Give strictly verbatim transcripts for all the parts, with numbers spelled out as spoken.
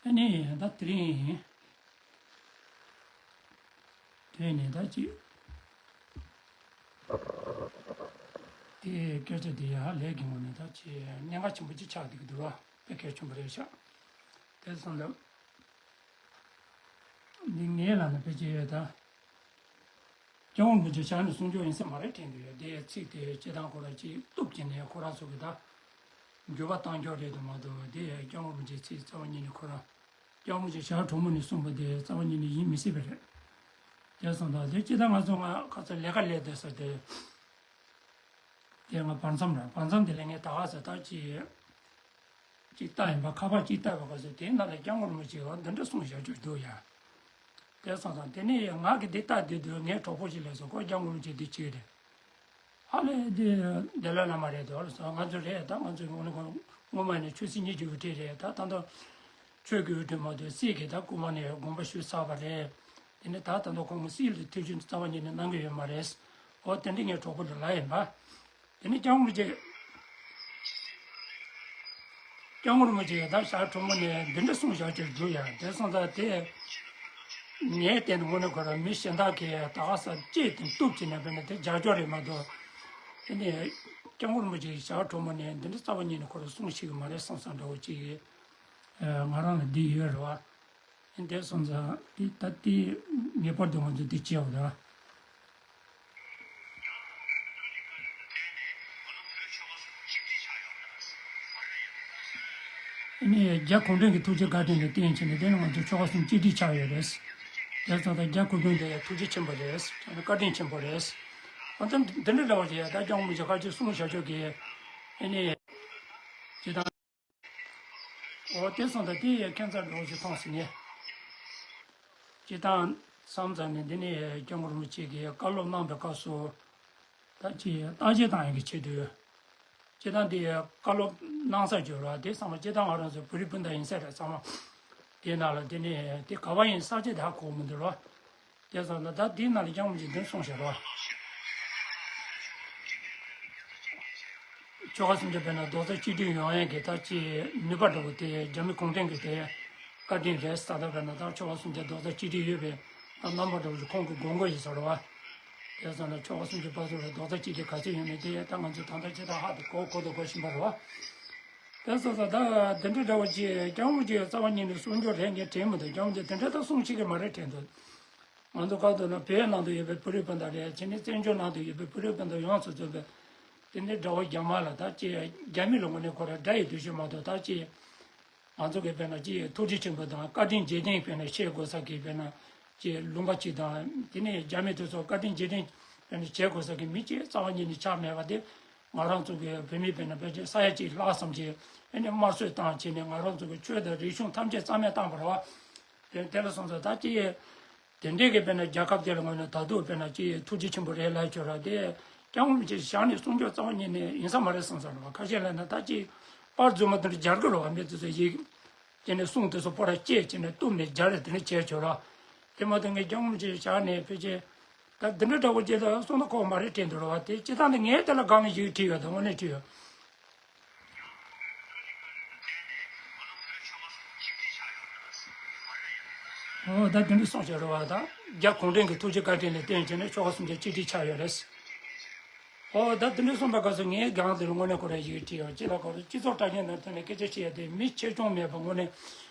ཨ་ནི་ད་དེ་རིང་དེ་ནས་ད་ཅིག་དེ་སྐད་ཆ་དེ་ཡ་ལས་ཀྱི་ངོས་ནས་ད་ཅིག་གནད་འགག་ཆེན་པོ་ཅིག་ཆགས་བསྡད་ཀྱི་འདུག་བ། དཔེ་གལ་ཆེན་པོ་རེད་ཤག་དེ་སོང་ཙང་འདི་ངའི་ལ་ནས་དཔེ་ཅིག་ཡོད་ད། སྐྱབས་མགོན་རིན་པོ་ཆེ་ཞལ་ནས་གསུང་ཆོས་ཡིན་ས་མ་རེད་དྲན་གྱི་ཡོད། དེ་ཚིག་དེ་སྤྱིར་བཏང་ཁོ་རང་ཅིག་གཏུབ་ཀྱི་ནས་ཁོ་རང་ཚོ་གི་ད་འགྱུར་བ་གཏང་རྒྱུ་རེད་དུ་མ་གཏོགས། དེ་སྐྱབས་མགོན་རིན་པོ་ཆེའི་ཚིག་རྩ་བ་ཉིད་ནས་ཁོ་རང་སྐྱབས་མགོན་རིན་པོ་ཆེ་ཞལ་དྲོན་མོ་ནས་གསུངས་པ་དེ་རྩ་བ་ཉིད་ནས་ཡིན་མི་སྲིད་པ་རེད། དེ་སོང་ཙང་དེ་སྤྱིར་བཏང་ང་ཚོ་ང་ཁ་ཚ་ལས་ཀ་ལས་བསྡད་ས་དེ། དེ་ང་བར་མཚམས་རེད། བར་མཚམས་དེ་ལ་ངས་ད་ག་ས་ད་ཅིག་ཅིག་ལྟ་ཡིན་པ། ཁ་པར་ཅིག་ལྟ་བ་ག་ཚོད་དེའི་ནང་ལ་སྐྱབས་མགོན་རིན་པོ་ཆེ་བ་འདི་འདྲ་གསུངས་བཞག་རྒྱུ་འདུག་ཡ། དེ་སོང་ཙང་དེ་ནས་ང་གི་འདི་ལྟ་བསྡད་དུས་ངའི་གྲོགས་པོ་ཅིག་ལ་སོ་ཁོ་སྐྱབས་མགོན་རིན་པོ་ཆེ་འདི་ཅིག་རེད། ཧ་ལས་དེ་དེ་ལ་བླ་མ་རེད་དོ་ལ་སོ། ང་ཚོ་རེད་ད། ང་ཚོ་ངོ་ནས་ཁོ་སྔོན་མ་ནས་ཆོས་སྲིད་གཉིས་ཀྱི་དབུ་ཁྲིད་རེད་ད། ད་ལྟ་ཆོས་ཀྱི་དབུ་ཁྲིད་མ་གཏོགས་སྲིད་ཀྱི་ད་རྐུན་མ་ནས་དགོངས་པ་ཞུས་ཚར་བ་རེད། དེ་ནས་ད་ད་ལྟ་ཁོང་གི་སྲིད་ལ་ཐེ་བྱུས་རྩ་བ་ཉིད་ནས་གནང་གི་ཡོད་མ་རེད། འོ་དེ་འདྲ་ངའི་གྲོགས་པོ་ལ་ལབ་ཡིན་པ། དེ་ནས་སྐྱབས་མགོན་རིན་པོ་ཆེ། སྐྱབས་མགོན་རིན་པོ་ཆེ་ད་ཞལ་དྲོན་མོ་ནས་འདི་འདྲ་གསུངས་བཞག་ཅིག་འདུག་ཡ། དེ་སོང་ཙང་དེ་ངས་བལྟས་ན་དངོས་གནས་ཁོ་རང་མི་གཞན་དག་གིས་ད་ག་ས་ཅིག་དེ་གཏུབ་བྱས་ནས་བལྟས་ན་དེ་རྒྱག་རྒྱུ་རེད་མ་གཏོགས། དེ་ནས་སྐྱབས་མགོན་རིན་པོ་ཆེ་ཞལ་དྲོན་མོ་ནས་འདི་འདྲ་རྩ་བ་ཉིད་ནས་ཁོ་རང་གསུངས་ཤེས་ཀྱི་མ་རེད་བསམ་བསམ་འདྲ་བོ་ཅིག་ང་རང་ལ་འདི་ཡོད་རེད་བ། དེ་སོང་ཙང་དེ་ད་དེ་ངེས་པར་དུ་ང་ཚོས་འདི་བྱེད་འོ་ད། ཨ་ནི་རྒྱ་གུང་ཁྲན་གྱི་ཐུགས་རྗེ་བཀའ་དྲིན་ལ་བརྟེན་བྱས་ནས་དེ་ནི་ང་ཚོ་ཆོལ་ཁ་གསུམ་གཅིག་སྒྲིལ་ཆགས་ཡོད་རེད། དེ་སོང་ཙང་རྒྱ་གུང་ཁྲན་དེ་ཐུགས་རྗེ་ཆེན་པོ་རེད། བཀའ་དྲིན་ཆེན་པོ་རེད། ཨ་ཙམ་འདི་འདྲ་འདྲ་བ་ཞིག་ད་སྐྱབས་མགོན་རིན་པོ་ཆེ་ཁ་ཅིག་གསུང་བྱ་ཆོག་གི། ཨ་ནི་ཇི་ལྟར། འོ་དེ་སོང་ཙང་དེ་ཡི་ཁྱད་མཚར་འདྲ་བོ་ཞིག་མཐོང་སོང་ངས། སྤྱིར་བཏང་བསམ་ཙམ་ནས་འདི་ནས་སྐྱབས་མགོན་རིན་པོ་ཆེ་གིས་བཀའ་སློབ་གནང་བའི་སྐབས་སུ། ད་ཅི་བརྟག་དཔྱད་བཏང་ཡག་གི་ཆེད་དུ། སྤྱིར་བཏང་དེ་བཀའ་སློབ་གནང་ས་སྦྱོར་བ་དེ་ཚང་མ་སྤྱིར་བཏང་ང་རང་ཚོ་བོད་རིགས་སྤུན་ཟླ་ཡིན་ས་རེད་ཚང་མ། དེ་ནང་ལ་དེ་ནས་དེ་ག་བ་ཡིན་ས་ཆ་དེ་ཧ་གོ་མི་འདུག་རོ། དེ་ཚང་ན་ད་དེའི་ནང་ལ་སྐྱབས་མགོན་རིན་པོ་ཆེས་འདི་གསུངས་བཞག་རོ། ཆོལ་ཁ་གསུམ་གྱི་དཔེར་ན་རྡོག་རྩ་གཅིག་སྒྲིལ་ཡོང་ཡས་ཀྱི་ད་ཅི་ནུས་པ་འདྲ་བོ་དེ་རྒྱ་མི་གུང་ཁྲན་གྱི་དེ་བཀའ་དྲིན་རེད་ས། ད་དཔེར་ན་ད་ཆོལ་ཁ་གསུམ་གྱི་རྡོག་རྩ་གཅིག་སྒྲིལ་ཡོད་པའི་ད་རྣམ་པ་འདྲ་བོ་ཞིག་ཁོང་གིས་དགོངས་དགོས་ཡིན་ཟེར་བ། དེ་ཚང་ན་ཆོལ་ཁ་གསུམ་གྱི་བར་དུ་ལ་རྡོག་རྩ་གཅིག་སྒྲིལ་ག་ཚོད་ཡོད་མེད་དེ་ད་ང་ཚོས་ད་ལྟ་ཇི་ལྟར་ཧ་དེ་གོ་གོ་དང་གོ་བཞིན་པ་རེད་བ། དེ་སོ་སོ་ད་དེ་འདྲ་འདྲ་བོ་ཅིག་སྐྱབས་མགོན་ཅིག་རྩ་བ་ཉིད་ནས་གསུང་རྒྱུ་རེད་ངས་དྲན་མི་འདུག་སྐྱབས་མགོན་ཅིག་དེ་འདྲ་ད་གསུང་ཤེས་ཀྱི་མ་རེད་དྲན་འདུག་ང་ཚོ་ག་དུས་ན་བོད་ནང་དུ་ཡོད་པའི་བོད་རིགས་སྤུན་ཟླ་རེད། དེ་ནས་བཙན་བྱོལ་ནང་དུ་ཡོད་པའི་བོད་རིགས་སྤུན་ཟླ་ཡོངས་སུ་རྫོགས་པའི་དེ་ནས་དགྲ་བོ་རྒྱ་དམར་ལ་ད་ཅི་རྒྱ་མི་ལ་དངོས་གནས་ཁོ་རང་དགྲ་ཡི་འདུ་ཤེས་མ་གཏོགས་ད་ཅི་ང་ཚོ་གི་དཔེར་ན་ཅི་ཐུགས་རྗེ་ཆེན་པོ་དང་བཀའ་དྲིན་རྗེས་དྲན་དཔེར་ན་བྱེད་དགོས་ས་གི་དཔེར་ན་ཅི་ལུང་པ་ཅིག་དང་དེ་ནས་རྒྱ་མི་དེ་ཚོ་བཀའ་དྲིན་རྗེས་དྲན་དཔེར་ན་བྱེད་དགོས་ས་གི་མི་ཅིག་རྩ་བ་ཉིད་ནས་ཆགས་མེད་པ་དེ་ང་རང་ཚོ་གི་བོད་མི་དཔེར་ན་ཕལ་ཆེར་ས་ཡ་གཅིག་ལྷག་ཙམ་ཅིག་ཨ་ནི་དམར་གསོད་བཏང་བྱས་ནས་ང་རང་ཚོ་གི་ཆོས་དང་རིག་གཞུང་ཐམས་ཅད་རྩ་མེད་བཏང་བ་རེད་བ། དེ་དེ་ལ་སོང་ཙང་ད་ཅི་དེ་འདྲའི་གི་དཔེར་ན་རྒྱལ་ཁབ་དེ་ལ་ངོས་ནས་ད་དུང་དཔེར་ན་ཅི་ཐུགས་རྗེ་ཆེན་པོ་རེད་ལབ་ཆོག་ར། དེ་སྐྱབས་མགོན་རིན་པོ་ཆེ་ཞལ་ནས་གསུང་ཆོས་རྩ་བ་ཉིད་ནས་ཡིན་ས་མ་རེད་བསམ་ས་རེད་བ། ཁ་ཤས་ལ་ན་ད་ཅི་པར་རྫུན་མ་དེ་འདྲ་སྦྱར་གི་རེད་བ། མི་དེ་ཚོ་ཡིག་དེ་ནས་གསུང་དེ་ཚོ་པོ་ར་བཅད་བྱས་ནས་གཏུབ་ནས་སྦྱར་རེ་དེ་འདྲ་བྱས་ཆོག་ར། དེ་མ་གཏོགས་ངས་སྐྱབས་མགོན་རིན་པོ་ཆེ་ཞལ་ནས་ཕལ་ཆེར་ད་འདི་འདྲ་འདྲ་བོ་ཅི་ད་གསུང་ན་ཁོག་མ་རེད་དྲན་འདུག་རེད་བ། དེ་སྤྱིར་བཏང་ནས་ངས་དེ་ལ་དགག་ནས་ཡིག་བྲིས་ཡོད་ད་དངོས་གནས་བྲིས་ཡོད། ཨོ་ད་དེ་འདྲ་གསུངས་བཞག་རེད་བ། ད་རྒྱ་གུང་ཁྲན་གྱི་ཐུགས་རྗེ་བཀའ་དྲིན་ལ་བརྟེན་བྱས་ནས་ཆོལ་ཁ་གསུམ་གྱི་གཅིག་སྒྲིལ་ཆགས་ཡོད་རེད། ཨོ་ད་དེ་འདྲ་གསུངས་པ་ག་ཚོད་ངའི་སྒང་དེ་ལ་དངོས་གནས་ཁོ་རང་ཡིག་བྲིས་ཡོད། ཅི་ལ་གོ་རེད། སྤྱི་ཚོགས་དྲ་རྒྱའི་ནང་ཐོན་ནས་སྐད་ཆ་བཤད་ཡ་དེ་མི་ཆེ་ཆུང་མེད་པ་དངོས་གནས་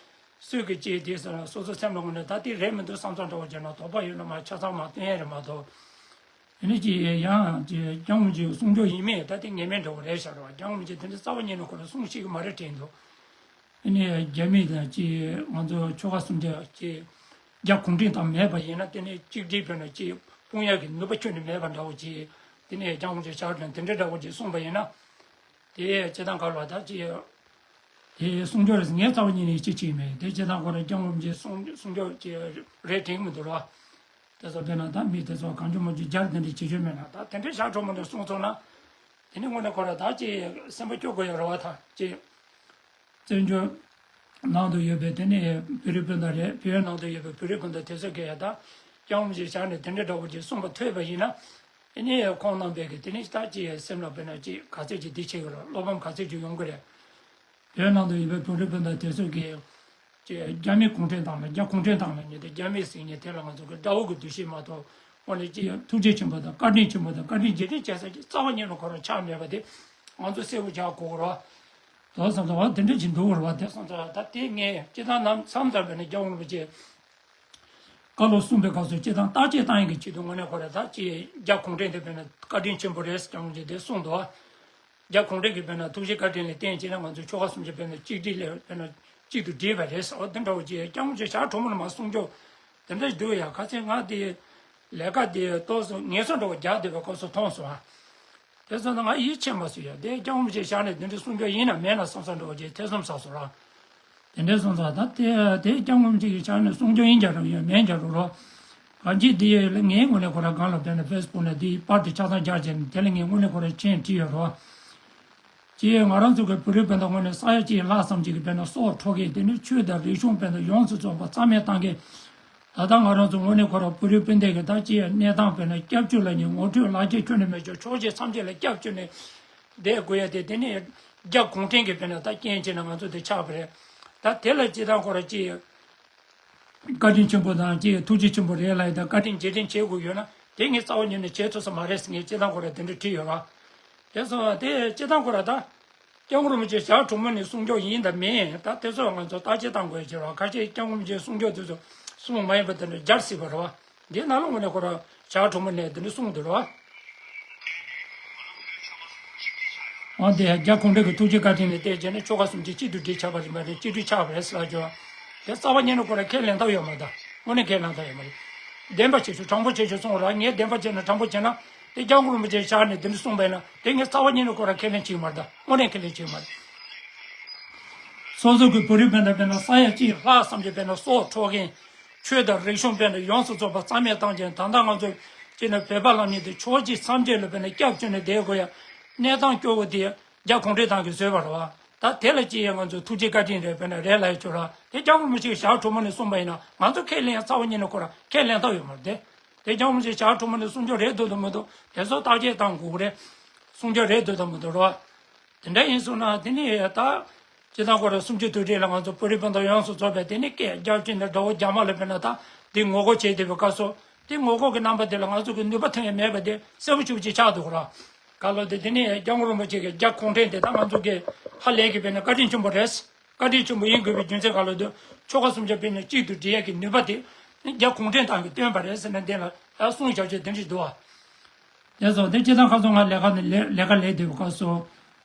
སུས་ཀྱིས་ཅི་བྱས་དེ་ཟེར་ན་སོ་སོ་སེམས་ལ་དངོས་གནས་ད་དེ་རེད་མི་འདུག་བསམ་ཚོར་འདྲ་བོ་བྱས་ན་དོགས་པ་ཡོད་ན་མ་ཆ་ཚང་མ་སྟོན་ཡ་རེད་མ་གཏོགས། དེ་ནས་ཀྱི་ཡང་ཀྱི་སྐྱབས་མགོན་གྱི་གསུང་ཆོས་ཡིན་མིན་ད་དེ་ངེས་མེད་འདྲ་བོ་རེད་ཤག་རེད་བ། སྐྱབས་མགོན་གྱིས་དེ་འདྲ་རྩ་བ་ཉིད་ནས་ཁོ་རང་གསུང་ཤེས་ཀྱི་མ་རེད་དྲན་འདུག་དེ་ནས་རྒྱ་མི་དང་ཀྱི་ང་ཚོ་ཆོལ་ཁ་གསུམ་དེ་ཀྱི་རྒྱ་གུང་ཁྲན་དང་མེད་པ་ཡིན་ན་དེ་ནས་གཅིག་སྒྲིལ་དཔེར་ན་ཀྱི་སྤུངས་ཡག་གི་ནུས་པ་ཁྱོན་ནས་མེད་པ་འདྲ་བོ་ཅིག་དེ་ནས་སྐྱབས་མགོན་གྱི་ཕྱག་དྲུང་དེ་འདྲ་འདྲ་བོ་ཅིག་གསུངས་པ་ཡིན་ན། དེ་སྤྱིར་བཏང་ག་ལ་ད་ཅི། དེ་གསུང་སྦྱོར་ངས་རྩ་བ་ཉིད་ནས་ཅི་བྱེད་མེད། དེ་སྤྱིར་བཏང་ཁོ་རང་སྐྱབས་མགོན་གྱི་གསུང་གསུང་སྦྱོར་ཅི་རེད་དྲན་མི་འདུག་ར། དེ་ཚོ་དཔེར་ན་ད་མི་དེ་ཚོ་གང་བྱུང་མང་བྱུང་སྦྱར་དེ་འདྲ་བྱེད་ཆོག་མེད་ན་ད་དེ་འདྲའི་ཞག་གྲོགས་མོ་འདྲ་གསུང་སོང་ན། དེ་ནི་དངོས་གནས་ཁོ་རང་ད་ཅི་སེམས་པ་སྐྱོ་དགོས་ཡ་རེད་བ་ད་ཅི། བཙན་བྱོལ་ནང་དུ་ཡོད་པའི་དེ་ནི་བོད་རིགས་སྤུན་ཟླ་རེད། བོད་ནང་དུ་ཡོད་པའི་བོད་རིགས་སྤུན་ཟླ་དེ་ཚོ་གིས་ད་སྐྱབས་མགོན་གྱི་ཞལ་ནས་དེ་འདྲའི་འདྲ་བོ་ཅིག་གསུངས་པ་ཐོས་པ་ཡིན་ན། ཨ་ནི་ཁོང་རྣམ་པས་ཀྱི་དེ་ནི་ད་ཅི་སེམས་ལ་དཔེར་ན་ཅི་ག་ཚད་ཅིག་འདི་བྱེད་ཀྱི་རེད། བློ་ཕམ་ག་ཚད་ཅིག་ཡོང་གི་རེད། བོད་ནང་དུ་ཡོད་པའི་བོད་རིགས་སྤུན་ཟླ་དེ་ཚོ་གིས་ཅི། རྒྱ་མི་གུང་ཁྲན་ཏང་ལ་རྒྱ་གུང་ཁྲན་ཏང་ལ་ཉེ་དེ་རྒྱ་མི་ཟེར་མཁན་དེ་ལ་ང་ཚོ་གི་དགྲ་བོ་གི་འདུ་ཤེས་མ་གཏོགས་དངོས་གནས་ཅི་ཡང་ཐུགས་རྗེ་ཆེན་པོ་དང་བཀའ་དྲིན་ཆེན་པོ་དང་བཀའ་དྲིན་རྗེས་དྲན་བྱེད་ས་ཅིག་རྩ་བ་ཉིད་ནས་ཁོ་རང་ཆགས་མེད་པ་དེ་ང་ཚོ་གསལ་པོ་རྒྱག་དགོས་རེད་བ། དོ་བསམ་ཚོར་བ་དེ་འདྲ་ཅིག་འདུག་རེད་བ། དེ་བསམ་ཚོར་བ་ད་དེ་ངས་སྤྱིར་བཏང་ནམ་མཚམས་མཚམས་པས་ན་རྒྱལ་བ་རིན་པོ་ཆེ་བཀའ་སློབ་གསུངས་པའི་སྐབས་སུ་སྤྱིར་བཏང་བརྟག་དཔྱད་བཏང་ཡག་གི་ཆེད་དུ་དངོས་གནས་ཁོ་རང་ད་ཅི་རྒྱ་གུང་ཁྲན་དེ་དཔེར་ན་བཀའ་དྲིན་ཆེན་པོ་རེད་ཟེར་ཀྱང་ཅི་དེ་གསུངས་འདུག་རྒྱ་གུང་ཁྲན་གྱིས་དཔེར་ན་ཐུགས་རྗེ་བཀའ་དྲིན་ལ་བརྟེན་བྱས་ན་ང་ཚོ་ཆོལ་ཁ་གསུམ་གྱི་དཔེར་ན་གཅིག་སྒྲིལ་ལས་དཔེར་ན་གཅིག་ཏུ་སྒྲིལ་བ་རེད་ཟེར་བ་དེ་འདྲ་བོ་ཅི་སྐྱབས་མགོན་ཆེན་ཞག་གྲོགས་མོ་ནས་མར་གསུང་ཆོག་དེ་འདྲ་འདུག་ཡ། ཁ་སང་ང་དེ་ལས་ཀ་དེ་ཏོག་ཙམ་ངལ་གསོ་འདྲ་བོ་རྒྱག་བསྡད་པའི་སྐབས་སུ་མཐོང་སོང་ཨ། དེ་ཚོ་ནི་ང་ཡིད་ཆེས་མ་སོང་ཡ། དེ་སྐྱབས་མགོན་ཆེན་ཞག་ནས་དེ་འདྲའི་གསུང་ཆོག་ཡིན་ན་མེད་ན་བསམ་བསམ་འདྲ་བོ་ཅིག་ཐེ་ཚོམ་ཟ་སོང་ར། དེ་འདྲའི་སོང་ཙང་ད་དེ་དེ་སྐྱབས་མགོན་ཆེན་གྱི་ཕྱག་ནས་གསུང་ཆོག་ཡིན་རྒྱ་རུ་ཡོད་མེད་རྒྱ་རུ་རོ། གང་ཅི་དེ་ཡོད་ལ་ངའི་ངོས་ནས་ཁོ་ར་སྒང་ལ་བསྡད་ནས་ཕེ་སི་བུག་ནས་དེ་པར་དེ་ཆ་ཚང་རྒྱག་བྱས་ནས་དེ་ལ་ངའི་ངོས་ནས་ཁོ་ར་མཆན་བྲིས་ཡོད་རོ། ཅེས་ང་རང་ཚོ་གི་བོད་རིགས་སྤུན་ཟླ་ངོས་ནས་ས་ཡ་གཅིག་ལྷག་ཙམ་ཅིག་གི་དཔེར་ན་སྲོག་འཕྲོག་མཁན་དེ་ནི་ཆོས་དང་རིག་གཞུང་སྤེལ་ན་ཡོངས་སུ་རྫོགས་པ་རྩ་མེད་བཏང་མཁན། ད་ལྟ་ང་རང་ཚོ་ངོས་ནས་ཁོ་ར་བོད་རིགས་སྤུན་ཟླ་གི་ད་ཅེས་གནས་སྟངས་དཔེར་ན་སྐྱབས་བཅོལ་ལ་ཉེ་ངོ་སྤྲོད་ལག་ཁྱེར་ཁྱོན་ནས་མེད་ཆོག་ཆོག་ཅེས་མཚམས་ཆད་ལ་སྐྱབས་བཅོལ་ནས། བསྡད་དགོས་ཡ་དེ་དེ་ནི་རྒྱ་གུང་ཁྲན་གྱི་དཔེར་ན་ད་རྐྱེན་བྱས་ན་ང་ཚོ་དེ་ཆགས་པ་རེད། ད་དེ་ལ་སྤྱིར་བཏང་ཁོ་ར་ཅི་བཀའ་དྲིན་ཆེན་པོ་དང་ཅི་ཐུགས་རྗེ་ཆེན་པོ་རེད་ལ་ཡི་ད་བཀའ་དྲིན་རྗེས་དྲན་བྱེད་དགོས་ཡོད་ན་དེ་ངས་རྩ་བ་ཉིད་ནས་བྱེད་ཐུབ་ས་མ་རེད་ཟེར་ངས་སྤྱིར་བཏང་ཁོ་ར་དེ་འདྲ་བྲིས་ཡོད་ར། དེ་སོང་བ་དེ་སྤྱིར་བཏང་ཁོ་ར་ད་སྐྱབས་མགོན་རིན་པོ་ཆེ་ཞག་དྲུག་མ་ནས་གསུང་ཆོག་ཡིན་དང་མིན་ད་དེ་ཚོ་ང་ཚོ་བརྟག་དཔྱད་གཏང་དགོས་ཡ་ཅིག་ར། ཁ་ཤས་སྐྱབས་མགོན་རིན་པོ་ཆེ་གསུང་ཆོག་དེ་ཚོ་གསུང་མ་ཡིན་པ་དེ་འདྲ་སྦྱར་སྲིད་པ་ར་བ། འདི་ནང་ལོགས་ངོས་ནས་ཁོ་རང་ཞག་གྲོང་མོ་ནས་འདི་འདྲ་གསུངས་འདུག་རོ། འོན་ཏེ་རྒྱ་གུང་ཁྲན་གྱི་ཐུགས་རྗེ་བཀའ་དྲིན་ལ་བརྟེན་བྱས་ནས་ཆོལ་ཁ་གསུམ་གྱི་གཅིག་ཏུ་སྒྲིལ་ཆགས་པ་རེད་མ་རེད། གཅིག་སྒྲིལ་ཆགས་པ་རེད་ཟེར་ལ་བརྗོད། དེ་རྩ་བ་ཉིད་ནས་ཁོ་རང་ཁས་ལེན་ཐབས་ཡོད་མ་རེད། དངོས་གནས་ཁས་ལེན་ཐབས་ཡོད་མ་རེད། བདེན་པ་བྱེད་ཆོག་དྲང་པོ་བྱེད་ཆོག་གསུང་ར། ངས་བདེན་པ་བྱས་ན་དྲང་པོ་བྱས་ན་དེ་སྐྱབས་མགོན་རིན་པོ་ཆེའི་ཞལ་ནས་འདི་འདྲ་གསུངས་པ་ཡིན་ན་དེ་ངས་རྩ་བ་ཉིད་ནས་ཁོ་རང་ཁས་ལེན་བྱེད་ཀྱི་མ་རེད། ད་དངོས་གནས་ཁས་ལེན་བྱེད་ཀྱི་མ་རེད། སོ་སོ་གི་བོད་རིགས་སྤུན་ཟླ་དཔེར་ན་ས་ཡ་གཅིག་ལྷག་བསམ་གྱིས་དཔེར་ན་སྲོག་འཕྲོག་མཁན། ཆོས་དང་རིག་གཞུང་དཔེར་ན་ཡོངས་སུ་རྫོགས་པ་རྩ་མེད་བཏང་ཅིང་ད་ལྟ་ང་ཚོ་སྤྱིར་ན་བོད་པ་ལབ་མཁན་དེ་ཕྱོགས་གཅིག་མཚམས་གཅིག་ལ་དཔེར་ན་སྐྱབས་བཅོལ་ནས་བསྡད་དགོས་ཡ། གནས་སྟངས་སྐྱོ་བོ་དེ་རྒྱ་གུང་ཁྲན་ཏང་གིས་བཟོས་པ་རེད་བ། ད་དེ་ལ་ཅི་ཡང་ང་ཚོ་ཐུགས་རྗེ་བཀའ་དྲིན་རེད་དཔེར་ན་རེད་ལབ་ཡ་ཆོག་ར། དེ་སྐྱབས་མགོན་རིན་པོ་ཆེ་གི་ཞལ་དྲོན་མོ་ནས་གསུངས་པ་ཡིན་ན་ང་ཚོ་ཁས་ལེན་ཡ་རྩ་བ་ཉིད་ནས་ཁོ་ར་ཁས་ལེན་ཐབས་ཡོད་མ་རེད་དེ། དེ་སྐྱབས་མགོན་རིན་པོ་ཆེ་གི་ཞལ་དྲོན་མོ་ནས་གསུང་ཆོག་རེད་འདུག་དང་མི་འདུག་དེ་ཚོ་བརྟག་དཔྱད་བཏང་དགོས་ཀྱི་རེད། གསུང་ཆོག་རེད་འདུག་དང་མི་འདུག་རེད་བ། དེ་འདྲ་ཡིན་སོང་ན་དེ་ནི་ད། སྤྱིར་བཏང་ཁོ་རང་གསུམ་བཅུའི་དུས་དྲན་ལ་ང་ཚོ་བོད་རིགས་སྤུན་ཟླ་ཡོངས་སུ་རྫོགས་པའི་དེ་ནི་སྐད་རྒྱབ་ཀྱིན་དང་དགྲ་བོ་རྒྱ་དམར་ལ་དཔེར་ན་ད་འདི་ངོ་རྒོལ་བྱེད་བསྡད་པའི་སྐབས་སུ་དེ་ངོ་རྒོལ་གྱི་རྣམ་པ་དེ་ལ་ང་ཚོ་གི་ནུས་པ་ཐོན་ཡ་མེད་པ་དེ་གསལ་པོ་ཞེ་པོ་ཅིག་ཆགས་འདུག་ར། ག་ལོ་དེ་དེ་ནི་སྐྱབས་མགོན་རིན་པོ་ཆེ་གི་རྒྱ་གུང་ཁྲན་དེ་ད་ང་ཚོ་གི་ཧ་ལས་ཀྱི་དཔེར་ན་བཀའ་དྲིན་ཆེན་པོ་རེད། བཀའ་དྲིན་ཆེན་པོ་ཡིན་དགོས་པའི་རྒྱུ་མཚན་ག་ལོ་དེ་ཆོལ་ཁ་གསུམ་ཆ་དཔེར་ན་གཅིག་ཏུ་སྒྲིལ་ཡ་གི་ནུས་པ་དེ་རྒྱ་གུང་ཁྲན་ཏང་གིས་བཏོན་པ་རེད་ཟེར་ན་དེ་ལ་ད་གསུང་བྱ་བྱེད་དེ་འདྲ་འདུག་བ། དེ་ཚོ་དེ་སྤྱིར་བཏང་ཁ་སང་ང་ལས་ཀ་ནས་ལས་ལས་ཀ་ལས་བསྡད་པའི་སྐབས་སུ་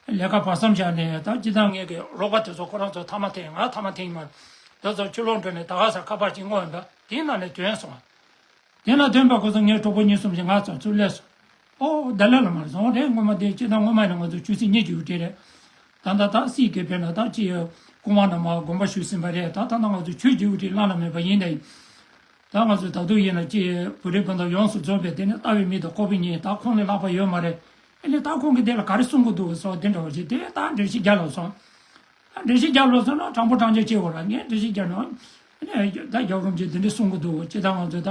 ལས་ཀ་བར་མཚམས་བཞག་ནས་ད་སྤྱིར་བཏང་ངེད་ཀྱི་རོགས་པ་དེ་ཚོ་ཁོ་རང་ཚོ་ཐ་མག་འཐེན་ང་ཐ་མག་འཐེན་གྱི་མ་རེད། དེ་ཚོ་ཕྱི་ལོགས་འགྲོ་ནས་ད་ག་ས་ཁ་པར་ཅིག་བསྔོགས་ཡོང་ད་དེའི་ནང་ནས་ཐོན་སོང་། དེ་ན་ཐོན་པ་ཁོ་ཚོ་ངའི་གྲོགས་པོ་གཉིས་གསུམ་ཞིག་ང་ཚོ་ཚུར་སླེབས་སོང་། ཨོ་ད་ལས་ལ་མ་རེད་སོང་རེད། སྔོན་མ་དེ་སྤྱིར་བཏང་སྔོན་མ་ནས་ང་ཚོ་ཆོས་སྲིད་གཉིས་ཀྱི་དབུ་ཁྲིད་རེད། ད་ད་ད་སྲིད་ཀྱི་དཔེར་ན་ད་ཅི་ཡོད་སྐུ་དབང་ནས་མར་དགོངས་པ་ཞུས་ཟིན་པ་རེད། ད་ད་ད་ང་ཚོ་ཆོས་ཀྱི་དབུ་ཁྲིད་བླ་ན་མེད་པ་ཡིན་ད་ཡིན། ད་ང་ཚོས་ད་དུང་ཡིན་ན་ཅི་བོད་རིགས་སྤུན་ཟླ་ཡོངས་སུ་རྫོགས་པའི་དེ་ནི་ལྟ་བའི་མིག་དང་ལྐོག་པའི་ཉིན་ད་ཁོང་ལས་ལྷག་པ་ཡོད་མ་རེད། ཨ་ནི་ད་ཁོང་གིས་དེ་ལ་ག་རེ་གསུང་གི་འདུག་སོགས་དེ་འདྲ་བ་ཞིག་དེ་ད་འགྲེལ་བཤད་རྒྱག་ལབ་སོང་། ཨ་འགྲེལ་བཤད་རྒྱག་ལབ་སོང་ན་དྲང་པོ་དྲང་བཞག་བྱེད་དགོས་ར། ངས་འགྲེལ་བཤད་རྒྱག་ན་ཨ་ནི་ད་རྒྱལ་བ་རིན་པོ་ཆེས་དེ་འདྲ་གསུང་གི་འདུག་ཅི་ད་ང་ཚོས་ད་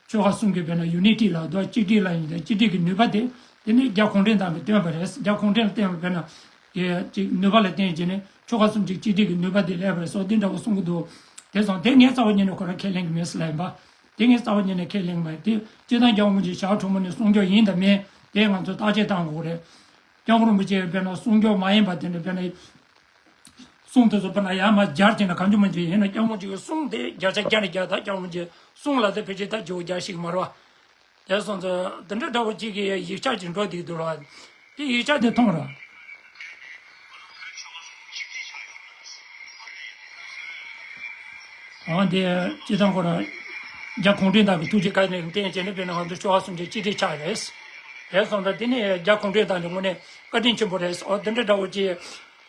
ཆོལ་ཁ་གསུམ་གྱི་དཔེར་ན་ཡུ་ནི་ཊི་ལ་འདུག་གཅིག་སྒྲིལ་ལ་ཡིན་ད་གཅིག་སྒྲིལ་གྱི་ནུས་པ་དེ་དེ་ནི་རྒྱ་གུང་ཁྲན་ཏང་གིས་བཏོན་པ་རེད། རྒྱ་གུང་ཁྲན་ལ་བརྟེན་པ་དཔེར་ན་ཡེ་ཅིག་ནུས་པ་ལ་བརྟེན་བྱས་ནས་ཆོལ་ཁ་གསུམ་གཅིག་གཅིག་སྒྲིལ་གྱི་ནུས་པ་དེ་སླེབས་པ་རེད་སོགས་འདི་འདྲ་བོ་གསུང་གི་འདུག་དེ་སོང་དེ་ངས་རྩ་བ་ཉིད་ནས་ཁོ་རང་ཁས་ལེན་གྱི་མེད་ཟེར་ལབ་ཡིན་པ། དེ་ངས་རྩ་བ་ཉིད་ནས་ཁས་ལེན་གྱི་མེད་དེ་སྤྱིར་བཏང་རྒྱལ་བ་རིན་པོ་ཆེའི་ཞལ་དྲོན་མོ་ནས་གསུང་ཆོག་ཡིན་དང་མིན་དེ་ང་ཚོས་བརྟག་དཔྱད་བཏང་དགོས་རེད། རྒྱལ་བ་རིན་པོ་ཆེ་དཔེར་ན་གསུང་ཆོག་མ་ཡིན་པ་དེ་འདྲ་དཔེར་ན་གསུང་དེ་ཚོ་དཔེར་ན་ཡར་མར་སྦྱར་བྱས་ན་གང་བྱུང་མང་བྱུང་ཡིན་ན་སྐྱབས་མགོན་རིན་པོ་ཆེ་གི་གསུང་དེ་བརྒྱ་ཆ་བརྒྱ་ནས་བརྒྱ་ད་སྐྱབས་མགོན་རིན་པོ་ཆེ་གསུང་ལ་དེ་ཕལ་ཆེར་ད་བརྗོད་བྱ་ཞིག་མ་རེད་བ། དེ་སོང་ཙང་འདི་འདྲ་འདྲ་བོ་གཅིག་གི་ཡིག་ཆ་ཅིག་འགྲོ་བསྡད་འདུག་ར། དེ་ཡིག་ཆ་དེ་མཐོང་ར། འོ་དེ་སྤྱིར་བཏང་ཁོ་ར་རྒྱ་གུང་ཁྲན་ཏང་གི་ཐུགས་རྗེ་བཀའ་དྲིན་ལ་བརྟེན་བྱས་ནས་དཔེར་ན་ང་ཚོ་ཆོལ་ཁ་གསུམ་གྱི་གཅིག་སྒྲིལ་ཆགས་རེད། དེ་སོང་ཙང་དེ་ནི་རྒྱ་གུང་ཁྲན་ཏང་གི་ངོས་ནས་བཀའ་དྲིན་ཆེན་པོ་རེད། འོ་དེ་འདྲ་འདྲ་བོ་ཅིག་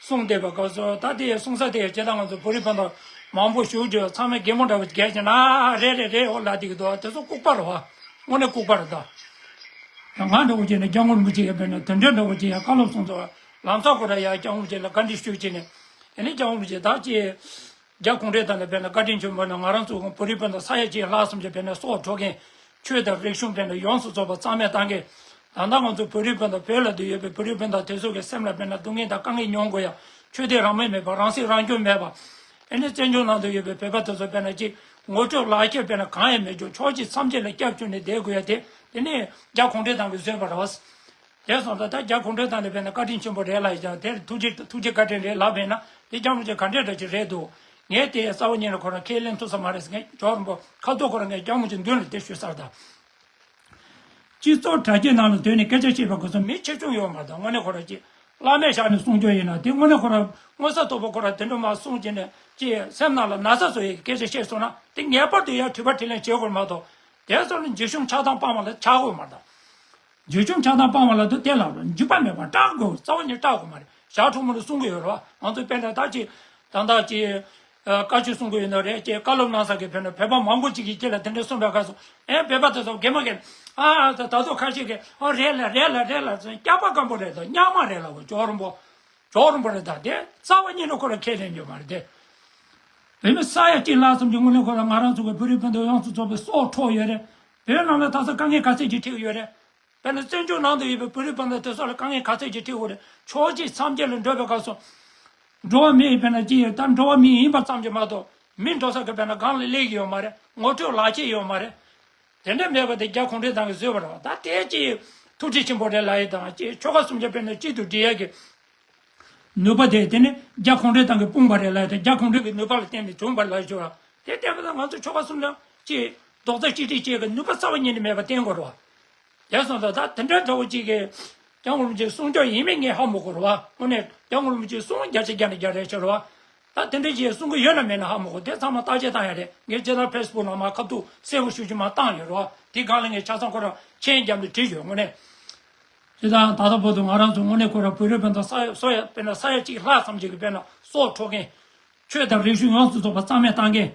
གསུངས་བསྡད་པ་སྐབས་སུ་ད་དེ་གསུང་ས་དེ་སྤྱིར་བཏང་ང་ཚོ་བོད་རིགས་སྤུན་ཟླ་མང་པོ་ཞུགས་རྒྱུ་ཚང་མས་གད་མོ་འདྲ་བོ་བགད་བྱས་ན་ཨ་རེད་རེད་རེད་འོ་ལབ་བསྡད་ཀྱི་འདུག་དེ་ཚོ་ལྐུགས་པ་རེད་བ། དངོས་གནས་ལྐུགས་པ་རེད་ད། ང་འདྲ་བོ་བྱས་ནས་སྐྱབས་མགོན་རིན་པོ་ཆེ་ཡ་དཔེར་ན་དེ་འདྲའི་འདྲ་བོ་ཅིག་ཡ་བཀའ་སློབ་གསུང་ཚོ་ལམ་སང་ཁོ་ར་ཡ་སྐྱབས་མགོན་རིན་པོ་ཆེ་ལ་བཀའ་འདྲི་ཞུས་བྱས་ནས་ཨ་ནི་སྐྱབས་མགོན་རིན་པོ་ཆེ་ད་ཅི། རྒྱ་གུང་ཁྲན་ཏང་ལ་དཔེར་ན་བཀའ་དྲིན་ཆེན་པོ་ནི་ང་རང་ཚོ་བོད་རིགས་སྤུན་ཟླ་ས་ཡ་གཅིག་ལྷག་ཙམ་གྱི་དཔེར་ན་སྲོག་འཕྲོག་མཁན་ཆོས་དང་རིག་གཞུང་དཔེར་ན་ཡོངས་སུ་རྫོགས་པ་རྩ་མེད་བཏང་མཁན། ད་ལྟ་ང་ཚོ་བོད་རིགས་སྤུན་ཟླ་བོད་ལ་འདུས་ཡོད་པའི་བོད་རིགས་སྤུན་ཟླ་དེ་ཚོ་གི་སེམས་ལ་དཔེར་ན་སྡུག་བསྔལ་དང་དཀའ་ངལ་མྱོང་དགོས་ཡ། ཆོས་དད་རང་མོས་མེད་པ་རང་སྲིད་རང་སྐྱོང་མེད་པ། དེ་ནས་བཙན་བྱོལ་ནང་དུ་ཡོད་པའི་བོད་པ་དེ་ཚོ་དཔེར་ན་ཅིག་ངོ་སྤྲོད་ལག་ཁྱེར་དཔེར་ན་གང་ཡང་མེད་རྒྱུ་ཕྱོགས་གཅིག་མཚམས་ཆད་ལ་སྐྱབས་བཅོལ་ནས་བསྡད་དགོས་ཡ་དེ་དེ་ནས་རྒྱ་གུང་ཁྲན་ཏང་གིས་བཟོས་པ་རེད་བ། དེ་སོང་ཙང་ད་རྒྱ་གུང་ཁྲན་ཏང་ལ་དཔེར་ན་བཀའ་དྲིན་ཆེན་པོ་རེད་ལབ་ཡིན་ཀྱང་དེར་ཐུགས་རྗེ་ཐུགས་རྗེ་བཀའ་དྲིན་རེད་ལབ་པས་ན་དེ་སྐྱབས་མགོན་གྱི་ག་འདྲས་འདྲ་ཅིག་རེད་འདུག་ངས་དེ་རྩ་བ་ཉིད་ནས་ཁོ་རང་ཁས་ལེན་ཐུབ་ས་མ་རེད་ཟེར། ངས་ཇོ་རིན་པོ་ཁ་ཐུག་ཁོ་རང་ངས་སྐྱབས་མགོན་གྱི་མདུན་ལ་དེ་ཞུས་ཚར་ད། སྤྱི་ཚོགས་དྲ་རྒྱའི་ནང་ལ་སྡོད་ནས་སྐད་ཆ་བཤད་པ་གོ་ས་མི་ཆེ་ཆུང་ཡོད་མ་རེད། དངོས་གནས་ཁོ་རང་ཅིག་བླ་མེད་བཞག་ནས་གསུང་རྒྱུ་ཡིན་ན་དེ་དངོས་གནས་ཁོ་རང་མངོན་གསལ་དོད་པོ་ཁོ་རང་དེ་འདྲ་མ་གསུང་བྱས་ནས་ཅིག་སེམས་ནང་ལ་ན་ཚ་བཟོ་ཡི་སྐད་ཆ་བཤད་སོང་ན་དེ་ངེས་པར་དུ་ཡར་དྲི་བ་དྲིས་ལན་བྱེད་དགོས་མ་གཏོགས་དེ་ཚོ་ལ་འཇིགས་ཞུམ་ཆགས་སྡང་སྤངས་པ་ལ་ཆགས་དགོས་མ་རེད། འཇིགས་ཞུམ་ཆགས་སྡང་སྤངས་པ་ལ་དུ་དེ་ལ་འཇིགས་པ་མེད་པར་སྐྲག་དགོས། རྩ་བ་ཉིད་སྐྲག་དགོས་མ་རེད། ཞག་ཁྲོ་མོ་ལ་གསུང་གི་ཡོད་རེད་བ། ང་ཚོ་དཔེར་ན་ད་ཅིག་ད་ལྟ་ཅིག་ཨ་བཀའ་ཆོས་གསུང་གི་ཡོད་ན་རེད། ཅེས་བཀའ་སློབ་གནང་ས་གི་དཔེར་ན་བོད་པ་མང་པོ་ཅིག་གིས་ཁྱེད་ལ་དེ་འདྲ་གསུངས་པའི་སྐབས་སུ་ཨེ་བོད་པ་དེ་ཚོ་དགེ་མ་གི་ཨ་ད་ད་དུང་ཁ་ཤས་ཀྱིས་ཨོ་རེད་ལ་རེད་ལ་རེད་ལ་ཟེར་སྐྱག་པ་སྐམ་པོ་རེད་དོ། སྙག་མ་རེད་ལ་གོ་ཇོ་རིན་པོ་ཇོ་རིན་པོ་རེད། ད་དེ་རྩ་བ་ཉིད་ནས་ཁོ་རང་ཁས་ལེན་ཡོད་མ་རེད་དེ། བོད་མི་ས་ཡ་གཅིག་ལྷག་ཙམ་གྱི་ངོས་ནས་ཁོ་རང་ང་རང་ཚོ་གི་བོད་རིགས་སྤུན་ཟླ་ཡོངས་སུ་རྫོགས་པའི་སྲོག་འཕྲོག་ཡོད་རེད། བོད་ནང་ལ་ད་ས་དཀའ་ངལ་ག་ཚད་ཅིག་འཕྲད་ཡོད་རེད། དཔེར་ན་བཙན་བྱོལ་ནང་དུ་ཡོད་པའི་བོད་རིགས་སྤུན་ཟླ་དེ་ཚོ་ལ་དཀའ་ངལ་ག་ཚད་ཅིག་འཕྲད་ཡོད་རེད། ཕྱོགས་གཅིག་མཚམས་བརྒྱད་ལ་འགྲོ་བའི་སྐབས་སུ། འགྲོ་བ་མི་ཡིན་པས་ན་ཅི་ཡོད་ད་འགྲོ་བ་མི་ཡིན་པ་ཙམ་གྱིས་མ་གཏོགས་མི་འགྲོ་ས་གི་དཔེར་ན་སྒང་ལ་སླེབས་ཀྱི་ཡོད་མ་རེད། ངོ་སྤྲོད་ལག་ཁྱེར་ཡོད་མ་རེད། དེ་འདྲ་མེད་པ་དེ་རྒྱ་གུང་ཁྲན་ཏང་གིས་བཟོས་པ་རེད་བ། ད་དེ་ཅི་ཐུགས་རྗེ་ཆེན་པོ་རེད་ལབ་ཡི་དང་ཅི་ཆོལ་ཁ་གསུམ་ཆ་དཔེར་ན་གཅིག་ཏུ་སྒྲིལ་ཡ་གི་ནུས་པ་དེ་དེ་ནི་རྒྱ་གུང་ཁྲན་ཏང་གིས་སྤུངས་པ་རེད་ལབ་ཡི་དང་རྒྱ་གུང་ཁྲན་གྱི་ནུས་པ་ལ་བརྟེན་ནས་བྱུང་བ་ལབ་ཡི་ཆོག་ར། དེ་བལྟས་པ་ན་ང་ཚོ་ཆོལ་ཁ་གསུམ་ཆ་ཅི་རྡོག་རྩ་གཅིག་སྒྲིལ་བྱེད་ཀྱི་ནུས་པ་རྩ་བ་ཉིད་ནས་མེད་པ་བསྟན་དགོས་རེད་བ། ཡ་སོང་ཙང་ད་དེ་འདྲའི་འདྲ་བོ་གཅིག་གིས་སྐྱབས་མགོན་རིན་པོ་ཆེ་གསུང་སྐྱོང་ཡིན་མིན་ངས་ཧ་མ་གོ་རེད་བ། དངོས་གནས་སྐྱབས་མགོན་རིན་པོ་ཆེ་གསུང་བརྒྱ་ཆ་བརྒྱ་ནས་བརྒྱ་རེད་ཤག་རེད་བ། ད་དེ་འདྲའི་ཅིག་གསུང་གི་ཡོད་ན་མེད་ན་ཧ་མ་གོ། དེ་ཚང་མ་བརྟག་དཔྱད་བཏང་ཡ་རེད། ངས་སྤྱིར་བཏང་ཕེ་སི་བུག་ནང་མར་ཁ་ཐུག་གསལ་པོ་ཞུ་རྒྱུ་མར་བཏང་ཡོད་རེད་བ། དེ་སྒང་ལ་ངས་ཆ་ཚང་ཁོ་རང་མཆན་བརྒྱབ་ནས་བྲིས་ཡོད་དངོས་གནས། སྤྱིར་བཏང་ད་ལྟ་བར་དུ་ང་རང་ཚོ་དངོས་གནས་ཁོ་རང་བོད་རིགས་སྤུན་ཟླ་ས་ཡ་སོ་ཡ་དཔེར་ན་ས་ཡ་གཅིག་ལྷག་ཙམ་ཅིག་གི་དཔེར་ན་སྲོག་འཕྲོག་མཁན། ཆོས་དང་རིག་གཞུང་ཡོངས་སུ་རྫོགས་པ་རྩ་མེད་བཏང་མཁན།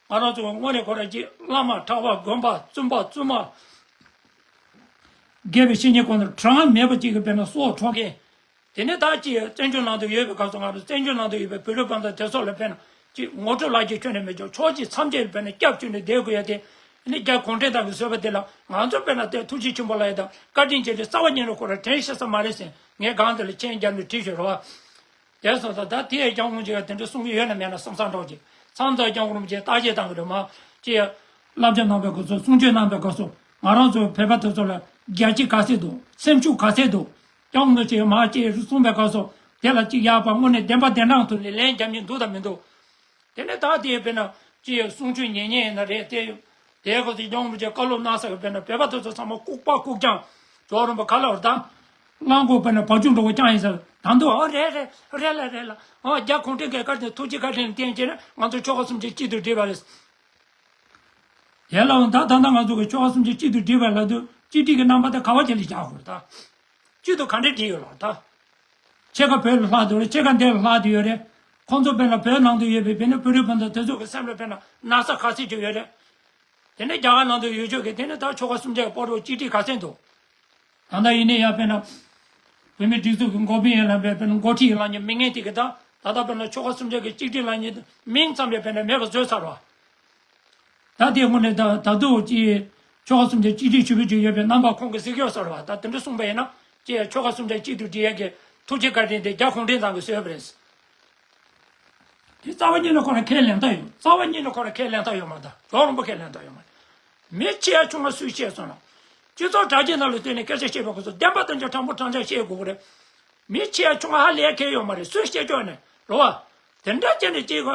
ང་རང་ཚོ་དངོས་གནས་ཁོ་རང་གཅིག་བླ་མ་གྲྭ་པ་དགོན་པ་བཙུན་པ་བཙུན་མ། དགེ་བའི་བཤེས་གཉེན་ཁོང་ཚོ་གྲངས་མེད་པ་ཅིག་གི་དཔེར་ན་སྲོག་འཕྲོག་མཁན། དེ་ནས་ད་ཅིག་བཙན་བྱོལ་ནང་དུ་ཡོད་པའི་སྐབས་སུ་ང་ཚོ་བཙན་བྱོལ་ནང་དུ་ཡོད་པའི་བོད་རིགས་སྤུན་ཟླ་དེ་ཚོ་ལ་དཔེར་ན་ཅིག་ངོ་སྤྲོད་ལག་ཁྱེར་ཁྱོན་ནས་མེད་ཀྱང་ཕྱོགས་གཅིག་མཚམས་བཅད་དཔེར་ན་སྐྱབས་བཅོལ་ནས་བསྡད་དགོས་ཡ་དེ་ནི་རྒྱ་གུང་ཁྲན་ཏང་གིས་བཟོས་པ་དེ་ལ་ང་ཚོ་དཔེར་ན་དེ་ཐུགས་རྗེ་ཆེན་པོ་ལབ་ཡ་དང་བཀའ་དྲིན་ཆེ་དེ་རྩ་བ་ཉིད་ནས་ཁོ་རང་དྲན་ཤེས་ས་མ་རེད་ཟེར་ངས་སྒང་དེ་ལ་མཆན་བརྒྱབ་ནས་བྲིས་ཤོད་རེད་བ། དེ་སོང་ཙང་ད་དེ་ཡང་སྐྱབས་མགོན་མཆོག་གིས་དེ་འདྲ་གསུང་གི་ཡོད་ན་མེད་ན་བསམ་བསམ་འདྲ་བོ་ཅིག་མཚམས་མཚམས་སྐྱབས་མགོན་རིན་པོ་ཆེ་བརྟག་དཔྱད་བཏང་གི་རེད་མ། ཅེས་བསླབ་བྱ་གནང་བའི་སྐབས་སུ་གསུང་ཆོས་གནང་བའི་སྐབས་སུ་ང་རང་ཚོའི་བོད་པ་དེ་ཚོ་ལ་རྒྱལ་གཅེས་ག་ཚད་འདུག་སེམས་ཤུགས་ག་ཚད་འདུག་སྐྱབས་མགོན་ཆེ་མ་ཅེས་གསུངས་པའི་སྐབས་སུ་དེ་ལ་ཅིག་ཡག་པ་དངོས་གནས་བདེན་པ་བདེན་དྲང་དུ་ལེ་ལན་རྒྱབ་མཁན་འདུག་དང་མི་འདུག་དེ་ནས་ད་དེ་དཔེར་ན་ཅིག་གསུང་ཆོས་ཉན་མཁན་ཡིན་ན་རེད་དེ། དེའི་སྐབས་སུ་སྐྱབས་མགོན་རིན་པོ་ཆེ་བཀའ་སློབ་གནང་ས་གི་དཔེར་ན་བོད་པ་དེ་ཚོ་ཚང་མ་ལྐུགས་པ་ལྐུགས་རྐྱང་། ཇོ་རིན་པོ་ག་ལ་བར་དང་། གླང་གོག་དཔེར་ན་བ་ཕྱུགས་འགྲོ་བ་རྐྱང་ཡིན་ས་ད་འདུག་ཨོ་རེད་རེད་རེད་ལ་རེད་ལ་ཨོ་རྒྱ་གུང་ཁྲན་གྱི་བཀའ་དྲིན་ཐུགས་རྗེ་བཀའ་དྲིན་བརྟེན་བྱས་ན་ང་ཚོ་ཆོལ་ཁ་གསུམ་ཆ་གཅིག་ཏུ་སྒྲིལ་བ་རེད། དེ་ལའང་ད་ད་ལྟ་ང་ཚོ་གི་ཆོལ་ཁ་གསུམ་ཆ་གཅིག་ཏུ་སྒྲིལ་བ་ལབ་དུས་གཅིག་སྒྲིལ་གྱི་རྣམ་པ་དེ་ག་བ་ཅིག་ལ་བཞག་དགོས་རེད་ད། གཅིག་ཏུ་ག་འདྲས་སྒྲིལ་ཡོད་ལ་ད། ཕྱེད་ཀ་བོད་ལ་ལྷག་ཏུ་ཡོད་རེད། ཕྱེད་ཀ་འདི་ལ་ལྷག་ཏུ་ཡོད་རེད། ཁོང་ཚོ་དཔེར་ན་བོད་ནང་དུ་ཡོད་པའི་བོད་ནི་བོད་རིགས་སྤུན་ཟླ་དེ་ཚོ་གི་སེམས་ལ་དཔེར་ན་ན་ཚ་ག་ཚད་ཅིག་ཡོད་རེད། དེ་ནས་རྒྱ་གར་ནང་དུ་ཡོད་ཆོག་གི་དེ་ནི་ད་ཆོལ་ཁ་གསུམ་ཆ་གི་བར་དུ་གཅིག་སྒྲིལ་ག་ཚད་འདུག་ད་ལྟ་ཡིན་ནའི་ཡང་དཔེར་ན། བོད་མིའི་སྒྲིག་འཛུགས་ཀྱི་འགོ་དཔོན་ཡིན་ལ་དཔེར་ན་འགོ་ཁྲིད་ཡིན་ལ་ཉེ་མི་ངན་དེ་གི་ད་ད་ལྟ་དཔེར་ན་ཆོལ་ཁ་གསུམ་ཆ་གི་གཅིག་སྒྲིལ་ལ་ཉེ་མིང་ཙམ་ཡང་དཔེར་ན་མེད་པ་བཟོས་ཚར་བ། ད་དེ་དངོས་གནས་ད་ད་དུང་ཅི་ཆོལ་ཁ་གསུམ་ཆ་གཅིག་སྒྲིལ་ཞུ་བའི་ཅིག་ཡོད་པའི་རྣམ་པ་ཁོང་གིས་གཟིགས་ཡོད་ཟེར་བ་ད་དེ་འདྲ་གསུངས་པ་ཡིན་ན་ཅི་ཆོལ་ཁ་གསུམ་ཆ་གཅིག་ཏུ་སྒྲིལ་ཡས་ཀྱི་ཐུགས་རྗེ་བཀའ་དྲིན་དེ་རྒྱ་གུང་ཁྲན་ཏང་གིས་བཟོས་པ་རེད། དེ་རྩ་བ་ཉིད་ནས་ཁོ་རང་ཁས་ལེན་ཐབས་ཡོད། རྩ་བ་ཉིད་ནས་ཁོ་རང་ཁས་ལེན་ཐབས་ཡོད་མ་རེད། ད་ཇོ་རིན་པོ་ཁས་ལེན་ཐབས་ཡོད་མ་རེད། མི་ཆེ་ཡ་ཆུང་ང་སུས་བཤད་སོང་ན། སྤྱི་ཚོགས་དྲ་རྒྱའི་ནང་ལ་བལྟས་ནས་སྐད་ཆ་བཤད་པ་ཁོ་ཚོ་བདེན་པ་དང་ཆ་དྲང་པོ་དྲང་ཆ་བཤད་དགོས་ཀྱི་རེད། མི་ཆེ་ཡ་ཆུང་ང་ཧ་ལས་ཁེལ་ཡོད་མ་རེད། སུས་བཤད་ཆོག་ནས་རོ་བ། དེ་འདྲ་བྱས་ནས་ཅིག་ག་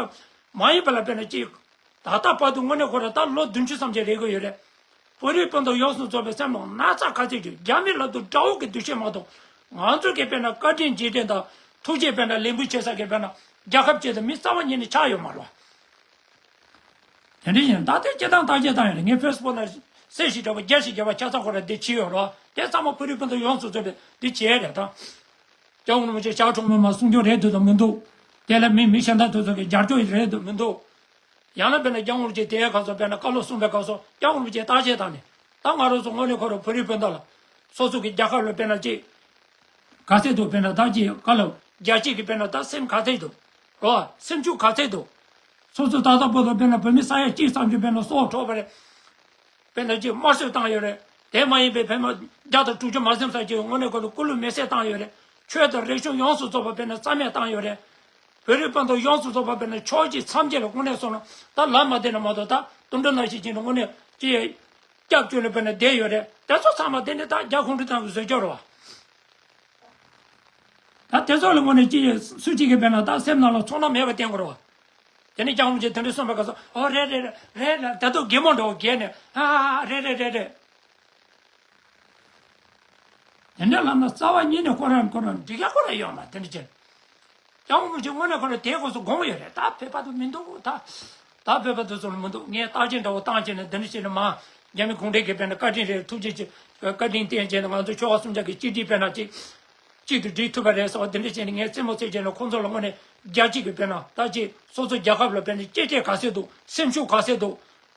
མ་ཡིན་པ་ལ་དཔེར་ན་ཅིག་ད་ལྟ་བར་དུ་དངོས་གནས་ཁོ་རང་ད་ལོ་བདུན་ཅུ་ཙམ་ཅིག་རེད་ཀྱི་ཡོད་རེད། བོད་རིགས་སྤུན་ཟླ་ཡོངས་སུ་རྫོགས་པའི་སེམས་ནང་ན་ཚ་ག་ཚོད་ཀྱིས་རྒྱ་མི་ལ་དུ་དགྲ་བོ་གི་འདུ་ཤེས་མ་གཏོགས་ང་ཚོ་གི་དཔེར་ན་བཀའ་དྲིན་རྗེས་དྲན་དང་ཐུགས་རྗེ་དཔེར་ན་ལེགས་འབུལ་བྱེད་ས་གི་དཔེར་ན་རྒྱལ་ཁབ་ཅིག་དང་མི་རྩ་བ་ཉིད་ནས་ཆགས་ཡོད་མ་རེད། དེ་འདྲ་ཡིན་ད་ལྟའི་སྤྱི་བཏང་བརྟག་དཔྱད་བཏང་ཡོད་རེད། ངས་ཕེ་སི་བུག་ནང་གསལ་ཞིག་འདྲ་པོ་རྒྱ་ཞིག་རྒྱབ་པ་ཆ་ཚང་ཁོ་ར་འདི་བྱས་ཡོད་རེད། དེ་ཚང་མ་བོད་རིགས་སྤུན་ཟླ་ཡོངས་སུ་རྫོགས་པས་འདི་བྱས་རེད་ད། སྐྱབས་མགོན་རིན་པོ་ཆེ་ཞག་གྲོང་མོ་མ་གསུང་རྒྱུ་རེད་འདུག་དང་མི་འདུག་དེ་ལ་མི་མི་གཞན་དག་དེ་ཚོ་གི་རྒྱབ་སྐྱོར་རེད་འདུག་མི་འདུག་ཡང་ན་དཔེར་ན་སྐྱབས་མགོན་རིན་པོ་ཆེ་དེའི་སྐབས་སུ་དཔེར་ན་བཀའ་སློབ་གསུངས་པའི་སྐབས་སུ་སྐྱབས་མགོན་རིན་པོ་ཆེ་བརྟག་དཔྱད་བཏང་ནས་ད་ང་རང་ཚོ་དངོས་གནས་ཁོ་རང་བོད་རིགས་སྤུན་ཟླ་ལ་སོ་སོ་གི་རྒྱལ་ཁབ་ལ་དཔེར་ན་ཅིག་ག་ཚད་འདུག་དཔེར་ན་ད་ཅིག་བཀའ་སློབ་རྒྱལ་སྤྱི་གི་དཔེར་ན་ད་སེམས་ག་ཚད་འདུག་རོ་སེམས་ཤུགས་ག་ཚད་འདུག་སོ་སོ་ད་ལྟ་བར་དུ་དཔེར་ན་བོད་མི་ས་ཡ་གཅིག་ཙམ་གྱིས་དཔེར་ན་སྲོག་འཕྲོག་པ་རེད། དཔེར་ན་ཅིག་དམར་གསོད་བཏང་ཡོད་རེད། དེ་མ་ཡིན་པའི་བོད་མི་བརྒྱ་དང་དྲུག་ཅུ་མ་ཟིན་ཙམ་གྱིས་དངོས་གནས་ཁོ་ལ་སྐུ་ལུས་མེ་བསྲེགས་བཏང་ཡོད་རེད། ཆོས་དང་རིག་གཞུང་ཡོངས་སུ་རྫོགས་པ་དཔེར་ན་རྩ་མེད་བཏང་ཡོད་རེད། བོད་རིགས་སྤུན་ཟླ་ཡོངས་སུ་རྫོགས་པ་དཔེར་ན་ཕྱོགས་གཅིག་མཚམས་གཅིག་ལ་དངོས་གནས་སོང་ན་ད་ལམ་མ་བདེ་ན་མ་གཏོགས། ད་དུད་འགྲོ་ནང་བཞིན་བྱས་ནས་དངོས་གནས་ཅི་སྐྱབས་བཅོལ་ནས་དཔེར་ན་བསྡད་ཡོད་རེད། དེ་ཚོ་ཚང་མ་དེ་ནི་ད་རྒྱ་གུང་ཁྲན་ཏང་གི་བཟོ་བཅོས་རེད་བ། ད་དེ་ཚོ་ལ་དངོས་གནས་ཅི་སུ་གཅིག་གིས་དཔེར་ན་ད་སེམས་ནང་ལ་ཚོར་སྣང་མེད་པ་བསྟན་དགོས་རེད་བ། དེ་ནས་སྐྱབས་མགོན་རིན་པོ་ཆེ་དེ་འདྲ་གསུངས་པའི་སྐབས་སུ། ཨོ་རེད་རེད་རེད་རེད་རེད། ད་དུང་གད་མོ་འདྲ་བོ་བགད་ནས། ཨ་ཨ་ཨ་རེད་རེད་རེད་རེད། དེ་འདྲ་ལབ་ན་རྩ་བ་ཉིད་ནས་ཁོ་རང་ཁོ་རང་འགྲིག་ཡ་ཁོ་རང་ཡོད་མ་རེད། དེ་འདྲ་བྱས། སྐྱབས་མགོན་རིན་པོ་ཆེ་དངོས་གནས་ཁོ་རང་དེའི་སྐབས་སུ་དགོངས་ཡོད་རེད། ད་བོད་པ་ཚོ་མི་འདུག་ད་ད་བོད་པ་ཚོ་ཚོ་མི་འདུག་ངས་བརྟག་དཔྱད་འདྲ་བོ་བཏང་བྱས་ནས་འདི་འདྲ་བྱས་ནས་མ། རྒྱ་མི་གུང་ཁྲན་གྱིས་དཔེར་ན་བཀའ་དྲིན་རེད། ཐུགས་རྗེ་ཆེ། བཀའ་དྲིན་བསྟན་བྱས་ནས་ང་ཚོ་ཆོལ་ཁ་གསུམ་ཆ་གི་གཅིག་སྒྲིལ་དཔེར་ན་གཅིག་གཅིག་ཏུ་སྒྲིལ་ཐུབ་པ་རེད་ཟེར་བ་འདི་འདྲ་བྱས་ནས། ངས་རྩེད་མོ་རྩེ་བྱས་ནས་ཁོང་ཚོ་ལ་དངོས་གནས་རྒྱལ་གཅེས་ཀྱི་དཔེར་ན་ད་ཅིག་སོ་སོ་རྒྱལ་ཁབ་ལ་དཔེར་ན་གཅེས་སྤྲས་ག་ཚད་འདུག་སེམས་ཤུགས་ག་ཚད་འདུག་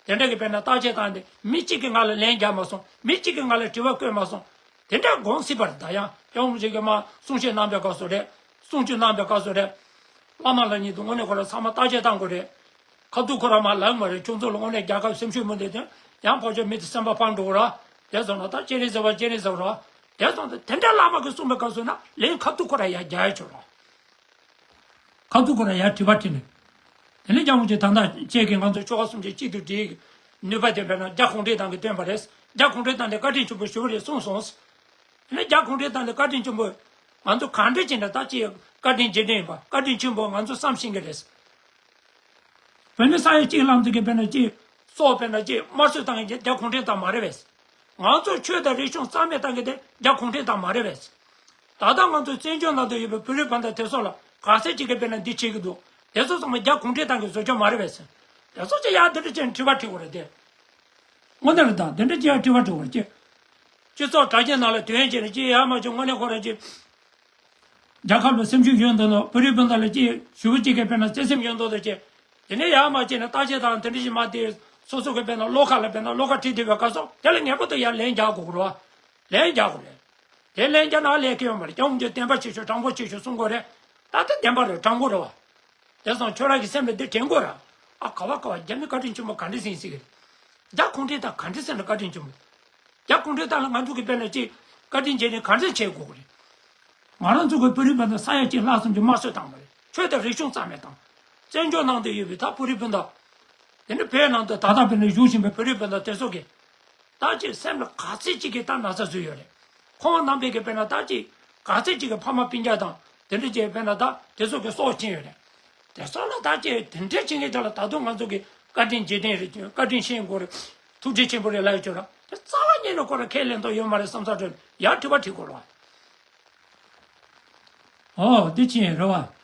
དེ་འདྲ་གི་དཔེར་ན་བརྟག་དཔྱད་བཏང་སྟེ། མི་གཅིག་གིས་ང་ལ་ལན་རྒྱག་མ་སོང་། མི་གཅིག་གིས་ང་ལ་དྲི་བ་བཀོད་མ་སོང་། དེ་འདྲ་དགོངས་སྲིད་པ་རེད། ད་ཡང་སྐྱབས་མགོན་རིན་པོ་ཆེ་གིས་མར་གསུང་བཤད་གནང་པའི་སྐབས་སུ་རེད། གསུང་ཆོས་གནང་པའི་སྐབས་སུ་རེད། བླ་མ་ལ་ཉིད་དུ་དངོས་གནས་ཁོ་རང་ཚང་མ་བརྟག་དཔྱད་བཏང་དགོས་རེད། ཁ་ཐུག་ཁོ་རང་མར་ལབ་མ་རེད། ཁྱོད་ཚོ་ལ་དངོས་གནས་རྒྱལ་ཁབ་སེམས་ཤུགས་མི་འདུག་དེ་ཡང་ཕར་ཕྱོགས་མི་དེ་སེམས་པ་ཕམ་འགྲོ་གི་རེད། དེ་སོང་ན་ད་སྤྱན་རས་གཟིགས་པ་སྤྱན་རས་གཟིགས་རེད། དེ་སོང་ན་དེ་འདྲ་བླ་མ་གིས་གསུངས་པའི་སྐབས་སུ་ན་ལན་ཁ་ཐུག་ཁོ་རང་ཡར་རྒྱག་ཡ་ཆོག་རེད། ཁ་ཐུག་ཁོ་རང་ཡར་དྲི་བ་དྲིས་ནས། དེ་ནས་སྐྱབས་མགོན་རིན་པོ་ཆེ་ད་ལྟ་ཁྱེད་ཀྱིས་ང་ཚོ་ཆོལ་ཁ་གསུམ་ཆ་གཅིག་ཏུ་སྒྲིལ་གྱི་ནུས་པ་དེ་དཔེར་ན་རྒྱ་གུང་ཁྲན་ཏང་གིས་བཏོན་པ་རེད། རྒྱ་གུང་ཁྲན་ཏང་དེ་བཀའ་དྲིན་ཆེན་པོ་ཞེ་པོ་རེད་གསུངས་སོང་། དེ་ནས་རྒྱ་གུང་ཁྲན་ཏང་དེ་བཀའ་དྲིན་ཆེན་པོ། ང་ཚོ་ག་འདྲ་བྱས་ན་ད་ཅིག་བཀའ་དྲིན་རྗེས་དྲན་ཡིན་པ། བཀའ་དྲིན་ཆེན་པོ་ང་ཚོ་བསམ་ཤེས་ཀྱི་རེད། བོད་མི་ས་ཡ་གཅིག་ལྷག་ཙམ་གྱིས་དཔེར་ན་ཅིག་སྲོག་དཔེར་ན་ཅིག་དམར་གསོད་བཏང་མཁན་རྒྱ་གུང་ཁྲན་ཏང་མ་རེད་པས། ང་ཚོ་ཆོས་དང་རིག་གཞུང་རྩ་མེད་བཏང་མཁན་དེ་རྒྱ་གུང་ཁྲན་ཏང་མ་རེད་པས། ད་ལྟ་ང་ཚོ་བཙན་བྱོལ་ནང་དུ་ཡོད་པའི་བོད་རིགས་སྤུན་ཟླ་དེ་ཚོ་ལ་ག་ཚད་ཅིག་གིས་དཔེར་ན་འདི་བྱེད་ཀྱི་འདུག་དེ་ཚོ་ཚང་མ་རྒྱ་གུང་ཁྲན་ཏང་གི་བཟོ་བཅོས་མ་རེད་པས། དེ་ཚོ་ཅིག་ཡར་འདི་འདྲ་བྱས་ནས་དྲི་བ་དྲི་དགོས་རེད་དེ། དངོས་གནས་རེད། ད་འདི་འདྲ་ཅིག་ཡར་དྲི་བ་དྲི་དགོས་རེད་ཅེས། སྤྱི་ཚོགས་དྲ་རྒྱའི་ནང་ལ་དོན་བྱས་ནས་ཅིག་ཡར་མར་ཅིག་དངོས་གནས་ཁོ་རང་ཅིག་རྒྱལ་ཁབ་ལ་སེམས་ཤུགས་ཡོད་མདོག་ནོ། བོད་རིགས་སྤུན་ཟླ་ལ་ཅིག་ཞུ་བོ་ཅིག་གིས་དཔེར་ན་བརྩེ་སེམས་ཡོད་མདོག་ཏུ་བྱས། དེ་ནས་ཡར་མར་བྱས་ནས་བརྟག་དཔྱད་དང་དེ་འདྲ་ཞིག་མ་དེ་སོ་སོ་གིས་དཔེར་ན་བློ་ཁ་ལ་དཔེར་ན་བློ་ཁ་ཁྲིད་བསྡད་པའི་སྐབས་སུ་དེ་ལ་ངེས་པར་དུ་ཡར་ལན་རྒྱག་དགོས་རེད་བ། ལན་རྒྱག་དགོས་རེད། དེ་ལན་རྒྱག་ན་ལས་ཀ་ཡོད་མ་རེད། སྐྱབས་མགོན་དེ་བདེན་པ་བྱེད་ཤོག་དྲང་པོ་བྱེད་ཤོག་གསུང་དགོས་རེད། ད་ལྟ་བདེན་པ་རེད། དྲང་པོ་རེད་བ། དེ་སོང་ཁྱོད་རང་གི་སེམས་ལ་འདི་དྲན་དགོས་ར། ཨ་ག་བ་ག་བ་རྒྱ་མི་བཀའ་དྲིན་ཆེན་པོ་ག་འདྲ་ཟིན་ཟེར་གི་རེད། རྒྱ་གུང་ཁྲན་ཏང་ག་འདྲ་ཟིན་ན་བཀའ་དྲིན་ཆེན་པོ། རྒྱ་གུང་ཁྲན་ཏང་ལ་ང་ཚོ་གི་དཔེར་ན་ཅིག་བཀའ་དྲིན་རྗེས་དྲན་ག་འདྲ་བྱེད་དགོས་གི་རེད། ང་རང་ཚོ་གི་བོད་རིགས་པ་དང་ས་ཡ་གཅིག་ལྷག་ཙམ་གྱི་དམར་གསོད་བཏང་བ་རེད། ཆོས་དང་རིག་གཞུང་རྩ་མེད་བཏང་། བཙན་བྱོལ་ནང་དུ་ཡོད་པའི་ད་བོད་རིགས་སྤུན་ཟླ། དེ་ནི་བོད་ནང་དུ་ད་ལྟ་དཔེར་ན་བཞུགས་བཞིན་པའི་བོད་རིགས་སྤུན་ཟླ་དེ་ཚོ་གི། ད་ཅིག་སེམས་ལ་ག་ཚད་ཅིག་གི་ད་ན་ཚ་བཟོས་ཡོད་རེད། ཁོང་རྣམ་པས་གི་དཔེར་ན་ད་ཅིག་ག་ཚད་ཅིག་གི་ཕ་མ་སྤུན་ཀྱག་དང་དེ་འདྲ་ཅིག་དཔེར་ན་ད་དེ་ཚོ་གི་སྲོག་བཅིངས་ཡོད་རེད། དེ་ཚོ་ལ་ད་ཅིག་དེ་འདྲ་བྱེད་མཁན་དེ་ལ་ད་དུང་ང་ཚོ་གི་བཀའ་དྲིན་རྗེས་དྲན་རེད། བཀའ་དྲིན་ཤེས་དགོས་རེད། ཐུགས་རྗེ་ཆེན་པོ་རེད་ལབ་ཡོད་ཆོག་ར། དེ་རྩ་བ་ཉིད་ནས་ཁོ་ར་ཁས་ལེན་ཐུབ་ཡོད་མ་རེད་བསམ་ས་དྲན་ཡར་དྲི་བ་དྲི་དགོས་ར། ཨོ་དེ་ཕྱིན་རེད་བ།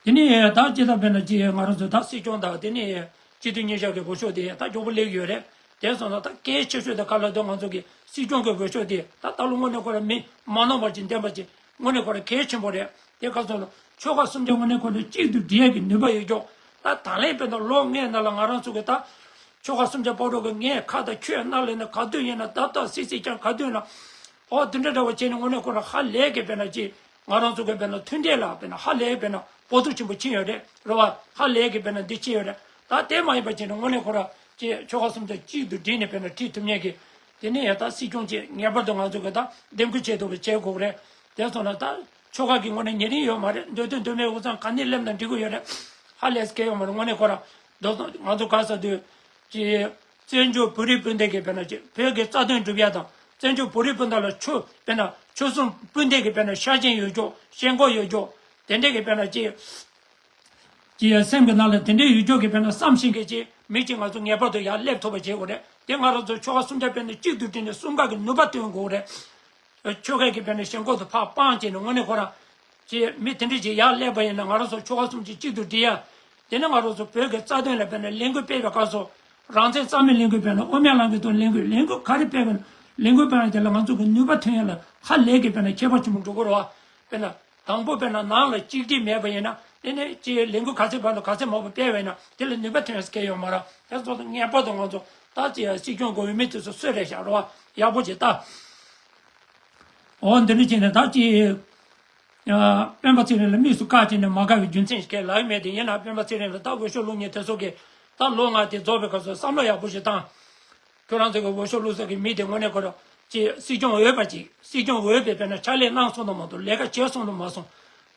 དེ་ནས་ད་ཅི་ལྟར་དཔེར་ན་ཅི་ང་རང་ཚོ་ད་སྲིད་སྐྱོང་དང་དེ་ནས་སྤྱི་འཐུས་གཉིས་ཆར་གྱི་འོས་ཤོག་དེ་ད་མགྱོགས་པོ་སླེབས་ཡོད་རེད། དེ་སོང་ཙང་ད་གལ་ཆེ་ཤོས་དེ་ག་ལ་འདུག་ང་ཚོ་གི་སྲིད་སྐྱོང་གི་འོས་ཤོག་དེ་ད་ད་ལོ་དངོས་གནས་ཁོ་ར་མི་མ་ནོར་བ་ཅིག་འདེམས་པ་ཅིག་དངོས་གནས་ཁོ་ར་གལ་ཆེན་པོ་རེད། དེ་ག་ཚོད་ལ་ཆོལ་ཁ་གསུམ་ཆ་དངོས་གནས་ཁོ་ར་གཅིག་ཏུ་སྒྲིལ་ཡས་ཀྱི་ནུས་པ་ཡོད་ཀྱོག་ད་ད་ལན་དཔེར་ན་ལོ་ལྔའི་ནང་ལ་ང་རང་ཚོ་གི་ད་ཆོལ་ཁ་གསུམ་ཆ་བར་དུ་གི་ངས་ཁ་དང་ཁྱོད་རྣ་ལེན་ན་ག་དུས་ཡིན་ན་ད་ད་སི་སི་ཀྱང་ག་དུས་ན། ཨོ་དེ་འདྲ་འདྲ་བོ་བྱས་ནས་དངོས་གནས་ཁོ་རང་ཧ་ལས་ཀྱི་དཔེར་ན་ཅིག་ང་རང་ཚོ་གི་དཔེར་ན་མཐུན་འབྲེལ་ལ་དཔེར་ན་ཧ་ལས་དཔེར་ན་ཕོག་ཐུག་ཆེན་པོ་ཕྱིན་ཡོད་རེད། རེད་བ། ཧ་ལས་ཀྱི་དཔེར་ན་འདི་ཕྱིན་ཡོད་རེད། ད་དེ་མ་ཡིན་པ་བྱས་ནས་དངོས་གནས་ཁོ་རང་ཅིག་ཆོལ་ཁ་གསུམ་ཆ་གཅིག་ཏུ་བསྒྲིལ་ནས་དཔེར་ན་ཁྲིད་ཐུབ་མཁན་གྱི་དེ་ནས་ཡང་ད་སྲིད་སྐྱོང་ཅིག་ངེས་པར་དུ་ང་ཚོ་གི་ད་འདེམས་ཁུལ་བྱེད་ཐུབ་པ་བྱེད་དགོས་རེད། དེ་སོང་ན་ད་ཆོལ་ཁ་གི་ངོས་ནས་ཉེ་རིང་ཡོད་མ་རེད། འདོད་དོན་འདོད་མེད་དབུས་གཙང་ག་ནས་སླེབས་ན་འགྲིག་གི་ཡོད་རེད། ཧ་ལས་སྐལ་ཡོད་མ་རེད། དངོས་གནས་ཁོ་རང་རྡོ་ང་ཚོ་ག་ས་དུས་ཀྱི་བཙན་བྱོལ་བོད་རིགས་སྤུན་ཟླ་གི་དཔེར་ན་ཅིག་བོད་ཀྱི་རྩ་དོན་སྒྲུབ་ཡ་དང་བཙན་བྱོལ་བོད་རིགས་སྤུན་ཟླ་ལ་ཆོས་དཔེར་ན་ཆོལ་གསུམ་སྤུན་ཟླ་གི་དཔེར་ན་ཤ་ཞེན་ཡོད་ཀྱོག་ཞེན་ཁོག་ཡོད་ཀྱོག་དེ་འདྲ་གི་དཔེར་ན་ཅིག་ཅིག་སེམས་ཀྱི་ནང་ལ་དེ་འདྲའི་ཡོད་ཀྱོག་གི་དཔེར་ན་བསམ་ཤེས་མཁན་ཅིག་མི་ཅིག་ང་ཚོ་ངེས་པར་དུ་ཡར་སླེབས་ཐུབ་པ་བྱེད་དགོས་རེད། དེ་ང་རང་ཚོ་ཆོལ་ཁ་གསུམ་ཆ་དཔེར་ན་གཅིག་ཏུ་བསྒྲིལ་ནས་གསུམ་ཀ་གི་ནུས་པ་བཏོན་དགོས་རེད། ཆོལ་ཁ་གི་དཔེར་ན་ཞེན་ཁོག་ཏུ་ཕར་སྤངས་བྱས་ནས་དངོས་གནས་ཁོ་རང་ཅེས་མི་དེ་འདྲ་ཅིག་ཡར་སླེབས་པ་ཡིན་ན་ང་རང་ཚོ་ཆོལ་ཁ་གསུམ་གྱིས་གཅིག་ཏུ་སྒྲིལ་ཡ། དེ་ནི་ང་རང་ཚོ་བོད་ཀྱི་རྩ་དོན་ལ་དཔེར་ན་ལས་འགུལ་སྤེལ་བའི་སྐབས་སུ། རང་བཙན་རྩ་མེད་ལས་འགུལ་སྤེལ་ན། དབུ་མའི་ལམ་གྱི་ཐོག་ལས་འགུལ་ལས་འགུལ་ག་རེ་སྤེལ་བ་ཡིན་ན་ལས་འགུལ་སྤེལ་བ་དེ་ལ་ང་ཚོ་གི་ནུས་པ་ཐོན་ཡ་ལ་ཧ་ལས་ཀྱི་དཔེར་ན་ཁྱད་པར་ཆེན་པོ་འགྲོ་གི་རེད་བ། དཔེར་ན། དང་པོ་དཔེར་ན་ནང་ལ་གཅིག་སྒྲིལ་མེད་པ་ཡིན་ན་དེ་ནི་ཅིག་ལས་འགུལ་ག་ཚད་བར་དུ་ག་ཚད་མང་པོ་སྤེལ་བ་ཡིན་ན་དེ་ལ་ནུས་པ་ཐོན་ཡ་སྐལ་ཡོད་མ་རེད། དེ་ཚོ་ངེས་པར་དུ་ང་ཚོ་ད་ཅིག་སྲིད་སྐྱོང་གི་འོས་མི་དེ་ཚོ་སུ་རེད་བཞག་རོགས་ཡག་པོ་ཅིག་ལྟ། འོ་འདི་འདྲ་བྱས་ནས་ད་ཅི། སྤེན་པ་ཚེ་རིང་ལ་དམིགས་སུ་བཀར་བྱས་ནས་མ་དགའ་བའི་རྒྱུ་མཚན་ཞིག་ལབ་ཀྱི་མེད་དེ། ཡིན་ན་སྤེན་པ་ཚེ་རིང་ལ་ད་འོས་ཤོག་བླུག་མཁན་དེ་ཚོ་གིས་ད་ལོ་ལྔ་དེ་རྫོགས་པའི་སྐབས་སུ་བསམ་བློ་ཡག་པོ་ཞིག་བཏང་། ཁྱོད་རང་ཚོ་གི་འོས་ཤོག་བླུག་ས་གི་མི་དེ་དངོས་གནས་ཁོ་རང་ཅི་སྲིད་སྐྱོང་འོས་པ་ཅིག་སྲིད་སྐྱོང་འོས་པའི་དཔེར་ན་ཕྱག་ལས་གནང་སོང་དང་མ་གཏོགས་ལས་ཀ་བྱས་སོང་དང་མ་སོང་།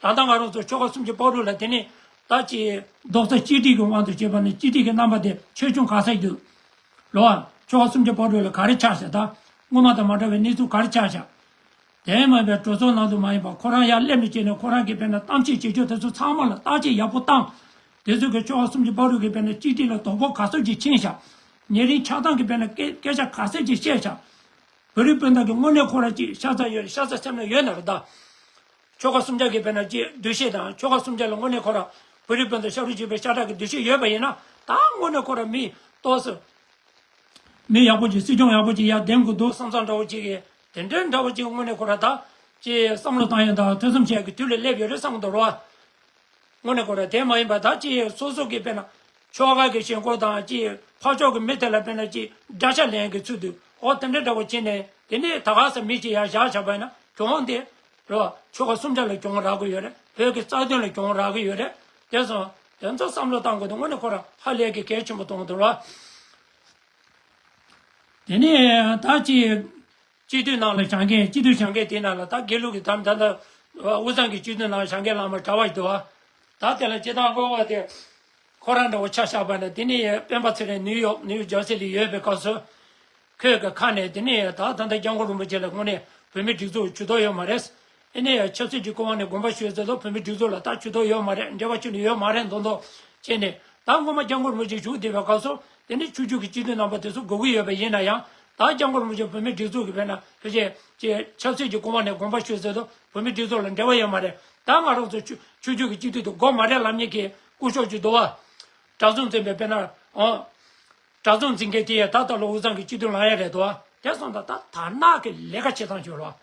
ད་ལྟ་ང་རང་ཚོ་ཆོལ་ཁ་གསུམ་གྱི་བར་དུ་ལ་དེ་ནི། ད་ཅི་རྡོག་རྩ་གཅིག་སྒྲིལ་གྱི་དབང་དུ་བྱས་པ་ནི་གཅིག་སྒྲིལ་གྱི་རྣམ་པ་དེ་ཆེ་ཆུང་ག་ཚད་འདུག་ལོ། ཆོལ་ཁ་སུམ་ཅུ་པ་དྲུག་ལ་ག་རེ་ཆགས་ཤག་ད་སྔོན་མ་དང་མ་འདྲ་བའི་གནས་ཚུལ་ག་རེ་ཆགས་ཤག་དེ་མ་ཡིན་པའི་གྲོས་ཚོགས་ནང་དུ་མ་ཡིན་པ་ཁོ་རང་ཡར་སླེབས་ནས་བྱས་ནས་ཁོ་རང་གིས་དཔེར་ན་གཏམ་བཤད་བྱེད་ཕྱོགས་དེ་ཚོ་ཚང་མ་ལ་བརྟག་དཔྱད་ཡག་པོ་བཏང་། དེ་ཚོ་གི་ཆོལ་ཁ་སུམ་ཅུ་པ་དྲུག་གིས་དཔེར་ན་གཅིག་སྒྲིལ་ལ་དོ་ཕོག་ག་ཚོད་ཅིག་ཕྱིན་ཤག་ཉེ་རིང་ཆགས་སྡང་གིས་དཔེར་ན་སྐད་སྐད་ཆ་ག་ཚད་ཅིག་བཤད་ཤག་བོད་རིགས་སྤུན་ཟླ་གི་དངོས་གནས་ཁོ་རང་ཅིག་ཤ་ཚ་ཡོད་ཤ་ཚ་སེམས་ལ་ཡོད་ན་རེད་ད། ཆོལ་ཁ་སུམ་ཅུ་གི་དཔེར་ན་ཅིག་འདུ་ཤེས་དང་ཆོལ་ཁ་སུམ་ཅུ་ལ་དངོས་གནས་ཁོ་རང་བོད་རིགས་སྤུན་ཟླ་ཤ་རུས་གཅིག་པའི་ཤ་ཁྲག་གི་འདུ་ཤེས་ཡོད་པ་ཡིན་ན་ད་དངོས་གནས་ཁོ་རང་མི་ཏོག་ཙམ་མི་ཡག་པོ་ཅིག་སྲིད་སྐྱོང་ཡག་པོ་ཅིག་ཡར་འདེམས་དགོས་འདུག་བསམ་བསམ་འདྲ་བོ་ཅིག་གི་དེ་འདྲའི་འདྲ་བོ་ཅིག་དངོས་གནས་ཁོ་རང་ད་ཅིག་བསམ་བློ་བཏང་ཡ་དང་ཐོས་བསམ་བྱེད་ཡ་གི་དུས་ལ་སླེབས་ཡོད་རེད་བསམ་གི་འདུག་རོ། དངོས་གནས་ཁོ་རང་དེ་མ་ཡིན་པ་ད་ཅིག་སོ་སོ་གི་དཔེར་ན་ཆོལ་ཁ་གི་ཞེན་ཁོག་དང་ཅིག་ཕར་ཕྱོགས་ཀྱི་མི་དེ་ལ་དཔེར་ན་ཅིག་དགྲ་ཤ་ལེན་གྱི་ཚུལ་དུ་འོ་དེ་འདྲ་འདྲ་བོ་བྱས་ནས་དེ་ནས་ད་ག་ས་མི་ཅིག་ཡར་བཞག་བྱས་པ་ཡིན་ན་གྱོང་དེ་རེད་བ། ཆོལ་ཁ་སུམ་ཅུ་ལ་གྱོང་རག་གི་ཡོད་རེད། བོད་ཀྱི་རྩ་དོན་ལ་གྱོང་རག་གི་ཡོད་རེད། དེ་སོང་དེ་ཚོ་བསམ་བློ་བཏང་དགོས་དུས་དངོས་གནས་ཁོ་རང་ཧ་ལས་ཀྱི་གལ་ཆེན་པོ་མཐོང་གི་འདུག་ར། དེ་ནས་ད་ཅིག་སྤྱི་འཐུས་ནང་ལ་བཞེངས་མཁན་སྤྱི་འཐུས་བཞེངས་མཁན་དེ་ནང་ལ་ད་དགེ་ལུགས་ཀྱི་ད་ད་ད་དབུས་གཙང་གི་སྤྱི་འཐུས་ནང་བཞེངས་མཁན་བླ་མ་གྲྭ་པ་ཞིག་འདུག་བ། ད་དེ་ལ་སྤྱི་བཏང་དགོས་པ་དེ་ཁོ་རང་འདྲ་བོ་ཆ་བཞག་པ་ན་དེ་ནས་སྤེན་པ་ཚེ་རིང་ནིའུ་ཡོག་ནིའུ་ཇར་སི་ལ་ཡོད་པའི་སྐབས་སུ། ཁོས་གི་ཁ་ནས་དེ་ནས་ད་ད་ལྟ་སྐྱབས་མགོན་རིན་པོ་ཆེ་ལ་དངོས་གནས་བོད་མི་སྒྲིག་འཛུགས་ཇུས་གཏོགས་ཡོད་མ་རེད། ཨེ་ནས་ཆབ་སྲིད་ཀྱི་སྐུ་དབང་ནས་དགོངས་པ་ཞུས་ཚར་དུས་བོད་མི་སྒྲིག་འཛུགས་ལ་ད་ཇུས་གཏོགས་ཡོད་མ་རེད། འབྲེལ་བ་ཁྱོན་ནས་ཡོད་མ་རེད་མདོག་མདོག་བྱས་ནས་ད་སྔོན་མ་སྐྱབས་མགོན་རིན་པོ་ཆེ་བཞུགས་བསྡད་པའི་སྐབས་སུ་དེ་ནས་ཆོས་བརྒྱུད་ཀྱི་སྤྱི་འཐུས་རྣམ་པ་དེ་ཚོ་དགོས་ཀྱི་ཡོད་པ་ཡིན་ན་ཡང་ད་སྐྱབས་མགོན་རིན་པོ་ཆེ་བོད་མི་སྒྲིག་འཛུགས་ཀྱི་དཔེར་ན་ཕལ་ཆེར་ཅེས་ཆབ་སྲིད་ཀྱི་སྐུ་དབང་ནས་དགོངས་པ་ཞུས་ཚར་དུས་བོད་མི་སྒྲིག་འཛུགས་ལ་འབྲེལ་བ་ཡོད་མ་རེད། ད་ང་རང་ཚོ་ཆོས་ཆོས་བརྒྱུད་ཀྱི་སྤྱི་འཐུས་དེ་དགོས་མ་རེད་ལབ་མཁན་གྱི་སྐུ་ཞབས་ཅིག་འདུག་བ། གྲྭ་ཚང་འཛིན་པའི་དཔེར་ན་ཨོ། གྲྭ་ཚང་འཛིན་མཁན་དེ་ཡང་ད་ལྟ་ལོ་དབུས་གཙང་གི་སྤྱི་འཐུས་ལངས་ཡ་རེད་དོ། དེ་སོང་ཙང་ད་དར་ནག་གི་ལས་ཀ་བྱེད་སྟངས་ཤོར་བ།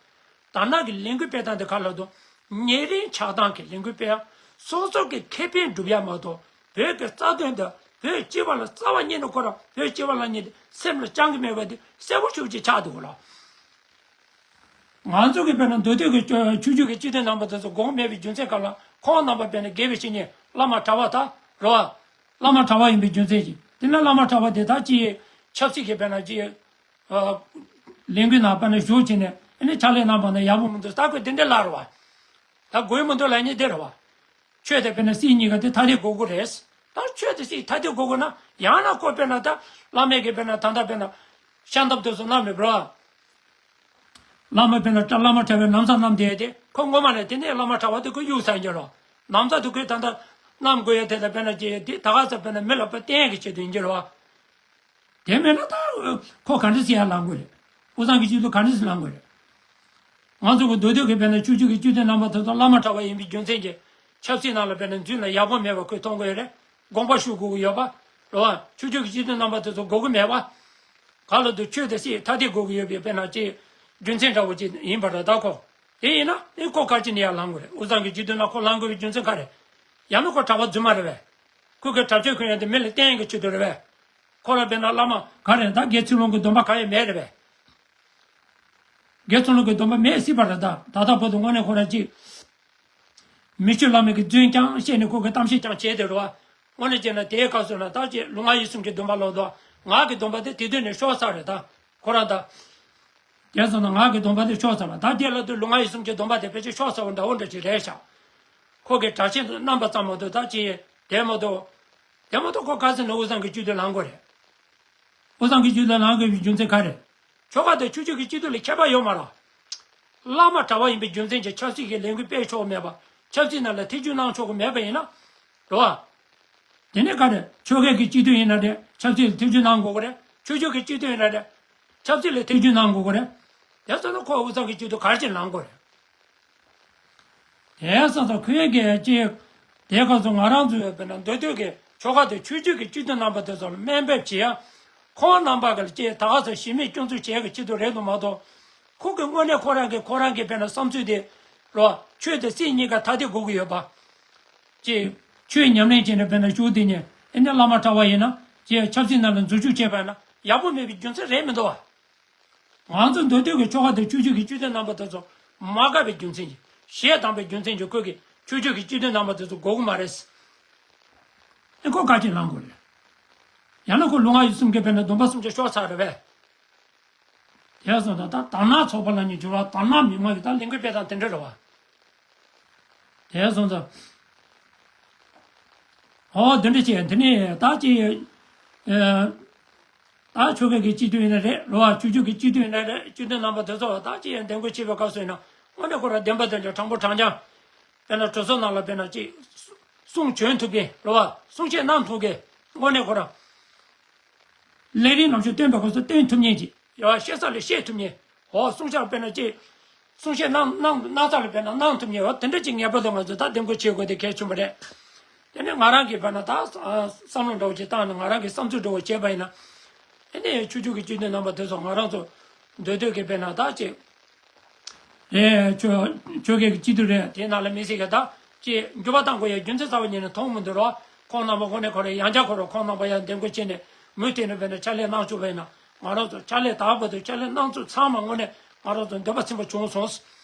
དར་ནག་གི་ལས་འགུལ་སྤེལ་སྟངས་དེ་ག་ལ་དོ། ཉེ་རིང་ཆགས་སྡང་གི་ལས་འགུལ་སྤེལ་ཡ། སོ་སོ་གི་ཁེ་ཕན་སྒྲུབ་ཡ་མ་གཏོགས་བོད་ཀྱི་རྩ་དོན་དང་བོད་སྤྱི་པ་ལ་རྩ་བ་ཉིད་ནས་ཁོ་རང་བོད་སྤྱི་པ་ལ་ཉིད་དུ་སེམས་ལ་བཅངས་ཀྱི་མེད་པ་དེ་གསལ་པོ་ཤུགས་ཀྱིས་ཆགས་འདུག་གོ་ལ། ང་ཚོ་གི་དཔེར་ན་མདོ་སྟོད་ཀྱི་ཆོས་ཆོས་བརྒྱུད་ཀྱི་སྤྱི་འཐུས་རྣམ་པ་དེ་ཚོ་དགོངས་མེད་པའི་རྒྱུ་མཚན་ག་ལ་ཁོང་རྣམ་པ་དཔེར་ན་དགེ་བའི་བཤེས་གཉེན་བླ་མ་གྲྭ་པ་དང་རེད་བ། བླ་མ་གྲྭ་པ་ཡིན་པའི་རྒྱུ་མཚན་གྱིས་དེ་ནས་བླ་མ་གྲྭ་པ་དེ་དག་ཅིག་ཆབ་སྲིད་ཀྱི་དཔེར་ན་ཅིག་ལས་འགུལ་ནང་དཔེར་ན་ཞུགས་བྱས་ནས་ཨ་ནི་ཕྱག་ལས་གནང་བ་ན་ཡག་པོ་མི་འདུག་ད་ཁོས་དེ་འདྲ་ལབ་རེད་བ། ད་དགོས་མི་འདུག་ལབ་མཁན་དེ་རེད་བ། ཆོས་དེ་དཔེར་ན་སྲིད་གཉིས་ཀ་དེ་ཐ་དད་དགོས་ཀྱི་རེད། ད་ཆོས་དེ་སྲིད་ཐ་དད་དགོས་ཀྱི་ན་ཡང་ན་ཁོ་དཔེར་ན་ད་བླ་མའི་གི་དཔེར་ན་ད་ལྟ་དཔེར་ན་ཤམ་ཐབས་དེ་ཚོ་གནང་མེད་པ་རེད་བ། བླ་མ་དཔེར་ན་བླ་མ་གྲྭ་པའི་ན་བཟའ་བསྣམས་བསྡད་དེ་ཁོ་ངོ་མ་ནས་དེ་ནས་བླ་མ་གྲྭ་པ་དེ་ཁོ་གཡུག་ཚར་གྱི་རེད། ན་བཟའ་དེ་ཁོས་ད་ལྟ་བསྣམས་དགོས་ཡ་དེ་ལ་དཔེར་ན་ཅི་དེ་ད་ག་ཚོད་དཔེར་ན་མི་ལ་དཔེ་བསྟན་གྱི་ཆེད་དུ་ཡིན་གྱི་རེད་བ། དེ་མེད་ན་ད་ཁོ་ག་འདྲ་ཟེར་ཡ་ལངས་དགོས་རེད། དབུས་གཙང་གི་སྤྱི་འཐུས་ག་འདྲ་ཟེར་ལངས་དགོས་རེད། ང་ཚོ་གི་མདོ་སྟོད་ཀྱི་དཔེར་ན་ཆོས་བརྒྱུད་ཀྱི་སྤྱི་འཐུས་རྣམ་པ་དེ་ཚོ་བླ་མ་གྲྭ་པ་ཡིན་པའི་རྒྱུ་མཚན་གྱིས་ཆབ་སྲིད་ནང་ལ་དཔེར་ན་འཛུལ་ན་ཡག་པོ་མེད་པ་ཁོས་མཐོང་གི་ཡོད་རེད། དགོངས་པ་ཞུ་དགོས་ཀྱི་ཡོད་པ། རེད་བ། ཆོས་བརྒྱུད་ཀྱི་སྤྱི་འཐུས་རྣམ་པ་དེ་ཚོ་དགོས་ཀྱི་མེད་པ། ག་ལ་དུ་ཆོས་དེ་སྲིད་ཐ་དད་དགོས་ཀྱི་ཡོད་པའི་དཔེར་ན་ཅིག་རྒྱུ་མཚན་འདྲ་བོ་ཅིག་ཡིན་པ་རེད་ད་ཁོ། དེ་ཡིན་ན་ཨེ་ཁོ་ག་ཅི་ནས་ཡར་ལངས་དགོས་རེད། དབུས་གཙང་གི་སྤྱི་འཐུས་ནང་ཁོ་ལངས་དགོས་པའི་རྒྱུ་མཚན་ག་རེད། ཡང་ན་ཁོ་གྲྭ་པ་རྫུན་མ་རེད་པས། ཁོ་གི་གྲྭ་ཆས་གོན་ཡ་དེ་མི་ལ་བསྟན་ཡ་གི་ཆེད་དུ་རེད་པས། ཁོ་ལ་དཔེར་ན་བླ་མ་ག་རེ་ད་དགེ་ཚུལ་སློང་གི་སྡོམ་པ་ག་ཡང་མེད་རེད་པས། དགེ་ཚུལ་སློང་གི་སྡོམ་པ་མེད་སྲིད་པ་རེད་ད། ད་ལྟ་བར་དུ་དངོས་གནས་ཁོ་རང་ཅིག་མི་ཆོས་བླ་མའི་གི་རྫུན་རྐྱང་བཤད་ནས་ཁོ་གི་གཏམ་བཤད་རྐྱང་བྱས་ཏེ་རེད་བ། དངོས་གནས་བྱས་ན་དེའི་སྐབས་སུ་ན་ད་ཅིག་ལུས་ངག་ཡིད་གསུམ་གྱི་སྡོམ་པ་ལོག་འདུག་ངག་གི་སྡོམ་པ་དེ་དེ་དུས་ནས་ཤོར་ཚར་རེད་ད། ཁོ་རང་ད། དེ་སོང་ན་ངག་གི་སྡོམ་པ་དེ་ཤོར་ཚར་བ་ད་དེ་ལ་དུས་ལུས་ངག་ཡིད་གསུམ་གྱི་སྡོམ་པ་དེ་ཕལ་ཆེར་ཤོར་ཚར་བ་འདྲ་བོ་འདྲ་ཅིག་རེད་ཤག་ཁོ་གི་གྲྭ་ཆས་དུ་རྣམ་པ་ཙམ་མ་གཏོགས་ད་ཅིག་དེ་མ་གཏོགས། དེ་མ་གཏོགས་ཁོ་ག་ཚོད་ནས་དབུས་གཙང་གི་སྤྱི་འཐུས་ལངས་དགོས་རེད། དབུས་གཙང་གི་སྤྱི་འཐུས་ལངས་དགོས་པའི་རྒྱུ་མཚན་ག་རེ། ཆོལ་ཁ་དང་ཆོས་བརྒྱུད་ཀྱི་སྤྱི་འཐུས་ལ་ཁྱད་པར་ཡོད་མ་རེད། བླ་མ་གྲྭ་པ་ཡིན་པའི་རྒྱུ་མཚན་གྱིས་ཆབ་སྲིད་ཀྱི་ལས་འགུལ་སྤེལ་ཆོག་མེད་པ། ཆབ་སྲིད་ནང་ལ་ཐེ་བྱུས་གནང་ཆོག་གི་མེད་པ་ཡིན་ན། རེད་བ། དེ་ནས་ག་རེ་ཆོལ་ཁའི་གི་སྤྱི་འཐུས་ཡིན་ན་རེད་ཆབ་སྲིད་ལ་ཐེ་བྱུས་གནང་དགོས་ཀྱི་རེད། ཆོས་བརྒྱུད་ཀྱི་སྤྱི་འཐུས་ཡིན་ན་རེད། ཆབ་སྲིད་ལ་ཐེ་བྱུས་གནང་དགོས་ཀྱི་རེད། དེ་ཚོ་ནི་ཁོ་དབུས་གཙང་གི་སྤྱི་འཐུས་ག་རེ་བྱས་ལངས་དགོས་རེད། དེ་ས་ས་ཁོའི་གི་ཅིག་དེ་སྐབས་སུ་ང་རང་ཚོའི་དཔེར་ན་མདོ་སྟོད་ཀྱི་ཆོལ་ཁ་དང་ཆོས་བརྒྱུད་ཀྱི་སྤྱི་འཐུས་རྣམ་པ་དེ་ཚོ་ལ་དམའ་འབེབས་བྱེད་ཡ། ཁོང་རྣམ་པ་གི་ཅིག་ད་ག་ཚོད་གཞི་མེད་སྐྱོན་འཛུགས་བྱེད་ཀྱི་ཆེད་དུ་རེད་འདུག་མ་གཏོགས། ཁོ་གི་དངོས་གནས་ཁོ་རང་གི་ཁོ་རང་གི་དཔེར་ན་བསམ་ཚུལ་དེ། རོ། ཆོས་དང་སྲིད་གཉིས་ཀ་ཐ་དད་དགོས་ཀྱི་ཡོད་པ། ཅིག་ཆོས་ཉམས་ལེན་བྱས་ནས་དཔེར་ན་ཞུགས་དེ་ཉིད་ཨེ་ནས་བླ་མ་གྲྭ་པ་ཡིན་ན་ཅིག་ཆབ་སྲིད་ནང་ལ་འཛུལ་ཞུགས་བྱས་པ་ཡིན་ན་ཡག་པོ་མེད་པའི་རྒྱུ་མཚན་རེད་མི་འདུག་བ། ང་ཚོ་མདོ་སྟོད་ཀྱི་ཆོལ་ཁ་དང་ཆོས་བརྒྱུད་ཀྱི་སྤྱི་འཐུས་རྣམ་པ་དེ་ཚོ་མ་དགའ་བའི་རྒྱུ་མཚན་གྱིས་ཞེ་སྡང་བའི་རྒྱུ་མཚན་གྱིས་ཁོས་ཀྱི་ཆོས་བརྒྱུད་ཀྱི་སྤྱི་འཐུས་རྣམ་པ་དེ་ཚོ་དགོས་ཀྱི་མ་རེད། ཨེ་ཁོ་ག་ཅིག་ལངས་དགོས་རེད། ཡང་ན་ཁོ་ལུས་ངག་ཡིད་གསུམ་གྱི་དཔེར་ན་སྡོམ་པ་གསུམ་ཆ་ཤོར་ཚར་རེད་པས། དེ་སོང་ཙང་ད་དར་ནག་ཚོགས་པ་ལ་ནི་འགྱུར་བ་དར་ནག་མི་མང་གི་ད་ལས་འགུལ་སྤེལ་སྟངས་དེ་འདྲ་རེད་བ། དེ་སོང་ཙང་། ཨོ་དེ་འདྲ་བྱས་དེ་ནས་ད་ཅི། ཨ། ད་ཆོལ་ཁའི་གི་སྤྱི་འཐུས་ཡིན་ན་རེད་རོ། ཆོས་བརྒྱུད་ཀྱི་སྤྱི་འཐུས་ཡིན་ན་རེད། སྤྱི་འཐུས་རྣམ་པ་དེ་ཚོ་ད་ཅི་ཡང་འདེམས་བསྐོ་བྱེད་པའི་སྐབས་སུ་ཡིན་ན་དངོས་གནས་ཁོ་རང་བདེན་པ་དོན་གྱི་དྲང་པོ་དྲང་རྐྱང་། དཔེར་ན་གྲོས་ཚོགས་ནང་ལ་དཔེར་ན་ཅི། གསུང་བྱོན་ཐུབ་མཁན་རོ། གསུང་བཤད་གནང་ཐུབ་མཁན་དངོས་གནས་ཁོ་རང་། ལས་རིམ་ནང་བཞིན་སྟོན་པའི་སྐབས་སུ་སྟོན་ཐུབ་མཁན་ཅིག་ཡ། བཤད་ས་ལ་བཤད་ཐུབ་མཁན། འོ་གསུང་བཤད་དཔེར་ན་ཅི། གསུང་བཤད་གནང་གནང་གནང་ས་ལ་དཔེར་ན་གནང་ཐུབ་མཁན། འོ་དེ་འདྲ་ཅིག་ངེས་པར་དུ་ང་ཚོས་ད་འདེམས་བསྐོ་བྱེད་དགོས་དེ་གལ་ཆེན་པོ་རེད། དེ་ནས་ང་རང་གིས་དཔེར་ན་ད་བསམ་བློ་འདྲ་བོ་ཅིག་བཏང་ནས་ང་རང་གིས་བསམ་ཚུལ་འདྲ་བོ་བྱས་པ་ཡིན་ན། དེ་ནས་ཆོས་བརྒྱུད་ཀྱི་སྤྱི་འཐུས་རྣམ་པ་དེ་ཚོ་ང་རང་ཚོ་འདོད་འདོད་ཀྱི་དཔེར་ན་ད་ཅི། རེད། ཆོས་ཆོས་ཁའི་སྤྱི་འཐུས་རེད། དེའི་ནང་ལ་མི་སེར་གྱི་ད་ཅི་འགྱུར་བ་གཏང་དགོས་ཡ་རྒྱུ་མཚན་རྩ་བ་ཉིད་ནས་མཐོང་མི་འདུག་རོ། ཁོང་རྣམ་པ་དངོས་གནས་ཁོ་རང་ཡང་བསྐྱར་ཁོ་རང་ཁོང་རྣམ་པ་ཡང་འདེམས་བསྐོ་བྱས་ནས་མུ་མཐུད་ནས་དཔེར་ན་ཕྱག་ལས་གནང་བཅུག་པ་ཡིན་ན་ང་རང་ཚོ་ཕྱག་ལས་དག་པ་དང་ཕྱག་ལས་གནང་ཚུལ་ཚང་མ་དངོས་གནས་ང་རང་ཚོ་འདོད་པ་ཚིམ་པ་བྱུང་སོང་།